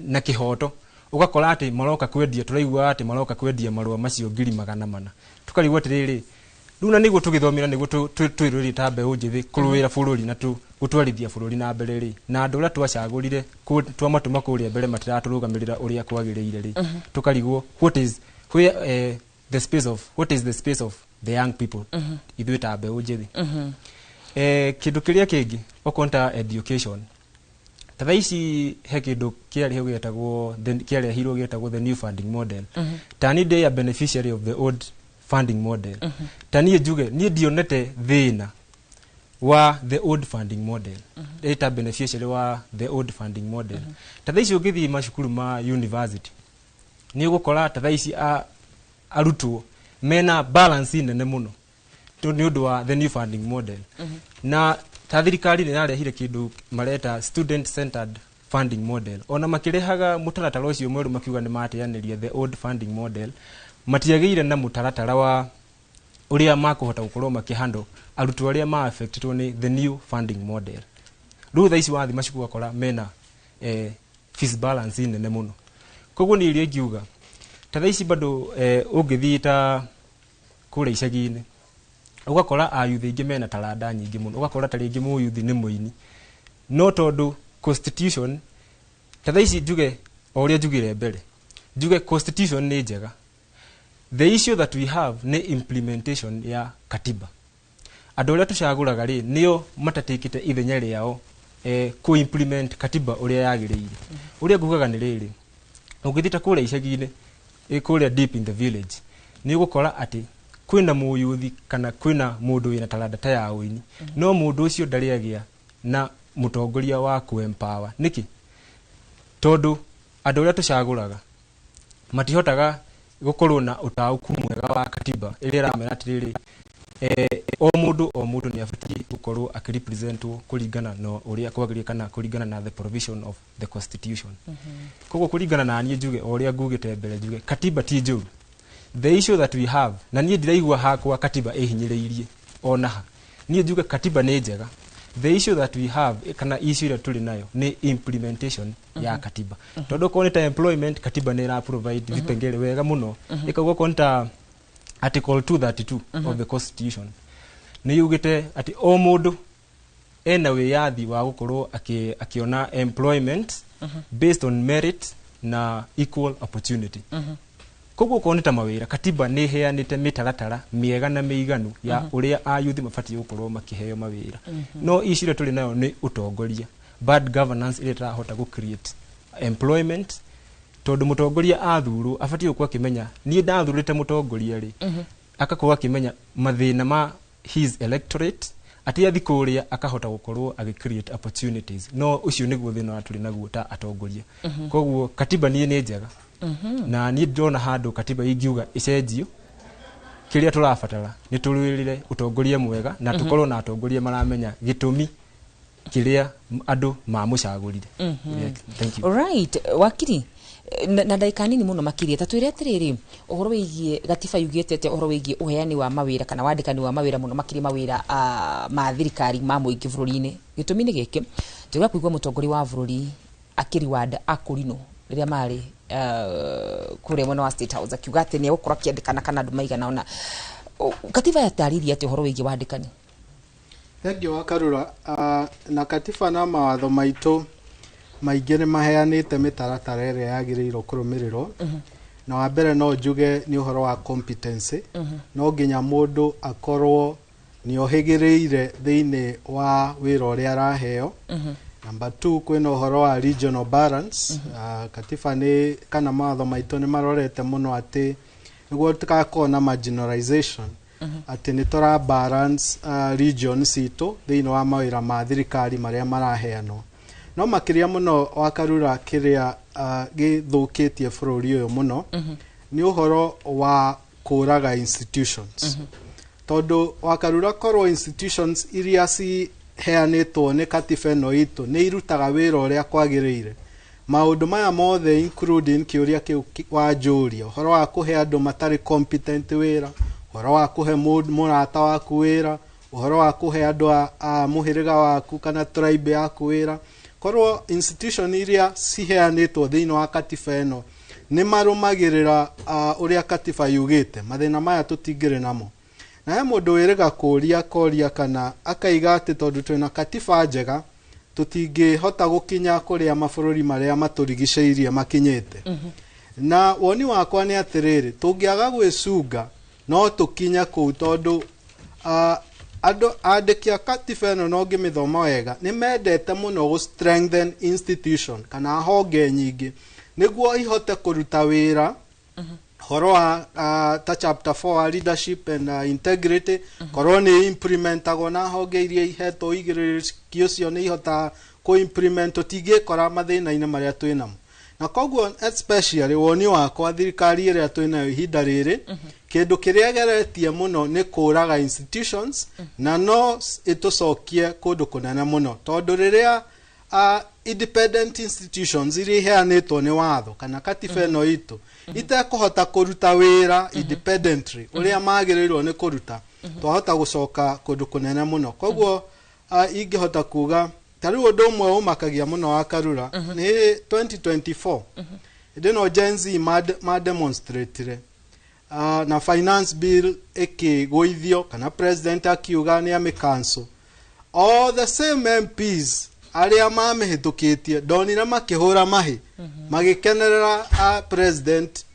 na kĩhoto, ũgakora atĩ maroka kwendia, tũraigua atĩ maroka kwendia marũa macio 400,000. Tũkarigwo atĩrĩrĩ, rĩu na nĩguo tũgĩthomera nĩguo twĩrũĩrĩre ta mbeũ njĩthĩ kũrũĩra bũrũri na gũtwarithia bũrũri na mbere rĩ, na andũ arĩa twacagũrire twamatũma kũrĩa mbere matiratũrũgamĩrĩra ũrĩa kwagĩrĩire rĩ, tũkarigwo what is where the space of what is the space of the young people, ithuĩ ta mbeũ njĩthĩ. Kĩndũ kĩrĩa kĩngĩ okorwo nĩ ta education, ta thaa ici he kĩndũ kĩarĩho gĩetagwo kĩarehirwo gĩetagwo the new funding model. Ta niĩ ndĩ a beneficiary of the old funding model. Ta niĩ njuge niĩ ndionete thĩna wa the old funding model, ndĩ ta beneficiary wa the old funding model. Ta thaa ici ũngĩthiĩ macukuru ma university nĩ ũgũkora ta thaa ici arutwo mena balance nene mũno nĩ ũndũ wa the new funding model. Na ta thirikari nĩ ĩrarehire kĩndũ mareta student centered funding model. Ona makĩrehaga mũtaratara ũcio mwerũ makiuga nĩ mateanĩria the old funding model, matiagĩire na mũtaratara wa ũrĩa makũhota gũkorwo makĩhandle arutwo arĩa ma affectedwo nĩ the new funding model. Rĩu thaa ici wathiĩ macukuru ũgakora mena fees balance nene mũno. Koguo niĩ iria ingiuga ta thaa ici bado ũngĩthiĩ ta kũrĩa icagi-inĩ ũgakora ayuthi aingĩ mena taranda nyingĩ mũno, ũgakora ta rĩngĩ mũyuthi nĩ mũini, no tondũ constitution ta thaa ici njuge o ũrĩa njugire mbere, njuge constitution nĩ njega, the issue that we have nĩ implementation ya katiba. Andũ arĩa tũcagũraga rĩ nĩo matatikĩte ithenya rĩao kũ implement katiba ũrĩa yagĩrĩire. Ũrĩa ngugaga nĩ rĩrĩ, ũngĩthiĩ ta kũrĩa icagi-inĩ, kũrĩa deep in the village, nĩ ũgũkora atĩ kwĩna mũyuthi kana kwĩna mũndũ wĩna taranda ta ya ũini, no mũndũ ũcio ndarĩ agĩa na mũtongoria wa kũ-empower. Nĩkĩ? Tondũ andũ arĩa tũcagũraga matihotaga gũkorwo na ũtaũku mwega wa katiba ĩrĩa ĩramera atĩrĩrĩ, o mũndũ nĩ abatiĩ gũkorwo akĩrepresentwo kũringana na ũrĩa kwagĩrĩire kana kũringana na the provision of the constitution. Koguo kũringana na niĩ njuge o ũrĩa ngugĩte mbere, njuge katiba ti njũru. The issue that we have, na niĩ ndiraigua hakwa katiba ĩhinyĩrĩirie ona ha, niĩ njuge katiba nĩ njega. The issue that we have, kana issue ĩrĩa tũrĩ nayo nĩ implementation ya katiba. Tondũ okorwo nĩ ta employment, katiba nĩ ĩra provide vipengele wega mũno. Ĩkauga okorwo nĩ ta article 232 of the constitution nĩ yugĩte atĩ o mũndũ ena wĩyathi wa gũkorwo akĩona employment based on merit na equal opportunity. Koguo okorwo nĩ ta mawĩra, katiba nĩ ĩheanĩte mĩtaratara mĩega na mĩiganu ya ũrĩa ayuthi mabatiĩ gũkorwo makĩheo mawĩra. No issue ĩrĩa tũrĩ nayo nĩ ũtongoria, bad governance ĩrĩa ĩtarahota gũ create employment, tondũ mũtongoria athurwo abatiĩ gũkorwo akĩmenya niĩ ndathurĩte mũtongoria rĩ, akakorwo akĩmenya mathĩna ma his electorate, atĩ athi kũrĩa akahota gũkorwo agĩ create opportunities. No ũcio nĩguo thĩna ũrĩa tũrĩ naguo ta atongoria. Koguo katiba niĩ nĩ njega, na niĩ ndĩrona handũ katiba ingiuga ĩcenjio. Kĩrĩa tũrabatara nĩ tũrũĩrĩre ũtongoria mwega na tũkorwo na atongoria maramenya gĩtũmi kĩrĩa andũ mamũcagũrire. Yeah, thank you. Alright, wakiri, na ndagĩka nini mũno makĩria, ta twĩre atĩrĩrĩ, ũhoro wĩgiĩ gatiba yugĩte atĩa ũhoro wĩgiĩ ũheani wa mawĩra kana wandĩkani wa mawĩra mũno makĩria mawĩra ma thirikari ma mũingĩ bũrũri-inĩ. Gĩtũmi nĩ gĩkĩ, njũraga kũigua mũtongoria wa bũrũri akĩriwanda akũrinũ rĩrĩa marĩ kũrĩa mwena wa State House akiuga atĩ nĩ egũkorwo akĩandĩkana kana andũ maigana ũna. Katiba yatarĩirie atĩa ũhoro wĩgiĩ wandĩkani? Thengiũ wa Karura. Na katiba na mawatho maitũ maingĩ nĩ maheanĩte mĩtaratara ĩrĩa yagĩrĩirwo kũrũmĩrĩrwo. Na wa mbere no njuge nĩ ũhoro wa competency. No nginya mũndũ akorwo nĩ ohĩgĩrĩire thĩinĩ wa wĩra ũrĩa araheo. Number 2, kwĩna ũhoro wa regional balance. Katiba nĩ kana mawatho maitũ nĩ marorete mũno atĩ nĩguo tũgakorwo na marginalization, atĩ nĩ tũra balance regions citũ thĩinĩ wa mawĩra ma thirikari marĩa maraheanwo. No makĩria mũno wakarura kĩrĩa gĩthũkĩtie bũrũri ũyũ mũno nĩ ũhoro wa kũraga institutions, tondũ wakarura korwo institutions iria ciheanĩtwo nĩ katiba ĩno itũ nĩ irutaga wĩra ũrĩa kwagĩrĩire, maũndũ maya mothe including kĩũria kĩu wanjũria, ũhoro wa kũhe andũ matarĩ competent wĩra, ũhoro wa kũhe mũrata waku wĩra, ũhoro wa kũhe andũ a mũhĩrĩga waku kana tribe yaku wĩra, korwo institution iria ciheanĩtwo thĩinĩ wa katiba ĩno nĩ marũmagĩrĩra ũrĩa katiba yugĩte, mathĩna maya tũtingĩrĩ namo. Na he mũndũ wĩrĩga kũria koria kana akaiga atĩ tondũ twĩna katiba njega tũtingĩhota gũkinya kũrĩa mabũrũri marĩa matũrigicĩirie makinyĩte. Na woni wakwa nĩ atĩrĩrĩ, tũngĩaga gwĩcunga no tũkinye kũu, tondũ andũ andĩki a katiba ĩno no ngĩmĩthoma wega nĩ mendete mũno gũ strengthen institution kana honge nyingĩ nĩguo ihote kũruta wĩra. Horo wa ta chapter 4 wa leadership and integrity, korwo nĩ implementagwo na honge iria ihetwo igĩrĩrĩki ũcio nĩ ihotaga kũ implement, tũtingĩkora mathĩna-inĩ marĩa twĩ namo. Na koguo especially woni wakwa, thirikari ĩrĩa twĩ nayo ihinda rĩrĩ, kĩndũ kĩrĩa ĩgeretie mũno nĩ kũraga institutions, na no ĩtũcokie kũndũ kũnene mũno, tondũ rĩrĩa independent institutions iria iheanĩtwo nĩ watho kana katiba ĩno itũ itekũhota kũruta wĩra independently ũrĩa magĩrĩirwo nĩ kũruta, twahota gũcoka kũndũ kũnene mũno. Koguo ingĩhota kuga ta rĩu ũndũ ũmwe ũmakagia mũno wa Karura nĩ 2024, hĩndĩ ĩno Gen Z ma demonstratire na finance bill ĩkĩgũithio kana president akiuga nĩ amĩ cancel, all the same MPs arĩa mamĩhĩtũkĩtie ndonire makĩhũra mahĩ magĩkenerera president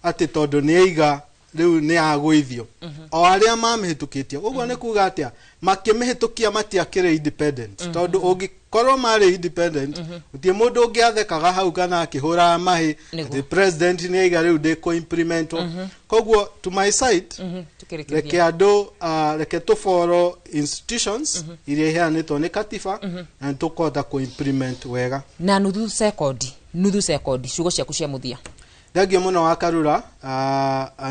atĩ tondũ nĩ aiga rĩu nĩ agũithio, o arĩa mamĩhĩtũkĩtie. Ũguo nĩ kuga atĩa, makĩmĩhĩtũkia matiakĩrĩ independent, tondũ ũngĩkorwo marĩ independent gũtirĩ mũndũ ũngĩathekaga hau kana akĩhũraga mahĩ atĩ president nĩ aiga rĩu ndĩkũ implementwo. Koguo to my side, reke andũ reke tũ follow institutions iria iheanĩtwo nĩ katiba na nĩ tũkũhota kũ implement wega. Na nuthu sekondi, nuthu sekondi, ciugo ciaku cia mũthia. Thengio mũno wa Karura.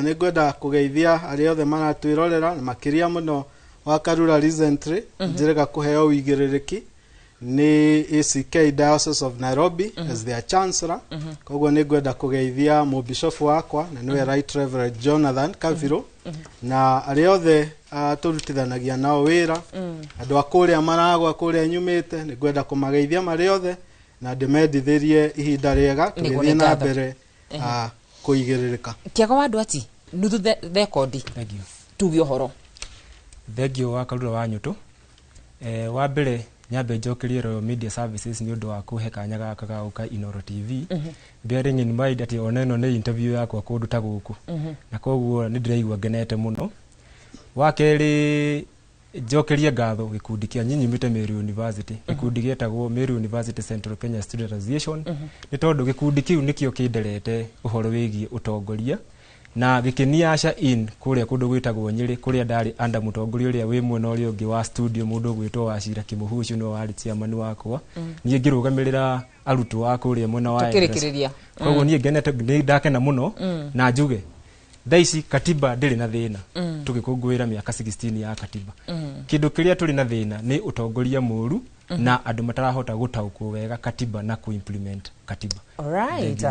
Nĩ ngwenda kũgeithia arĩa othe maratwĩrorera, na makĩria mũno wa Karura recently njĩrĩga kũheo ũigĩrĩrĩki nĩ ACK Diocese of Nairobi as their chancellor. Koguo nĩ ngwenda kũgeithia mũbishofu wakwa na nĩwe Right Reverend Jonathan Kaviro, na arĩa othe tũrutithanagia nao wĩra, andũ a kũrĩa maragwa kũrĩa nyumĩte, nĩ ngwenda kũmageithia marĩ othe na ndĩmendithĩrie ihinda rĩega tũgĩthiĩ na mbere kũigĩrĩrĩka. Kĩaga wa andũ ati nuthu thekondi tuge ũhoro. Thengio wa Karura wa Nyũtũ. Wa mbere nyambe njokerie Royal Media Services nĩ ũndũ wa kũhe kanya gaka ga gũka Inooro TV, bearing in mind atĩ ona ĩno nĩ interview yakwa kũndũ ta gũkũ, na koguo nĩ ndĩraigua ngenete mũno. Wa kerĩ njokerie ngatho gĩkundi kĩa nyinyi nyumĩte Meru University, gĩkundi gĩtagwo Meru University Central Kenya Student Association, nĩ tondũ gĩkundi kĩu nĩkĩo kĩnderete ũhoro wĩgiĩ ũtongoria na gĩkĩniaca in kũrĩa kũndũ gwĩtagwo Nyĩrĩ, kũrĩa ndarĩ under mũtongoria ũrĩa wĩ mwena ũrĩa ũngĩ wa studio, mũndũ ũgwĩtwo Wacira Kĩmũhu, ũcio nĩwe warĩ chairman wakwa, niĩ ngĩrũgamĩrĩra arutwo a kũrĩa mwena wa Tũkĩrĩkĩrĩria. Koguo niĩ ngenete, nĩ ndakena mũno, na njuge thaa ici katiba ndĩrĩ na thĩna, tũgĩkũngũĩra mĩaka 16 ya katiba. Kĩndũ kĩrĩa tũrĩ na thĩna nĩ ũtongoria mũru na andũ matarahota gũtaũkwo wega katiba na kũ-implement katiba. Alright.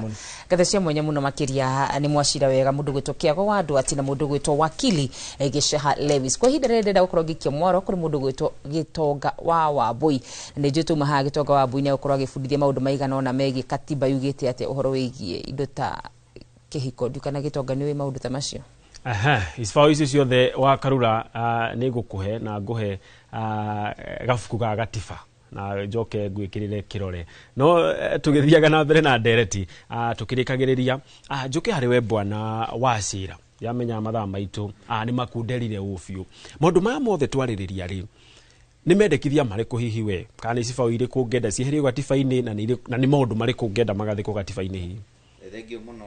Ngatho cia mwanya mũno makĩria nĩ mwacira wega mũndũ gwĩtwo Kĩago wa andũ ati na mũndũ gwĩtwo Wakili Gĩceha Lewis. Kwa ihinda rĩrĩ ndĩrenda gũkorwo ngĩikia mwaro kũrĩ mũndũ gwĩtwo Gĩtonga wa Wambui. Na nĩ njũĩ tuma haha Gĩtonga wa Wambui nĩ egũkorwo agĩbundithia maũndũ maigana ũna megiĩ katiba yugĩte atĩa ũhoro wĩgiĩ indo ta kĩhiko. Ndiũ kana Gĩtonga nĩ ũĩ maũndũ ta macio? Aha, ibao icio ciothe wa Karura nĩ ngũkũhe na ngũhe gabuku ga gatiba. Na njoke ngwĩkĩrĩre kĩrore no tũgĩthiaga na mbere na ndereti, tũkĩrĩkagĩrĩria, njũke harĩ we bwana Wacira. Yamenya mathaa maitũ nĩ makunderire ũũ biũ. Maũndũ maya mothe twarĩrĩria rĩ, nĩ mendekithia marĩkũ hihi we kana nĩ cibaũ irĩkũ ũngĩenda cieherio gatiba-inĩ, na nĩ maũndũ marĩkũ ũngĩenda magathĩkwo gatiba-inĩ hihi? Thank you mũno,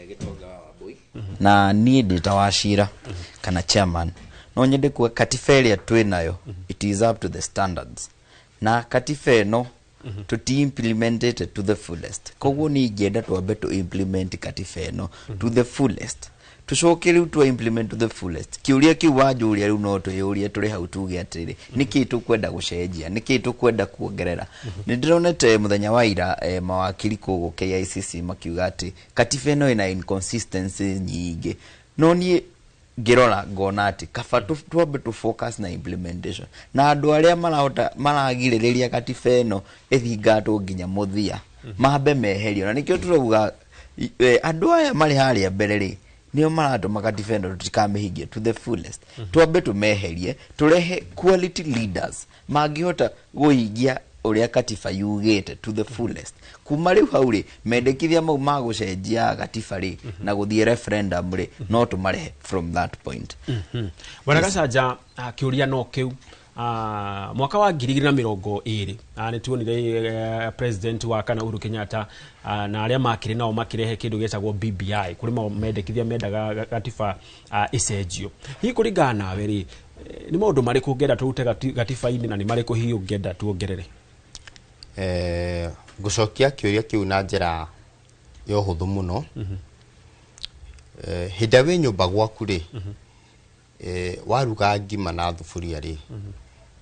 Gĩtonga wa Wambui. Na niĩ ndĩ ta Wacira kana chairman, no nyende kuga katiba ĩrĩa twĩ nayo, it is up to the standards, na katiba ĩno tuti implemented to the fullest. Koguo niĩ ingĩenda twambe tu implement katiba ĩno to the fullest, tucoke rĩu twa implement to the fullest, kĩũria kĩu wanjũria rĩu no twĩyũrie tũrĩ hau, tuge atĩrĩrĩ, nĩkĩĩ tũkwenda gũcenjia, nĩkĩĩ tũkwenda kuongerera? Nĩ ndĩronete mũthenya wa ira mawakiri kũgũ KICC makiuga atĩ katiba ĩno ĩna inconsistency nyingĩ, no niĩ ngĩrora ngona atĩ kaba twambe tu focus na implementation, na andũ arĩa marahota maragirĩrĩria katiba ĩno ĩthingatwo nginya mũthia mambe meherio. Na nĩkĩo tũrauga andũ aya marĩ harĩa mbere rĩ, nĩo maratũma katiba ĩno tũtikamĩhingie to the fullest. Twambe tũmeherie, tũrehe quality leaders mangĩhota kũhingia ũrĩa katiba yugĩte to the fullest. Kuma rĩu hau rĩ, mendekithia mau ma gũcenjia gatiba rĩ na gũthiĩ referendum rĩ, no tũmarehe from that point. Bwana Gacanja, kĩũria no kĩu. Mwaka wa 2020, nĩ tuonire president wa kana Uhuru Kenyatta na arĩa makĩrĩ nao makĩrehe kĩndũ gĩtagwo BBI kũrĩ mendekithia mendaga gatiba ĩcenjio. Hihi kũringana nawe rĩ, nĩ maũndũ marĩkũ ũngĩenda tũrute gatiba-inĩ, na nĩ marĩkũ hihi ũngĩenda tuongerere? Ngũcokia kĩũria kĩu na njĩra ya ũhũthũ mũno. Hĩndĩ ĩrĩa wĩ nyũmba gwaku rĩ, waruga ngima na thuburia rĩ,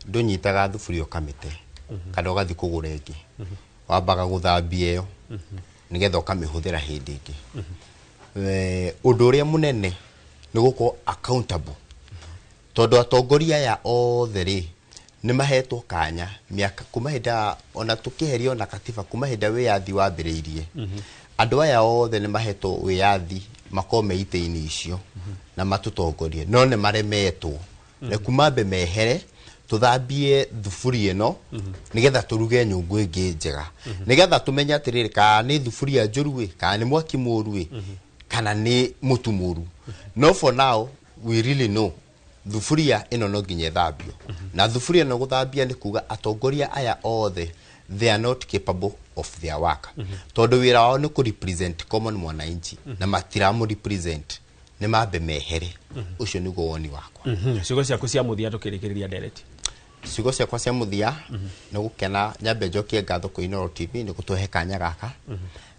ndũnyitaga thuburia ũkamĩte kana ũgathiĩ kũgũra ĩngĩ, wambaga gũthambia ĩyo nĩgetha ũkamĩhũthĩra hĩndĩ ĩngĩ. Ũndũ ũrĩa mũnene nĩ gũkorwo accountable, tondũ atongoria aya othe rĩ, nĩ mahetwo kanya mĩaka kuma hĩndĩ ona tũkĩherio na katiba, kuma hĩndĩ ĩrĩa wĩyathi wambĩrĩirie, andũ aya othe nĩ mahetwo wĩyathi makorwo me itĩ-inĩ icio na matũtongorie, no nĩ maremetwo. Reku mambe mehere, tũthambie thuburia ĩno nĩgetha tũruge nyũngũ ĩngĩ njega, nĩgetha tũmenye atĩrĩrĩ, kana nĩ thuburia njũru ĩ, kana nĩ mwaki mũru ĩ, kana nĩ mũtu mũru. No for now we really know thuburia ĩno no nginya ĩthambio, na thuburia ĩno gũthambia nĩ kuga atongoria aya othe, they are not capable of their work, tondũ wĩra wao nĩ kũ represent common mwananchi na matiramũ represent. Nĩ mambe mehere. Ũcio nĩguo woni wakwa. Ciugo ciaku cia mũthia tũkĩrĩkĩrĩria ndereti. Ciugo ciakwa cia mũthia nĩ gũkena, nyambe njokie ngatho kwĩ Inooro TV nĩ gũtũhe kanya gaka,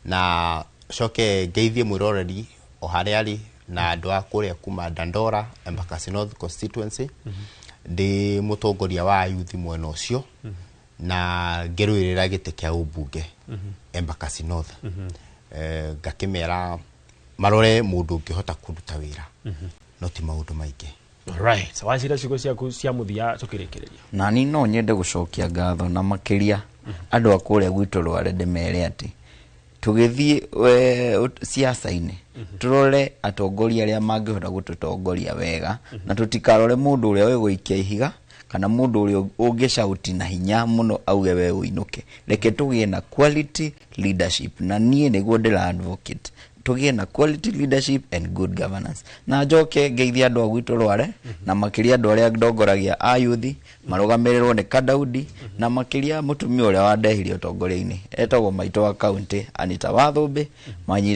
na coke ngeithie mwĩroreri o harĩa arĩ na andũ a kũrĩa kuma Dandora, Embakasi North constituency. Ndĩ mũtongoria wa youth mwena ũcio na ngĩrũĩrĩra gĩtĩ kĩa ũmbunge Embakasi North. Ngakĩmera marore mũndũ ũngĩhota kũruta wĩra, no ti maũndũ maingĩ. Right, Wacira, ciugo ciaku cia mũthia tũkĩrĩkĩrĩria. Na ni no nyende gũcokia ngatho na makĩria andũ a kũrĩa gwitũ Rware, ndĩmere atĩ tũgĩthiĩ siasa-inĩ tũrore atongoria arĩa mangĩhota gũtũtongoria wega, na tũtikarore mũndũ ũrĩa ũĩ gũikia ihiga kana mũndũ ũrĩa ũngĩcauti na hinya mũno auge we ũinũke. Reke tũgĩe na quality leadership, na niĩ nĩguo ndĩra advocate, tũgĩe na quality leadership and good governance. Na njoke ngeithie andũ a gwitũ Rware, na makĩria andũ arĩa ndongoragia a youth marũgamĩrĩrwo nĩ Kadaudi, na makĩria mũtumia ũrĩa wandehirie ũtongoria-inĩ etagwo maitũ wa county Anita Wathũmbĩ.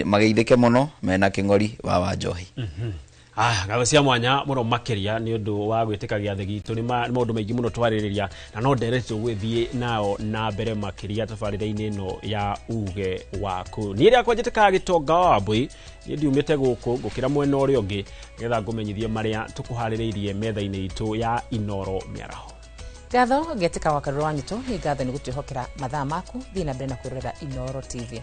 Mageithĩke mũno mena Kĩng'ori wa Wanjohi. Ngatho cia mwanya mũno makĩria nĩ ũndũ wa gwĩtĩka gĩathĩ gitũ. Nĩ maũndũ maingĩ mũno twarĩrĩria, na no ndereti tũgũgĩthiĩ nao na mbere makĩria tabarĩra-inĩ ĩno ya uge waku. Niĩ rĩakwa njĩtĩkaga Gĩtonga wa Wambui, niĩ ndiumĩte gũkũ ngũkĩra mwena ũrĩa ũngĩ nĩgetha ngũmenyithie marĩa tũkũharĩrĩirie metha-inĩ itũ ya Inooro mĩaraho. Ngatho ngetika wa Karura wa Nyito, nĩ ngatho nĩ gũtwĩhokera mathaa maku. Thiĩ na mbere na kwĩrorera Inooro TV.